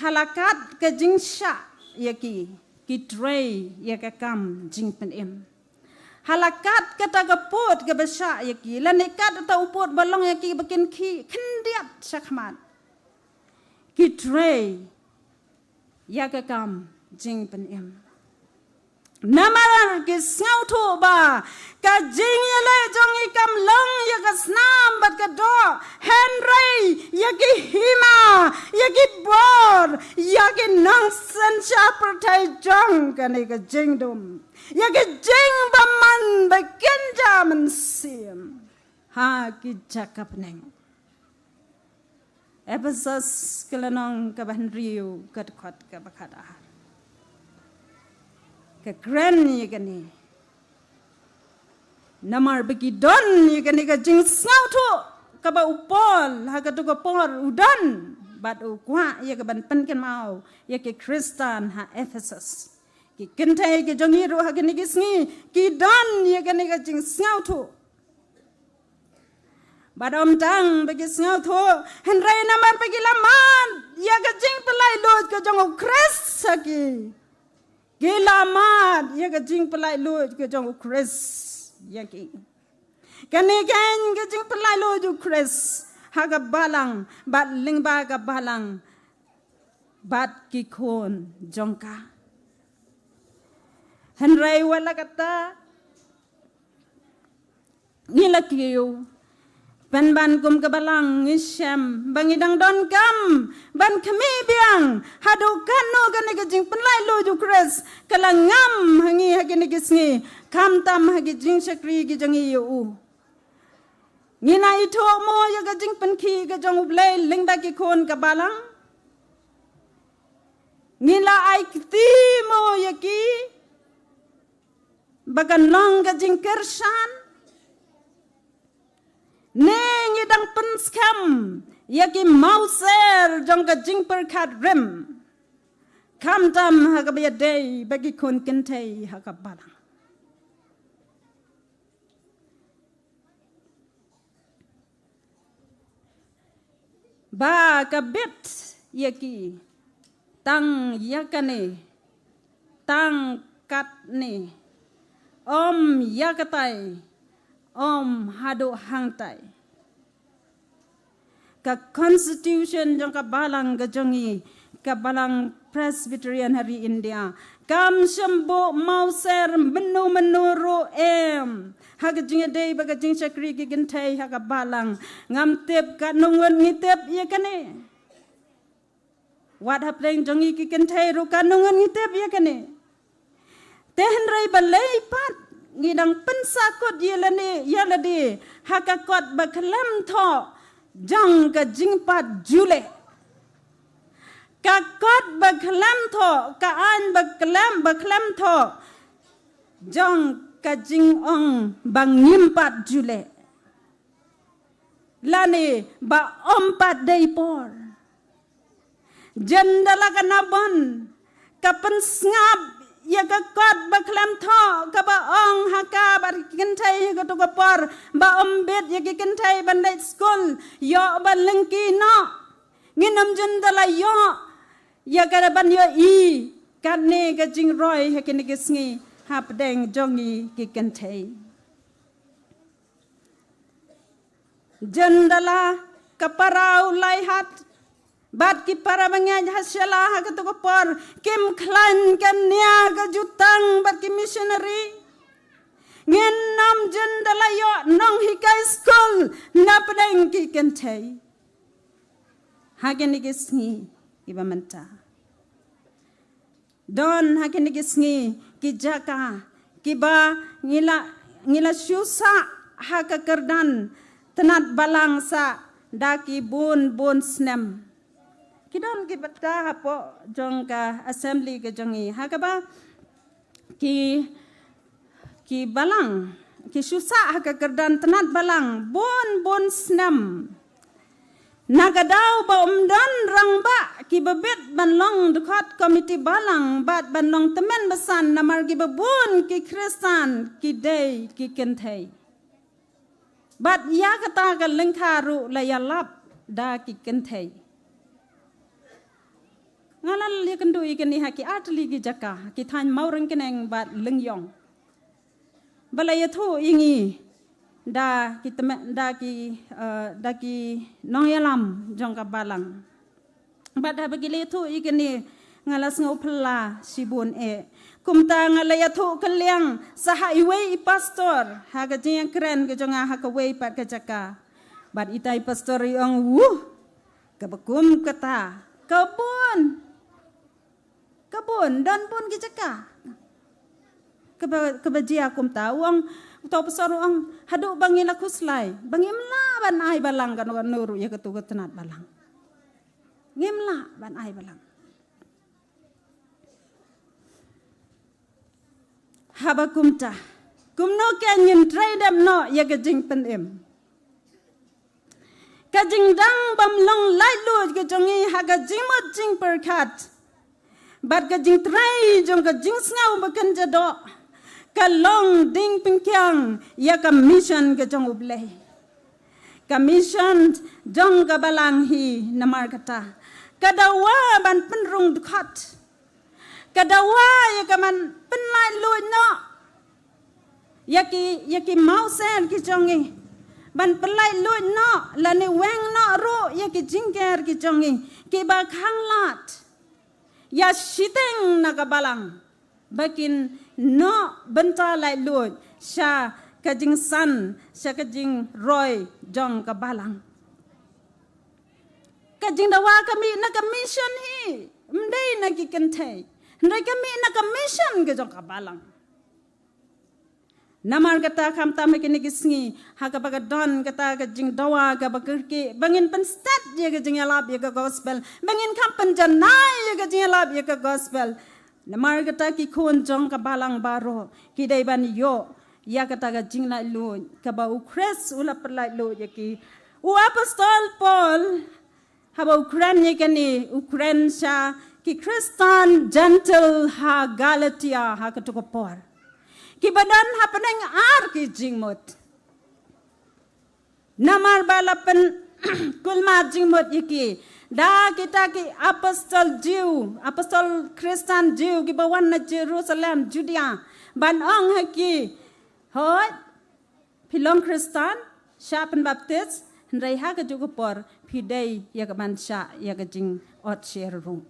ha la kat ka jingshah ïa ki, ki trei ïa ka kam jingpynim. Ha la kat kata ka pud kaba shah ïa ki, lane kat kata u pud ba long ïa ki ba kin khie khyndiat shakhmat, ki trei ïa ka kam jingpynim. Namar ki sngewthuh ba ka jingïaleh jong ngi kam long ïa ka snam bad ka doh, hynrei ïa ki hima, ïa ki bor, ïa ki nongsynshar pyrthei jong kane ka jingdum, ïa ki jingbymman ba kynja mynsiem ha ki jaka bneng. Ephesos ka lynnong kaba hynriew, ka dkhot kaba khatar. Ka kren ïa kane namar ba ki don ïa kane ka jingsngewthuh kaba u Paul ha kato ka por u don, bad u kwah ïa ka ban pynkynmaw ïa ki Khristan ha Ephesos. Ki kynthei ki jong ngi ruh ha kine ki sngi ki don ïa kane ka jingsngewthuh. Bad ym tang ba ki sngewthuh, hynrei namar ba ki la mad ïa ka jingpynlait luid ka jong U Khrist ha ki. Ki la mad ïa ka jingpynlait luid ka jong U Khrist ïa ki. Kane keiñ ka jingpynlait luid U Khrist ha ka balang bad lyngba ka balang bad ki khun jong ka. Hynrei wat la katta, ngi la kiew pynban kum ka balang, ngi shem ba ngi dang donkam ban khmih biang haduh katno kane ka jingpynlait luid U Khrist ka la ngam ha ngi ha kine ki sngi, khamtam ha ki jingshakri ki jong ngi ïa u. Ngi la ithuh mo ïa ka jingpynkhih ka jong U Blei lyngba ki khun ka balang? Ngi la ai kti mo ïa ki ba kan long ka jingkyrshan? Ne ngi dang pynskhem ïa ki mawser jong ka jingpyrkhat rim, khamtam ha kaba ïadei bad ki khun kynthei ha ka balang? Ba ka bit ïa ki Tang ïa kane, tang katne, ym ïa katai, ym haduh hangtai. Ka constitution jong ka balang ka jong ngi, ka balang Presbyterian ha ri India, kam shym buh mawser mynno mynno ruh em ha ka jingïadei bad ka jingshakri ki kynthei ha ka balang. Ngam tip katno ngut ngi tip ïa kane. Wat hapdeng jong ngi ki kynthei ruh katno ngut ngi tip ïa kane. Te hynrei balei pat ngi dang pynsakut ïa lade, ïa lade ha ka kot ba khlem thoh jong ka jingpad ju leh. Ka kot ba khlem thoh, ka aiñ ba khlem, ba khlem thoh jong ka jingong ba ngim pat ju leh, lane ba ym pat dei por. Jan da la ka na bun ka pynsngap ïa ka kot ba khlem thoh, kaba ong ha ka bad ki kynthei ha kato ka por ba ym bit ïa ki kynthei ban leit skul, ïoh ba lyngkhi noh. Ngin ym jan da la ïoh ïa ka ban ïohi katne ka jingroi ha kine ki sngi hapdeng jong ngi ki kynthei. Jan da la ka para u Laihat bad ki para bangeit ha Shella ha kato ka por kim khlaiñ ka nia ka jutang bad ki missionary. Ngin ym jan da la ïoh nonghikai skul napdeng ki kynthei ha kine ki sngi kiba mynta. Don ha kine ki sngi ki jaka kiba ngi la, ngi la shu sah ha ka kyrdan tnat balang sah da ki bun bun snem. Ki don ki bynta hapoh jong ka assembly ka jong ngi ha kaba ki, ki balang ki shu sah ha ka kyrdan tnat balang bun bun snem. Na ka daw ba ym don rangbah kiba bit ban long dkhot komiti balang bad ban long tymmen basan, namar kiba bun ki Khristan ki dei ki kynthei. Bad ïa kata ka lyngkha ruh la ïalap da ki kynthei. Nga la ïakynduh ïa kane ha ki artylli ki jaka, ki thaiñ Mawryngkneng bad Lyngiong. Ba la ïathuh ïa ngi da ki tme-, da ki, eh, da ki nongïalam jong ka balang. Bad haba ki la ïathuh ïa kane, nga la sngew phylla shibun eh. Kumta nga la ïathuh kylliang sa ha iwei i pastor ha ka jingïakren ka jong nga ha kawei pat ka jaka. Bad itai i pastor i ong, "Wuh, kaba kum kata ka bun, ka bun, don bun ki jaka." Kaba, kaba jia kumta, u ong, uto u pastor u ong, "Haduh ba ngi la khuslai ba ngim lah ban ai balang kano kano ruh ïa kato ka tnat balang. Ngim lah ban ai balang." Haba kumta, kumno kein ngin trei dep noh ïa ka jingpynim? Ka jingdang bym long laitluid ka jong ngi ha ka jingmut jingpyrkhat bad ka jingtrei jong ka jingsngew ba kynja doh ka long ding pyngkiang ïa ka mission ka jong U Blei. Ka mission jong ka balang hi namar kata ka dawa ban pynrung dkhot, ka dawa ïa ka ban pynlaitluid noh ïa ki, ïa ki mawser ki jong ngi, ban pynlaitluid noh lane weng noh ruh ïa ki jingker ki jong ngi kiba khanglad, ïa shiteng na ka balang ba kin noh bynta laitluid sha ka jingsan, sha ka jingroi jong ka balang. Ka jingdawa ka mih na ka mission hi, ym dei na ki kynthei, hynrei ka mih na ka mission ka jong ka balang. Namar kata khamtam ha kine ki sngi ha kaba ka don kata ka jingdawa kaba kyrkieh ba ngin pynstet ïa ka jingïalap ïa ka gospel, ba ngin kham pynjanai ïa ka jingïalap ïa ka gospel. Namar kata ki khun jong ka balang baroh ki dei ban ïoh ïa kata ka jinglaitluid kaba U Khrist u la pynlaitluid ïa ki. U apostol Paul haba u kren ïa kane, u kren sha ki Khristan Jentil ha Galatia ha kato ka por, kiba don hapdeng ar ki jingmut. Namar ba la pynkulmar jingmut ïa ki Da kita ki apostol Jiw, apostol Khristan Jiw, kiba wan na Jerusalem, Judia, ban ong ha ki, hoi, phi long Khristan, shah pynbaptis, hynrei ha kajuh ka por, phi dei ïa ka ban shah ïa ka jingot sher ruh.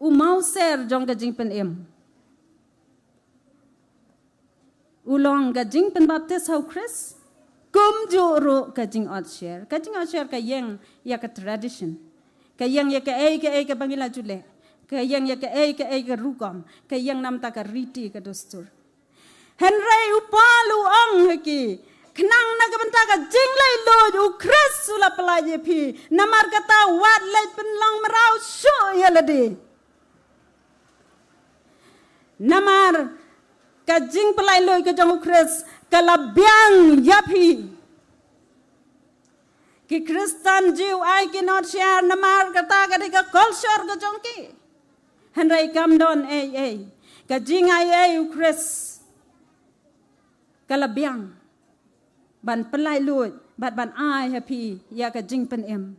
U mawser jong ka jingpynim u long ka jingpynbaptis ha u Khrist, kumjuh ruh ka jingot sher. Ka jingot sher ka ïeng ïa ka tradition. Ka ïeng ïa kaei kaei kaba ngi la ju leh. Ka ïeng ïa kaei kaei ka rukom. Ka ïeng namar ka riti ka dustur. Hynrei u Paul u ong ha ki, khnang na ka bynta ka jinglaitluid u Khrist u la pyllait ïa phi. Namar kata wat leit pynlong mraw shuh ïa lade. Namar ka jingpyllait luid ka jong u Khrist ka la biang ïa phi. Ki Khristan Jiw ai ki not sher namar kata ka dei ka culture ka jong ki. Hynrei kam don ei ei. Ka jingai ei u Khrist ka la biang ban pyllait luid bad ban ai ha phi ïa ka jingpynim.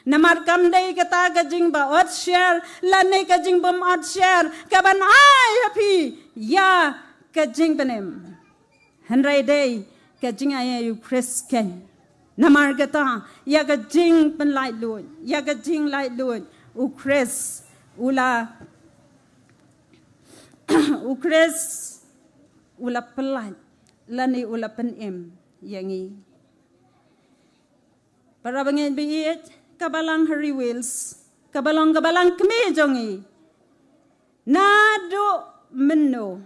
Namar kam dei kata ka jingba ot sher lane ka jingbym ot sher ka ban ai ha phi ïa ka jingpynim. Hynrei dei ka jingai ei u Khrist keiñ. Namar kata ïa ka jingpynlait luid, ïa ka jinglait luid u Khrist u la u Khrist u la pyllait lane u la pynim ïa ngi. Para bangeit ba ïeit, ka balang Harry Wales, ka balang, ka balang kmie jong ngi. Naduh mynno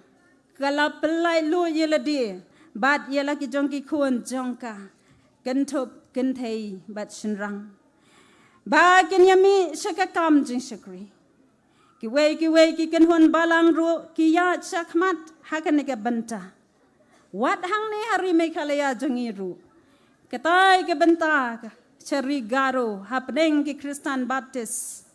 ka la pyllait luid ïa lade bad ïa la ki jong ki khun jong ka, kynthup kynthei bad shynrang, ba kin ïa mih sha ka kam jingshakri. Kiwei kiwei ki kynhun balang ruh ki ïaid shakhmat ha kane ka bynta. Wat hangne ha ri Meghalaya jong ngi ruh, katai ka bynta ka sha ri Garo hapdeng ki Khristan Baptist,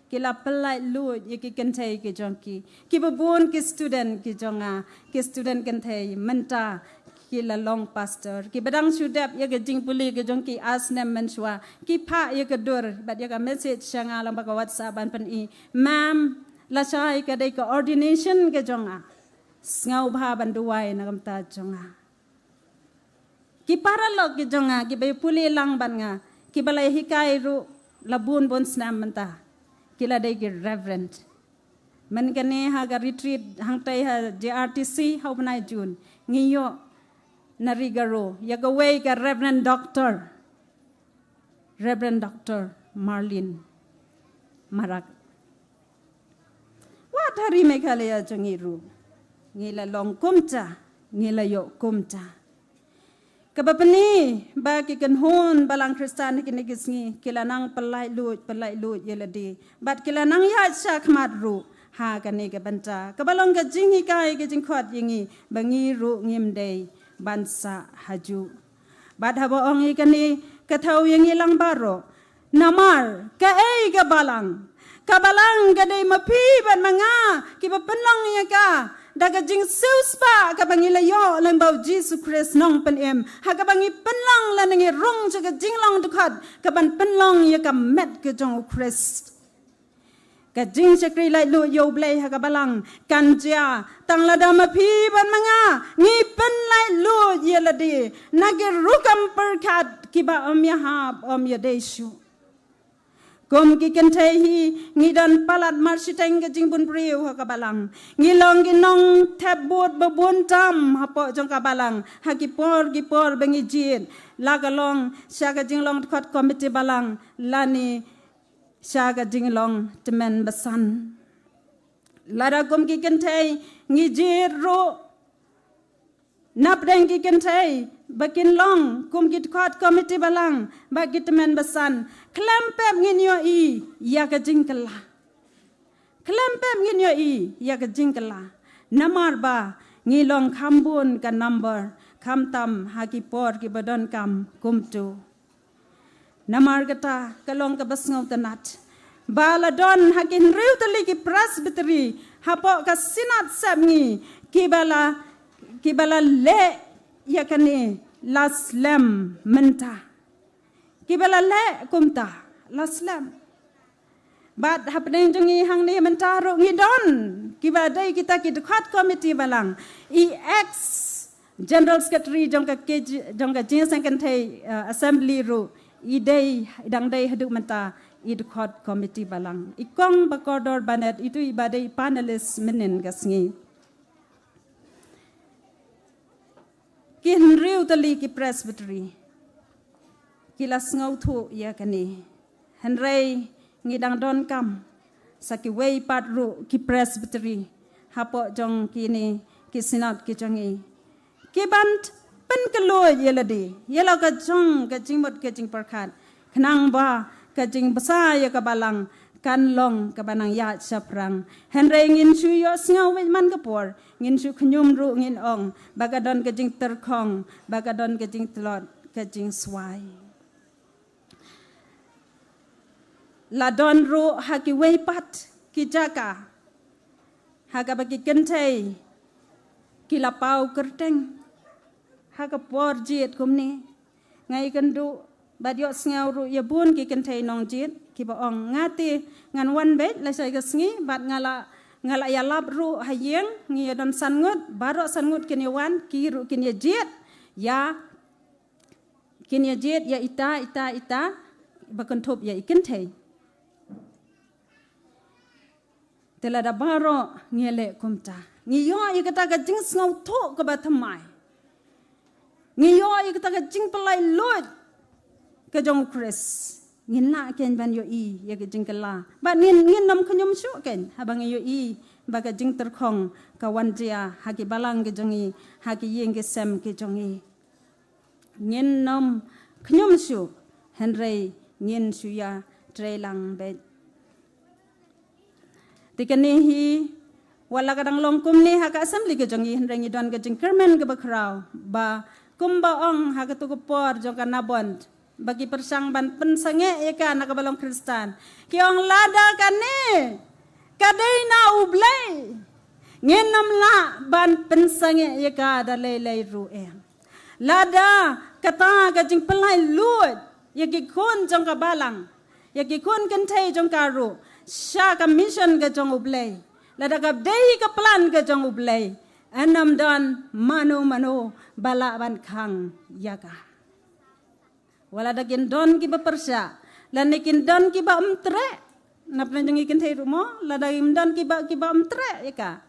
ki la pyllait luid ïa ki kynthei ki jong ki. Kiba bun ki student ki jong nga, ki student kynthei mynta ki la long pastor. Kiba dang shu dep ïa ka jingpule ki jong ki ar snem mynshuwa, ki phah ïa ka dur bad ïa ka message sha nga lyngba ka WhatsApp ban pyni, ma'am, lashai ka dei ka ordination ka jong nga. Sngewbha ban duwai na ka bynta jong nga. Ki paralok ki jong nga kiba ïa pule lang bad nga, kiba la ïa hikai ruh la bun bun snem mynta, ki la dei ki reverend. Mynta kane ha ka retreat hangtai ha J R T C ha u bnai June, ngi ïoh na ri Garo ïa kawei ka Reverend Doctor Reverend Doctor Marlene Marak. Wat ha ri Meghalaya jong ngi ruh, ngi la long kumta, ngi la ïoh kumta. Kaba pyni ba ki kynhun balang Khristan ha kine ki sngi ki la nang pyllait luid, pyllait luid ïa lade bad ki la nang ïaid shakhmat ruh ha kane ka bynta. Kaba long ka jinghikai, ka jingkhot ïa ngi ba ngi ruh ngim dei ban sah hajuh. Bad haba ong ïa kane ka thew ïa ngi lang baroh. Namar kaei ka balang? Ka balang ka dei ma phi bad ma nga kiba pynlong ïa ka da ka jingsiewspah kaba ngi la ïoh lyngba u Jisu Khrist nongpynim, ha kaba ngi pynlong lane ngi rung sha ka jinglong dkhot kaban pynlong ïa ka met ka jong u Khrist. Ka jingshakri laitluid ïa u Blei ha ka balang kan jia tang lada ma phi bad ma nga ngi pynlaitluid ïa lade na ki rukom pyrkhat kiba ym ïahap, ym ïadei shuh. Kum ki kynthei hi ngi don palat marshiteng ka jingbun briew ha ka balang. Ngi long ki nongthep bud ba bun tam hapoh jong ka balang ha ki por ki por ba ngi jied, la ka long sha ka jinglong dkhot komiti balang lane sha ka jinglong tymmen basan. Lada kum ki kynthei ngi jied ruh napdeng ki kynthei ba kin long kum ki dkhot komiti balang bad ki tymmen basan, khlem pep ngin ïohi ïa ka jingkylla. Khlem pep ngin ïohi ïa ka jingkylla. Namar ba ngi long kham bun ka number, khamtam ha ki por kiba donkam kumto. Namar kata ka long kaba sngewtynnat ba la don ha ki hynriew tylli ki presbytery hapoh ka Synod Sepngi kiba la, kiba la leh ïa kane la slem mynta. Kiba la leh kumta, la slem. Bad hapdeng jong ngi hangne mynta ruh ngi don kiba dei kita ki dkhot komiti balang, i ex general secretary jong ka KJ, jong ka Jingïaseng Kynthei, eh, assembly ruh i dei, i dang dei haduh mynta i dkhot komiti balang. I kong ba kordor banet itu iba dei panelist mynnin ka sngi. Ki hynriew tylli ki presbytery ki la sngewthuh ïa kane. Hynrei ngi dang donkam sa kiwei pat ruh ki presbytery hapoh jong kine ki synod ki jong ngi, ki ban pynkylla ïa lade ïa la ka jong ka jingmut ka jingpyrkhat, khnang ba ka jingbsa ïa ka balang kan long kaba nang ïaid shaphrang. Hynrei ngin shu ïohsngew beit man ka por, ngin shu khñium ruh ngin ong ba ka don ka jingtyrkhong, ba ka don ka jingtlot, ka jingswai. La don ruh ha kiwei pat ki jaka ha kaba ki kynthei ki la paw kyrteng ha ka por jied kumne. Nga ïakynduh bad ïohsngew ruh ïa bun ki kynthei nongjied kiba ong, nga te ngan wan beit lashai ka sngi bad nga la, nga la ïalap ruh ha ïing, ngi ïa don san ngut, baroh san ngut kin ïa wan, ki ruh kin ïa jied ïa, kin ïa jied ïa ita ita ita ba kynthup ïa i kynthei. Te lada baroh ngi leh kumta, ngi ïoh ïa kata ka jingsngewthuh kaba thymmai, ngi ïoh ïa kata ka jingpynlait luid ka jong u Khrist, ngin lah kein ban ïohi ïa ka jingkylla. Bad ngin, ngin nym khñium shuh kein haba ngi ïohi ba ka jingtyrkhong ka wan jia ha ki balang ki jong ngi, ha ki ïing ki sem ki jong ngi. Ngin nym khñium shuh, hynrei ngin shu ïa trei lang beit. Te kane hi, wat la ka dang long kumne ha ka assembly ka jong ngi, hynrei ngi don ka jingkyrmen kaba khraw ba kumba ong ha katu ka por jong ka Nabon, ba ki pyrshang ban pynsangeh ïa ka na kaba long Khristan. Ki ong lada kane ka dei na U Blei, ngin nym lah ban pynsangeh ïa ka da lei lei ruh em. Lada kata ka jingpynlait luid ïa ki khun jong ka balang, ïa ki khun kynthei jong ka ruh sha ka mission ka jong U Blei, lada ka dei ka plan ka jong U Blei, yn ym don mano mano ba lah ban khang ïa ka. Wat lada kin don kiba pyrshah lane kin don kiba ym treh, na pdeng jong ngi kynthei ruh mo, lada kin don kiba, kiba ym treh ïa ka.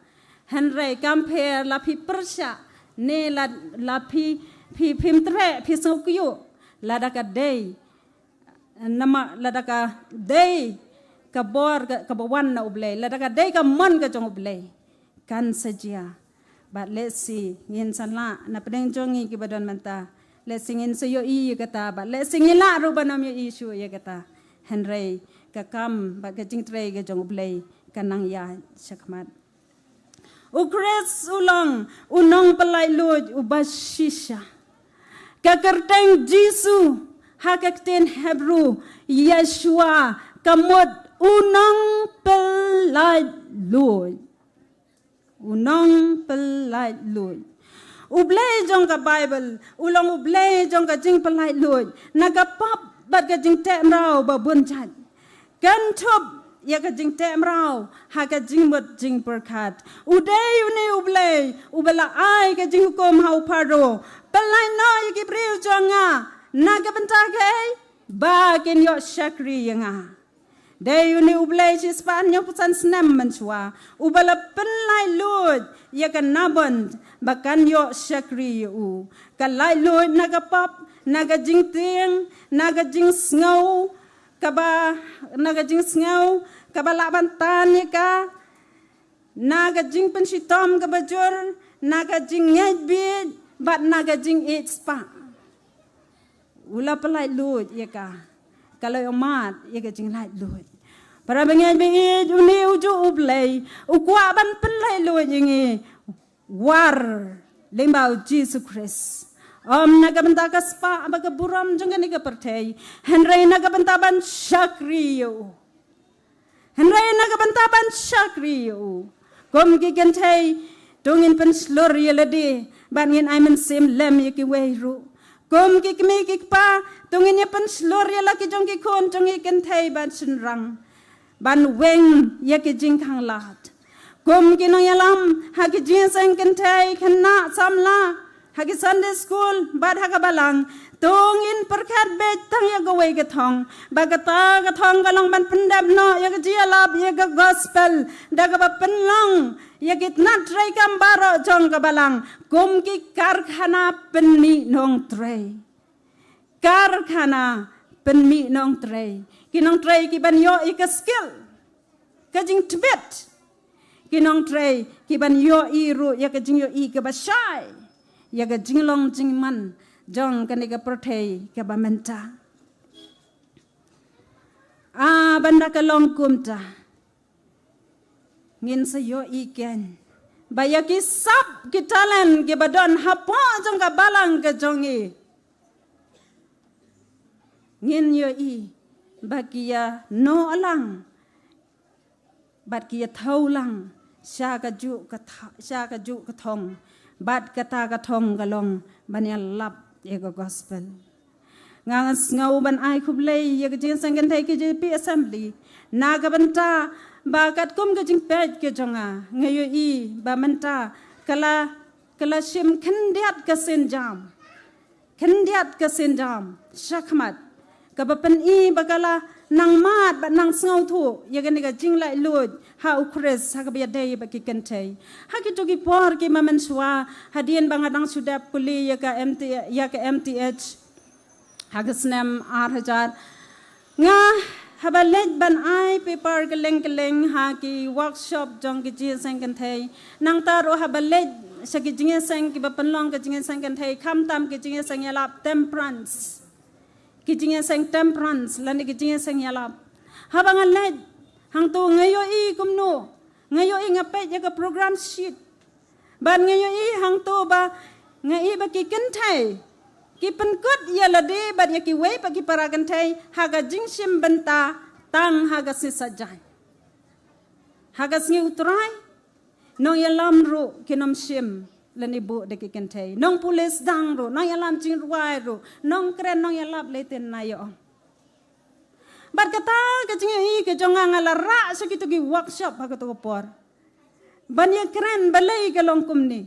Hynrei kam pher la phi pyrshah ne la, la phi, phi, phim treh, phi sngewkyiuh, lada ka dei, namar lada ka dei ka bor ka, kaba wan na U Blei, lada ka dei ka mon ka jong U Blei, kan sa jia. Bad lehse ngin sa lah, na pdeng jong ngi kiba don mynta, lehse ngin sa ïohi ïa kata, bad lehse ngi lah ruh ban ym ïohi shuh ïa kata. Hynrei ka kam bad ka jingtrei ka jong U Blei ka nang ïaid shakhmat. U Khrist u long u nongpynlait luid uba shisha. Ka kyrteng Jisu ha ka ktien Hebru, Yeshua, ka mut u nongpynlait luid. U nongpynlait luid. U Blei jong ka Baibl u long U Blei jong ka jingpynlait luid na ka pop bad ka jingteh mraw ba bun jait. Kynthup ïa ka jingteh mraw ha ka jingmut jingpyrkhat. U dei une U Blei uba la ai ka jinghukum ha u Pharaoh, pynlait noh ïa ki briew jong nga na ka bynta kaei? Ba kin ïoh shakri ïa nga. Dei une U Blei shispah hynñiewphew san snem mynshuwa uba la pynlait luid ïa ka Nabon ba kan ïoh shakri ïa u. Ka lait luid na ka pop, na ka jingtieng, na ka jingsngew kaba, na ka jingsngew kaba lah ban tan ïa ka, na ka jingpynshitom kaba jur, na ka jingngeit bieit bad na ka jingïeit spah. U la pynlait luid ïa ka. Ka la ïohmad ïa ka jinglait luid. Para bangeit ba ïeit, une u juh U Blei u kwah ban pynlait luid ïa ngi. War lyngba U Jisu Khrist. Ym na ka bynta ka spah bad ka burom jong kane ka pyrthei, hynrei na ka bynta ban shakri ïa u. Hynrei na ka bynta ban shakri ïa u. Kum ki kynthei, to ngin pynshlur ïa lade bad ngin ai mynsiem lem ïa kiwei ruh. Kum ki kmie ki kpa, to ngin ïa pynshlur ïa la ki jong ki khun jong ngi kynthei bad shynrang ban weng ïa ki jingkhanglad. Kum ki nongïalam ha ki jingïaseng kynthei, khynnah samla ha ki Sunday school bad ha ka balang, to ngin pyrkhat beit tang ïa kawei ka thong, ba kata ka thong ka long ban pyndep noh ïa ka jingïalap ïa ka gospel da kaba pynlong ïa ki tnat treikam baroh jong ka balang kum ki karkhana pynmih nongtrei. Karkhana pynmih nongtrei. Ki nongtrei ki ban ïoh ïa ka skill, ka jingtbit. Ki nongtrei ki ban ïohi ruh ïa ka jingïohi kaba shai ïa ka jinglong jingman jong kane ka pyrthei kaba mynta. A ban da ka long kumta, ngin sa ïohi kein ba ïa ki sap ki talent kiba don hapoh jong ka balang ka jong ngi, ngin ïohi ba ki ïa noh lang bad ki ïa thew lang sha ka juh ka tha-, sha ka juh ka thong, bad kata ka thong ka long ban ïalap ïa ka gospel. Nga nga sngew ban ai khublei ïa ka jingïaseng kynthei K J P Assembly na ka bynta ba katkum ka jingpeit ka jong nga, nga ïohi ba mynta ka la, ka la shim khyndiat ka sienjam, khyndiat ka sienjam shakhmat, kaba pyni ba ka la nang mad bad nang sngewthuh ïa kane ka jinglaitluid ha U Khrist ha kaba ïadei bad ki kynthei. Ha kito ki por kiba mynshuwa, hadien ba nga dang shu dep kuli ïa ka M T, ïa ka M T H ha ka snem ar hajar, nga haba leit ban ai paper kylleng kylleng ha ki workshop jong ki jingïaseng kynthei, nangta ruh haba leit sha ki jingïaseng kiba pynlong ka jingïaseng kynthei, khamtam ki jingïaseng ïalap temperance, ki jingïaseng temperance lane ki jingïaseng ïalap. Haba nga leit hangto nga ïohi kumno, nga ïohi, nga peit ïa ka program sheet, bad nga ïohi hangto ba nga i ba ki kynthei ki pynkut ïa lade bad ïa kiwei pat ki para kynthei ha ka jingshim bynta tang ha ka sngi Saitjaiñ. Ha ka sngi U Trai, nongïalam ruh kin ym shim lane buh da ki kynthei. Nongpulit sdang ruh, nongïalam jingrwai ruh, nongkren, nongïalap, lei te na ïoh. Bad kata ka jingïohi ka jong nga, nga la rah sha kito ki workshop ha kato ka por ban ïakren balei ka long kumne.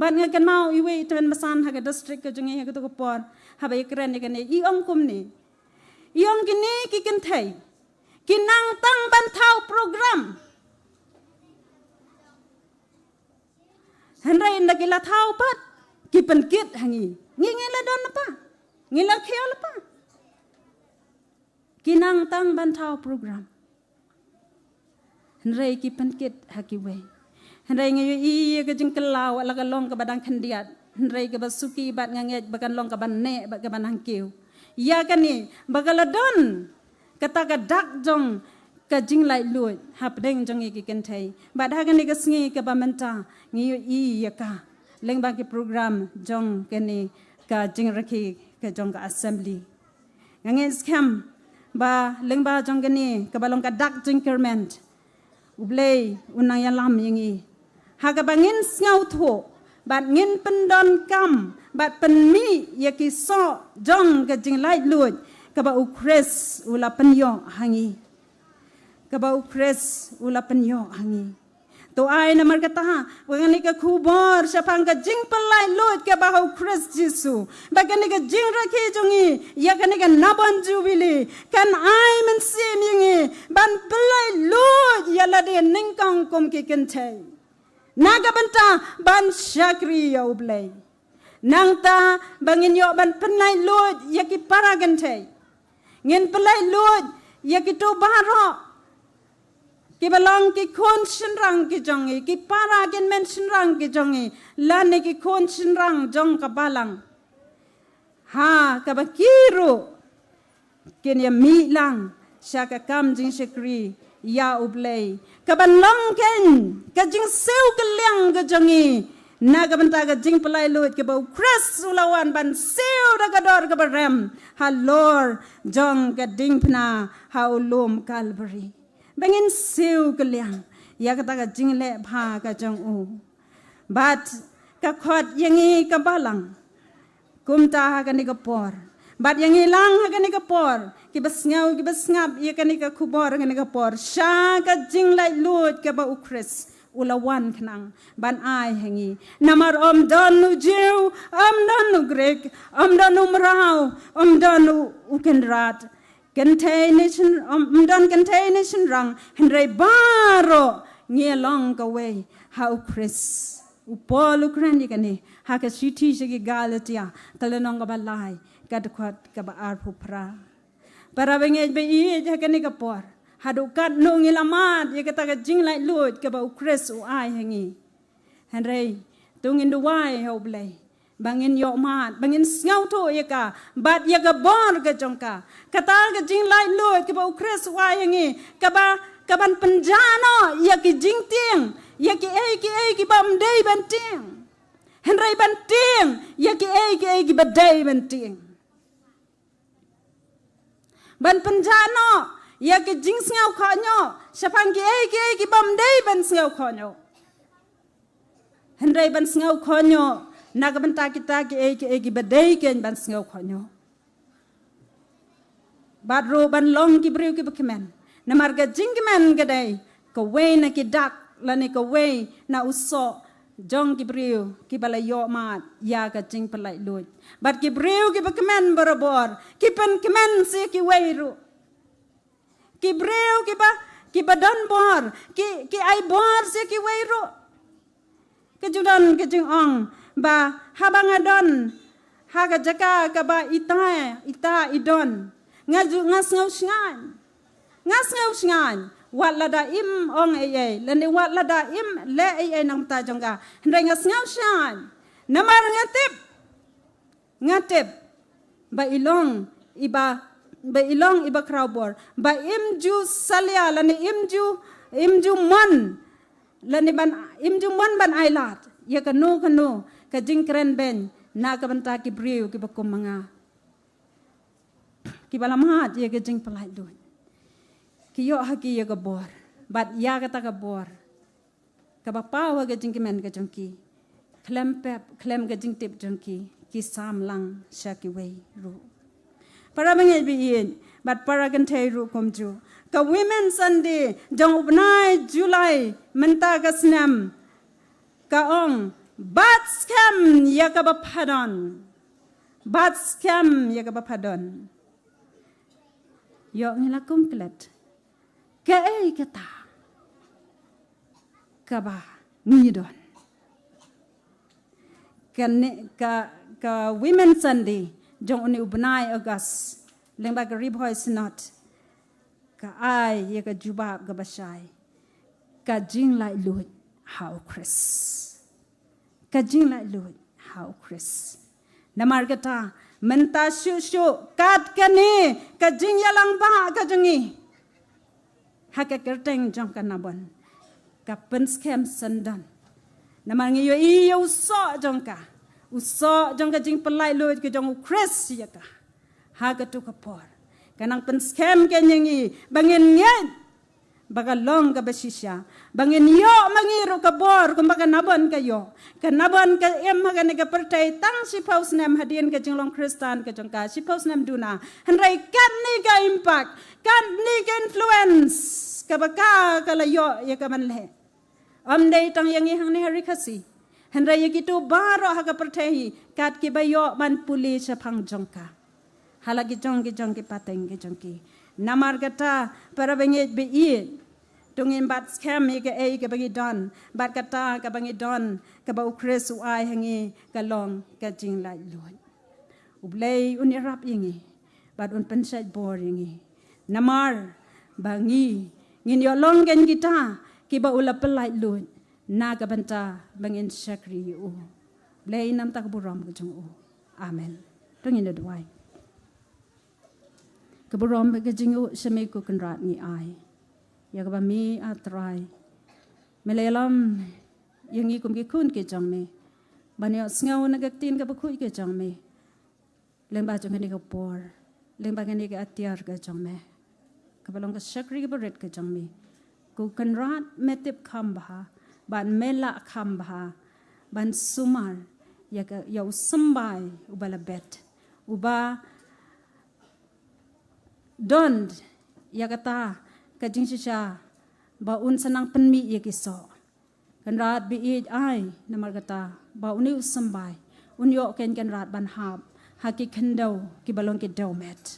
Bad nga kynmaw iwei i tymmen basan ha ka district ka jong ngi ha kato ka por, haba ïakren ïa kane, i ong kumne. I ong kine ki kynthei ki nang tang ban thaw program. Hynrei ynda ki la thaw pat, ki pynkit ha ngi. Ngi, ngi la don lypa, ngi la khia lypa. Ki nang tang ban thaw program, hynrei ki pynkit ha kiwei. Hynrei nga ïohi ïa ka jingkylla, wat la ka long kaba dang khyndiat, hynrei kaba suki bad nga ngeit ba kan long kaba neh bad kaba nangkiew. Ïa kane ba ka la don kata ka dak jong ka jinglaitluid hapdeng jong ngi ki kynthei. Bad ha kane ka sngi kaba mynta ngi ïohi ïa ka lyngba ki program jong kane ka jingrakhe ka jong ka assembly. Nga ngeit skhem ba lyngba jong kane kaba long ka dak jingkyrmen, U Blei un nang ïalam ïa ngi ha kaba ngin sngewthuh bad ngin pyndonkam bad pynmih ïa ki soh jong ka jinglaitluid kaba U Khrist u la pynïoh ha ngi. Kaba U Khrist u la pynïoh ha ngi. To ai namar kata, ba kane ka khubor shaphang ka jingpynlaitluid kaba ha U Khrist Jisu, ba kane ka jingrakhe jong ngi ïa kane ka Nabon Jubili kan ai mynsiem ïa ngi ban pynlaitluid ïa lade nyngkong kum ki kynthei na ka bynta ban shakri ïa U Blei. Nangta ba ngin ïoh ban pynlaitluid ïa ki para kynthei, ngin pynlaitluid ïa kito baroh kiba long ki khun shynrang ki jong ngi, ki para kynmen shynrang ki jong ngi, lane ki khun shynrang jong ka balang. Ha kaba ki ruh kin ïa mih lang sha ka kam jingshakri ïa U Blei, kaban long kein ka jingsiew kylliang ka jong ngi na ka bynta ka jingpynlaitluid kaba U Khrist u la wan ban siew da ka dor kaba rem halor jong ka diengphna ha u lum Kalbari. Ba ngin siew kylliang ïa kata ka jingleh bha ka jong u. Bad ka khot ïa ngi ka balang, Kumta ha kane ka por, bad ïa ngi lang ha kane ka por, kiba sngew, kiba sngap ïa kane ka khubor ha kane ka por, sha ka jinglaitluid kaba u Khrist u la wan khnang ban ai ha ngi. Namar ym don u Jiw, ym don u Grik, ym don u mraw, ym don u, u kynrad. Kynthei ne shyn, ym, ym don kynthei ne shynrang, hynrei baroh ngi long kawei ha u Khrist. U Paul u kren ïa kane ha ka shithi sha ki Galatia, ka lynnong kaba lai, ka dkhot kaba arphew phra. Para bangeit ba ïeit, ha kane ka por, haduh katno ngi la mad ïa kata ka jinglaitluid kaba u Khrist u ai ha ngi. Hynrei to ngin duwai ha U Blei ba ngin ïoh mad, ba ngin sngewthuh ïa ka bad ïa ka bor ka jong ka. Kata ka jinglaitluid kaba u Khrist u ai ha ngi, kaba, kaban pynjah noh ïa ki jingtieng, ïa kiei kiei kiba ym dei ban tieng, hynrei ban tieng ïa kiei kiei kiba dei ban tieng. Ban pynjah noh ïa ki jingsngew khohñioh shaphang kiei kiei kiba ym dei ban sngew khohñioh, hynrei ban sngew khohñioh na ka bynta kita kiei kiei kiba dei kein ban sngew khohñioh. Bad ruh ban long ki briew kiba kmen, namar ka jingkmen ka dei kawei na ki dak lane kawei na u soh jong ki briew kiba la ïoh mad ïa ka jingpynlaitluid. Bad ki briew kiba kmen barabor ki pynkmen sha kiwei ruh. Ki briew kiba, kiba don bor ki, ki ai bor sha kiwei ruh. Ka ju don ka jingong ba haba nga don ha ka jaka kaba ita, ita i don, nga ju, nga sngew shngaiñ. Nga sngew shngaiñ wat lada im ong ei ei lane wat lada im leh ei ei na ka bynta jong ka, hynrei nga sngew shngaiñ. Namar nga tip, nga tip ba i long iba, ba i long iba khraw bor, ba im ju salia lane im ju, im ju mon lane ban, im ju mon ban ai lad ïa kano kano ka jingkren beiñ na ka bynta ki briew kiba kum ma nga, kiba la mad ïa ka jingpynlaitluid. Ki ïoh ha ki ïa ka bor, bad ïa kata ka bor kaba paw ha ka jingkmen ka jong ki, khlem pep, khlem ka jingtip jong ki, ki sam lang sha kiwei ruh. Para bangeit ba ïeit bad para kynthei ruh kumjuh, ka Women Sunday jong u bnai July mynta ka snem ka ong, bat skhem ïa kaba pha don. Bat skhem ïa kaba pha don. Ïoh ngi la kum klet kaei kata kaba ngi don. Kane ka, ka Women Sunday jong une u bnai August lyngba ka Ri Bhoi Synod ka ai ïa ka jubab kaba shai, ka jinglaitluid ha u Khrist. Ka jinglaitluid ha u Khrist. Namar kata mynta shuh shuh kat kane ka jingïalang ba ka jong ngi ha ka kyrteng jong ka Nabon, ka pynskhem syndon. Namar ngi ïohi ïa u soh jong ka, u soh jong ka jingpynlaitluid ka jong u Khrist ïa ka. Ha katu ka por ka nang pynskhem ka ïa ngi ba ngin ngeit ba ka long kaba shisha, ba ngin ïoh ma ngi ruh ka bor kumba ka Nabon ka ïoh. Ka Nabon ka im ha kane ka pyrthei tang shiphew snem hadien ka jinglong Khristan ka jong ka, shiphew snem duna. Hynrei katne ka impact, katne ka influence kaba ka, ka la ïoh ïa ka ban leh. Ym dei tang ïa ngi hangne ha Ri Khasi, hynrei ïa kito baroh ha ka pyrthei hi kat kiba ïoh ban pule shaphang jong ka ha la ki jong ki jong ki pateng ki jong ki. Namar kata para bangeit ba ïeit, to ngin bat skhem ïa kaei kaba ngi don bad kata kaba ngi don kaba u Khrist u ai ha ngi ka long ka jinglaitluid. U Blei un ïarap ïa ngi bad un pynshait bor ïa ngi. Namar ba ngi, ngin ïoh long kein kita kiba u la pynlaitluid na ka bynta ba ngin shakri ïa u. Blei namar ka burom ka jong u. Amen. To ngin da duwai. Ka burom bad ka jingïaroh sha me ko Kynrad ngi ai ïa kaba me, A Trai, me la ïalam ïa ngi kum ki khun ki jong me ban ïohsngew na ka ktien kaba khuid ka jong me. Lyngba jong kane ka por, lyngba kane ka atiar ka jong me kaba long ka shakri kaba rit ka jong me, ko Kynrad me tip kham bha bad me lah kham bha ban sumar ïa ka, ïa u symbai uba la bet, uba don ïa kata ka jingshisha ba un sa nang pynmih ïa ki soh. Kynrad baieit, ai namar kata ba une u symbai un ïoh kein Kynrad ban hap ha ki khyndew kiba long ki dewmet.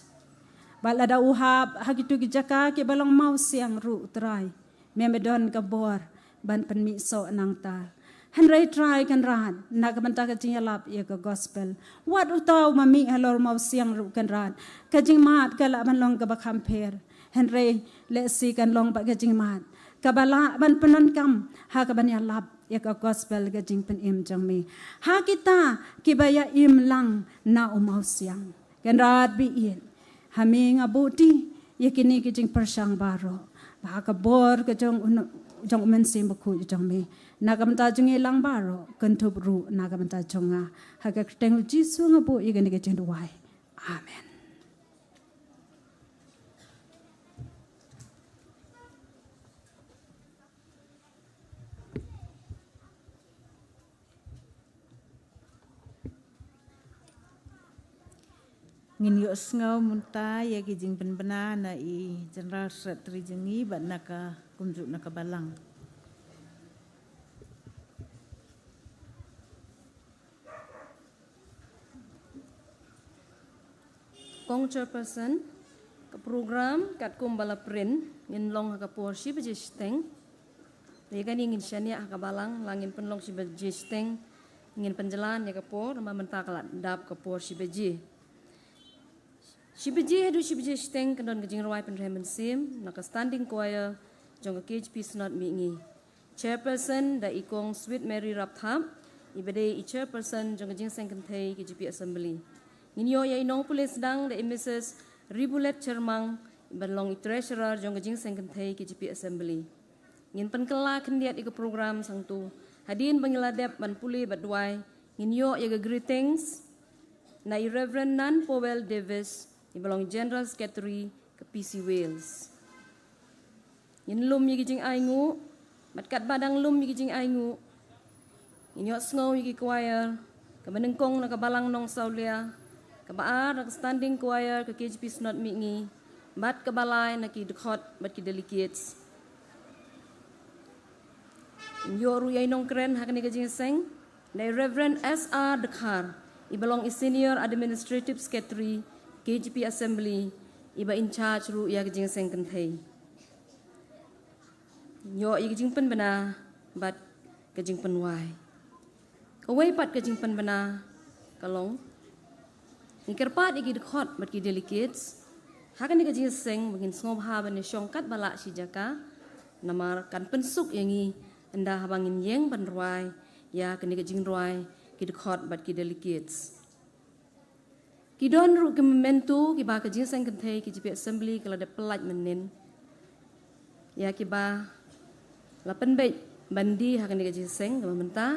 Bad lada u hap ha kito ki jaka kiba long mawsiang ruh, Trai, me me don ka bor ban pynmih soh nangta. Hynrei Trai Kynrad, na ka bynta ka jingïalap ïa ka gospel, wat uta uba mih halor mawsiang ruh, Kynrad, ka jingmad ka lah ban long kaba kham pher. Hynrei lehse kan long pat ka jingmad kaba lah ban pyndonkam ha kaban ïalap ïa ka gospel, ka jingpynim jong me, ha kita kiba ïa im lang na u mawsiang. Kynrad baieit, ha me nga buh ïa kine ki jingpyrshang baroh, ba ha ka bor ka jong u, jong u Mynsiem Bakhuid jong me, na ka bynta jong ngi lang baroh, kynthup ruh na ka bynta jong nga. Ha ka kyrteng u Jisu nga buh ïa kine ki jingduwai. Amen. Ngin ïohsngew mynta ïa ki jingpynbna na i General Secretary jong ngi bad na ka kumjuh na ka balang. Kong Chairperson, ka program katkum ba la print ngin long ha ka por shi baje shiteng. Te kane ngin shaniah ha ka balang, la ngin pynlong shi baje shiteng, ngin pynjlan ïa ka por, namar mynta ka la dap ka por shi baje. Shi baje haduh shi baje shiteng kan don ka jingrwai pynrhem mynsiem na ka Standing Choir jong ka K J P Synod Mihngi. Chairperson da i Kong Sweet Mary Rapthap, iba dei i Chairperson jong ka Jingseng Kynthei K J P Assembly. Ngin ïoh ïa i nongpule sdang da i Missus Ribulet Chyrmang, iba long i Treasurer jong ka Jingseng Kynthei K J P Assembly. Ngin pynkylla khyndiat ïa ka program sangtu. Hadien ba ngi la dep ban pule bad duwai, ngin ïoh ïa ka greetings na i Reverend Nan Powell Davis, iba long General Secretary ka P C Wales. Ngin lum ïa ki jingainguh, bad katba dang lum ïa ki jingainguh, ngin ïohsngew ïa ki choir, kaba nyngkong na ka Balang Nongsawlia, kaba ar na ka Standing Choir ka K J P Synod Mihngi, bad kaba lai na ki dkhot bad ki delegates. Ngin ïoh ruh ïa i nongkren ha kane ka jingïaseng, na i Reverend S R Dkhar, iba long i Senior Administrative Secretary, K J P Assembly, iba in charge ruh ïa ka jingïaseng kynthei. Ngin ïoh ïa ka jingpynbna bad ka jingpynwai. Kawei pat ka jingpynbna ka long, ngi kyrpad ïa ki dkhot bad ki delegates ha kane ka jingïaseng ba ngin sngewbha ban ïashong katba lah shi jaka, namar kan pynsuk ïa ngi ynda haba ngin ïeng ban rwai ïa kane ka jingrwai ki dkhot bad ki delegates. Ki don ruh ki memento kiba ka jingïaseng kynthei K J P Assembly ka la dep pyllait mynnin. Ïa kiba la pynbeit ban die ha kane ka jingïaseng, kaba mynta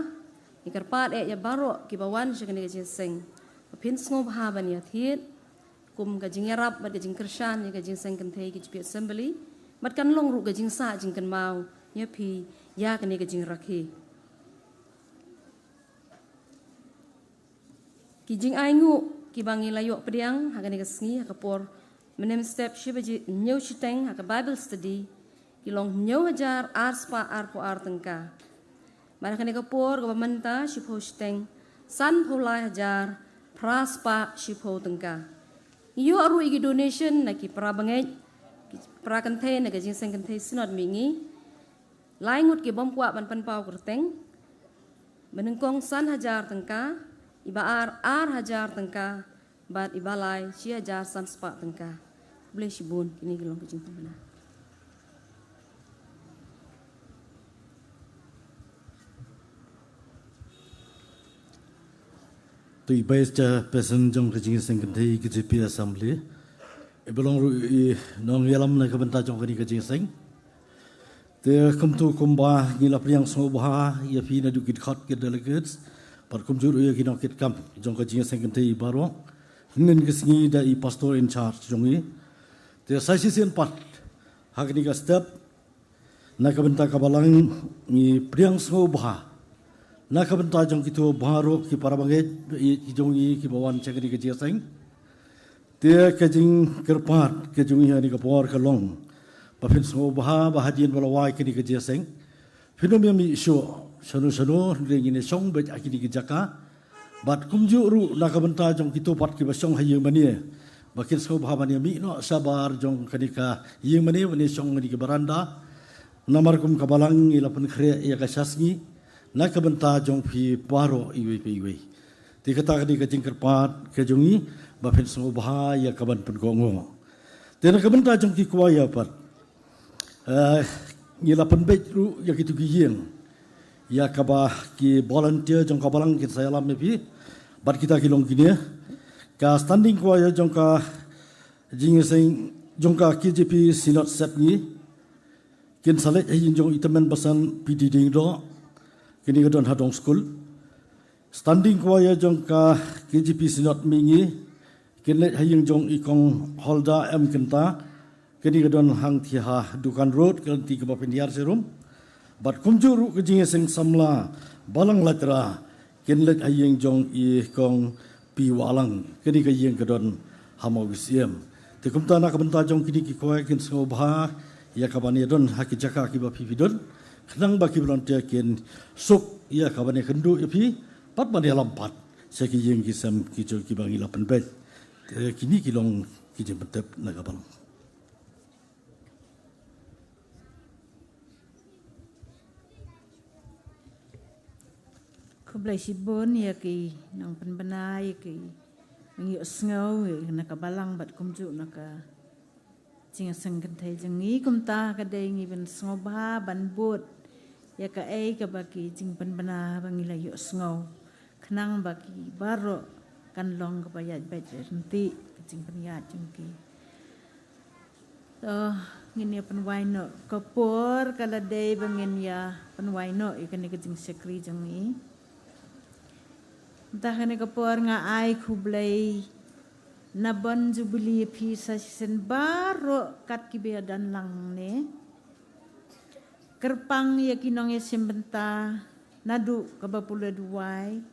ngi kyrpad eh ïa baroh kiba wan sha kane ka jingïaseng ba phin sngewbha ban ïathied kum ka jingïarap bad ka jingkyrshan ïa ka jingïaseng kynthei K J P Assembly, bad kan long ruh ka jingsah jingkynmaw ïa phi ïa kane ka jingrakhe. Ki jingainguh kiba ngi la ïoh pdiang ha kane ka sngi ha ka por mynhynnin step shi baje hynñiew shiteng ha ka Bible study ki long hynñiew hajar ar spah arphew ar tyngka. Bad ha kane ka por kaba mynta shiphew shiteng, sanphew lai hajar phra spah shiphew tyngka. Ngi ïoh ruh ïa ki donation na ki para bangeit, ki para kynthei na ka jingïaseng kynthei Synod Mihngi. Lai ngut ki bym kwah ban pynpaw kyrteng, ba nyngkong san hajar tyngka, iba ar ar hajar tyngka, bad iba lai shi hajar san spah tyngka. Khublei shibun, kine ki long ki jingpynbna. To i Vice Chairperson jong ka jingïaseng kynthei K J P Assembly, iba long ruh i nongïalam na ka bynta jong kane ka jingïaseng. Te kumto kumba ngi la pdiang sngewbha ïa phi naduh ki dkhot ki delegates, bad kumjuh ruh ïa ki nongkitkam jong ka jingïaseng kynthei baroh, hynnin ka sngi da i Pastor in charge jong ngi. Te sa shisien pat ha kane ka step, na ka bynta ka Balang ngi pdiang sngewbha Na ka bynta jong kito baroh ki para bangeit, ki jong i ki ba wan sha kane ka jingïaseng. Te ka jingkyrpad ka jong i ha kane ka por ka long ba phin sngewbha ba hadien ba la wai kane ka jingïaseng, phin ym ïamih shuh shano shano, hynrei ngin ïa shong beit ha kine ki jaka. Bad kumjuh ruh na ka bynta jong kito pat ki ba shong ha ïing mane, ba kin sngewbha ban ïamih noh shabar jong kane ka ïing mane, ban ïa shong ha kane ka baranda. Namar kum ka balang ngi la pynkhreh ïa ka sha sngi na ka bynta jong phi baroh iwei pa iwei. Te kata ka dei ka jingkyrpad ka jong i ba phin sngewbha ïa kaban pynkohnguh. Te na ka bynta jong ki choir pat, eh, ngi la pynbeit ruh ïa kito ki ïing ïa kaba ki volunteer jong ka balang kin sa ïalam ïa phi. Bad kita ki long kine: ka standing choir jong ka jingïaseng jong ka K J P Synod Sepngi, kin sa leit ha ïing jong i tymmen basan P D Diengdoh, kine ka don ha Dong Skul. Standing choir jong ka K J P Synod Mihngi, kin leit ha ïing jong i Kong Holda M Kynta, kine ka don hangtei ha Dukan Road, ka lynti kaba pynhiar jarum. Bad kumjuh ruh ka jingïaseng samla Balang Lajra, kin leit ha ïing jong i Kong P Wahlang, kane ka ïing ka don ha Mawbsyiemlieh. Te kumta na ka bynta jong kine ki choir kin sngewbha ïa kaban ïa don ha ki jaka kiba phi phi don, khnang ba ki volunteer kin suk ïa kaban ïa kynduh ïa phi bad ban ïalam pat sha ki ïing ki sem ki jong kiba ngi la pynbeit. Te kine ki long ki jingpyntip na ka balang. Khublei shibun ïa ki nongpynbna, ïa ki nongïohsngew, ïa na ka balang bad kumjuh na ka jingïaseng kynthei jong ngi. Kumta ka dei ngi ban sngewbha ban bud ïa kaei kaba ki jingpynbna ba ngi la ïohsngew, khnang ba ki baroh kan long kaba ïaid beit ryntih ka jingpynïaid jong ki. To ngin ïa pynwai noh, ka por ka la dei ba ngin ïa pynwai noh ïa kane ka jingshakri jong ngi. Mynta kane ka por nga ai khublei na bun jubili ïa phi sa shisien baroh kat kiba ïa don lang ne. Kyrpang ïa ki nongïashim bynta naduh kaba pule duwai,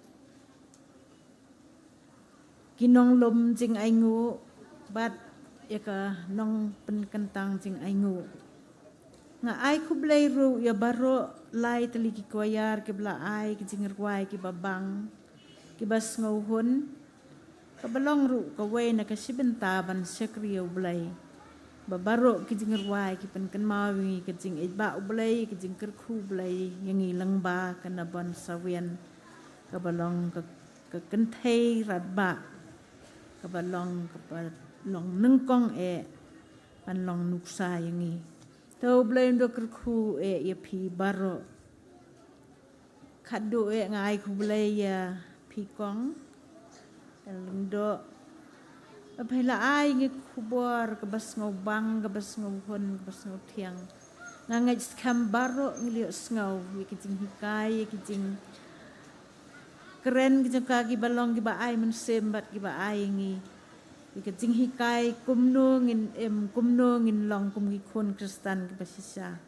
ki nonglum jingainguh bad ïa ka nongpynkyntang jingainguh. Nga ai khublei ruh ïa baroh lai tylli ki choir kiba la ai ki jingrwai kiba bang, kiba sngewhun, kaba long ruh kawei na ka shi bynta ban shakri ïa U Blei. Ba baroh ki jingrwai ki pynkynmaw ïa ngi ka jingïeit ba U Blei, ka jingkyrkhu U Blei ïa ngi lyngba ka nabon sawian, kaba long ka, ka kynthei radbah, kaba long, kaba long nyngkong eh ban long nuksa ïa ngi. To U Blei un da kyrkhu eh ïa phi baroh. Khatduh eh nga ai khublei ïa phi Kong Lyngdoh. Ba phi la ai ngi khubor kaba sngewbang, kaba sngewhun, kaba sngewthiang. Nga ngeit skhem baroh ngi la ïohsngew ïa ki jinghikai, ïa ki jingkren ki jong ka kiba long kiba ai mynsiem bad kiba ai ngi ïa ka jinghikai kumno ngin im, kumno ngin long kum ki khun Khristan kiba shisha.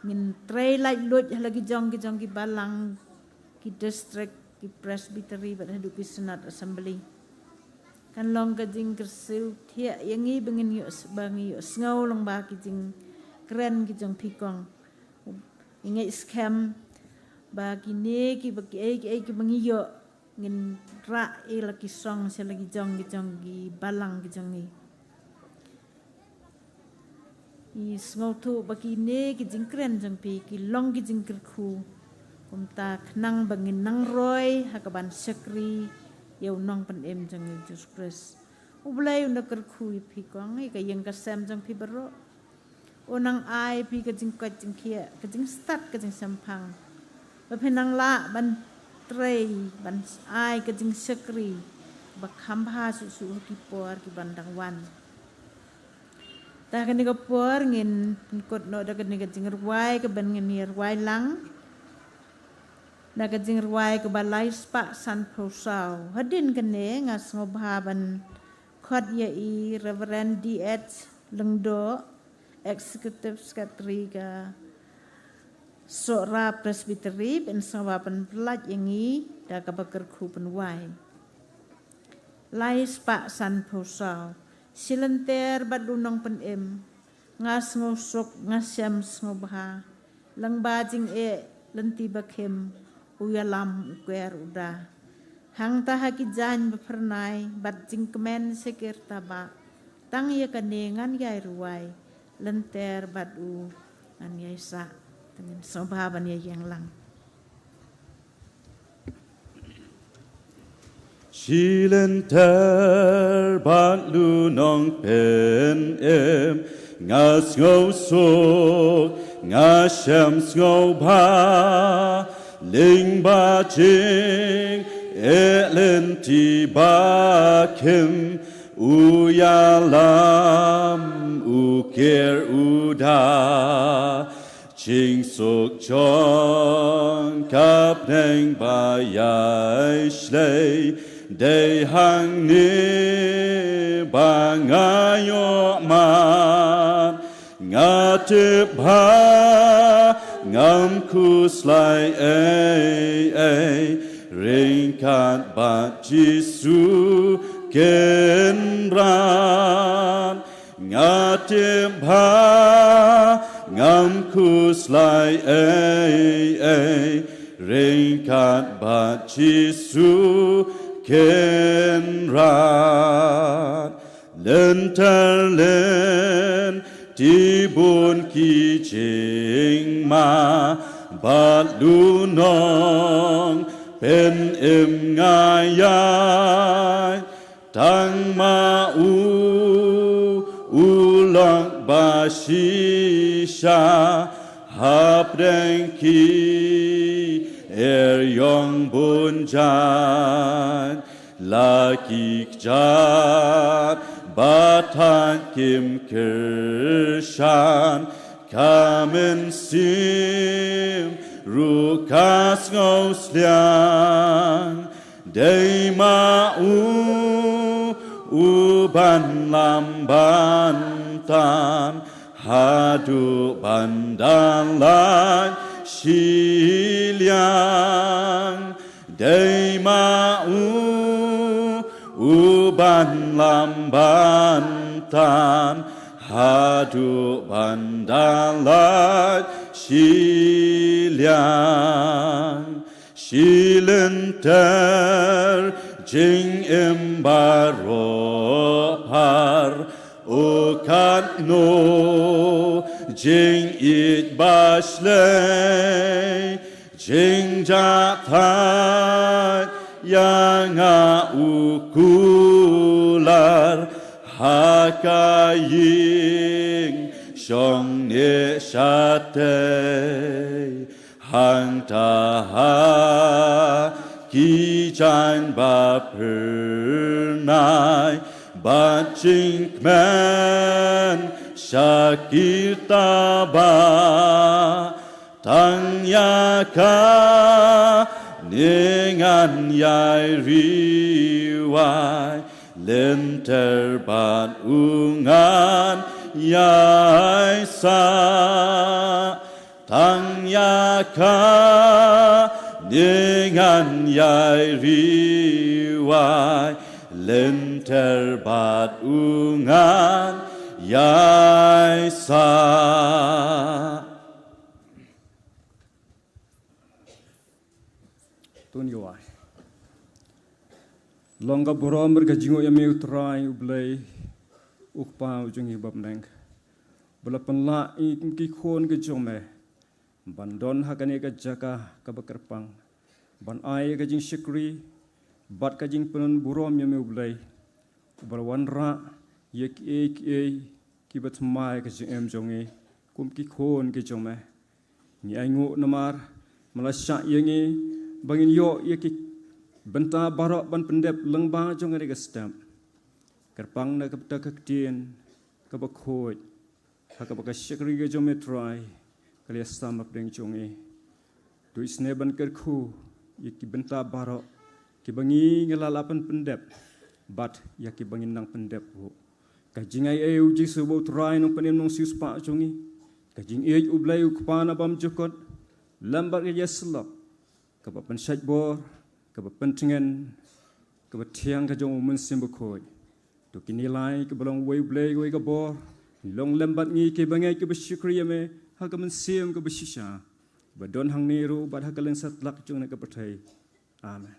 Ngin trei laitluid ha la ki jong ki jong ki balang, ki district, ki presbytery bad haduh ki synod assembly. Kan long ka jingkyrsiew thiah ïa ngi ba ngin ïoh, ba ngi ïohsngew lyngba ki jingkren ki jong phi Kong. Ngi ngeit skhem ba kine kiba kiei kiei kiba ngi ïoh ngin rah ïa la ki song sha la ki jong ki jong ki balang ki jong ngi. Ngi sngewthuh ba kine ki jingkren jong phi ki long ki jingkyrkhu, kumta khnang ba ngin nang roi ha kaban shakri ïa U Nongpynim jong ngi Jisu Khrist. U Blei un da kyrkhu ïa phi Kong, ïa ka ïing ka sem jong phi baroh. Un nang ai phi ka jingkoit jingkhiah, ka jingstad ka jingshemphang, ba phin nang lah ban trei, ban ai ka jingshakri ba kham bha shuh shuh ha ki por ki ban dang wan. Te ha kane ka por ngin pynkut noh da kane ka jingrwai kaban ngin ïa rwai lang, da ka jingrwai kaba lai spah sanphew saw. Hadien kane nga sngewbha ban khot ïa i Reverend D H Lyngdoh, Executive Secretary ka Sohra Presbytery, pynsawa pynpyllait ïa ngi da kaba kyrkhu pynwai. Lai spah san phew saw. Shi lynter bad u nongpynim, nga sngew suk, nga shem sngewbha. Lyngba jingeh lynti ba khim, u ïalam u kwer u da. Hangta ha ki jaiñ ba phyrnai bad jingkmen shakir taba, tang ïa kane ngan ïai rwai, lynter bad u ngan ïai sah. Te ngin sngewbha ban ïa ïeng lang. Shi lynter bad u nongpynim, nga sngew suk, nga shem sngewbha. Lyngba jingeh lynti ba khim, u ïalam u kher u da. Jingsuk jong ka bneng ba ïai shlei, dei hangne ba nga ïoh mad. Nga tip ba ngam khuslai ei ei, ryngkat bad Jisu Kynrad. Nga tip ba ngam khuslai ei ei, ryngkat bad Jisu Kynrad. Lynter lynti bun ki jingma, bad u nongpynim nga ïaid. Tang ma u, u long ba shisha, hapdeng ki eriong bun jait. La ki kjat ba thait kim kyrshan, ka mynsiem ruh ka sngewsliang. Dei ma u, u ban lam ban tan, haduh ban da lait shiliang. Dei ma u, u ban lam ban tan, haduh ban da lait shiliang. Shi lynter jingim baroh phar, u katno jingïeit ba shlei, jingjahthait ïa nga u kular, ha ka ïing shong ne shatei. Hangta ha ki jaiñ ba phyrnai, bad jingkmen shakir taba, tang ïa kane ngan ïai rwai, lynter bad u ngan ïai sah. Tang ïa kane ngan ïai rwai, lynter bad u ngan ïai sah. To ngin ïa wai. Long ka burom bad ka jingnguh ïa me U Trai U Blei, U Kpa U jong ngi ba bneng, ba la pynlah ïa ki khun ki jong me ban don ha kane ka jaka kaba kyrpang, ban ai ka jingshakri bad ka jingpynburom ïa me U Blei, uba la wanrah ïa kiei kiei kiba thymmai ha ka jingim jong ngi kum ki khun ki jong me. Ngi ainguh namar me la shah ïa ngi ba ngin ïoh ïa ki bynta baroh ban pyndep lyngba jong kane ka step. Kyrpang na ka bynta ka ktien kaba khuid, ha kaba ka shakri ka jong me Trai ka la ïasam hapdeng jong ngi. To isynei ban kyrkhu ïa ki bynta baroh kiba ngi, ngi la lah ban pyndep bad ïa kiba ngin nang pyndep ruh. Ka jingaiei U Jisu ba U Trai, Nongpynim Nongsiewspah jong ngi, ka jingïeit U Blei U Kpa na bymjukut, lem bad ka ïasyllok kaba pynshait bor, kaba pyntngen, kaba thiang ka jong u Mynsiem Bakhuid. To kine lai kaba long uwei u Blei uwei ka bor, long lem bad ngi kiba ngeit kiba shakri ïa me ha ka mynsiem kaba shisha, ba don hangne ruh bad ha ka lyngsatlak jong kane ka pyrthei. Amen.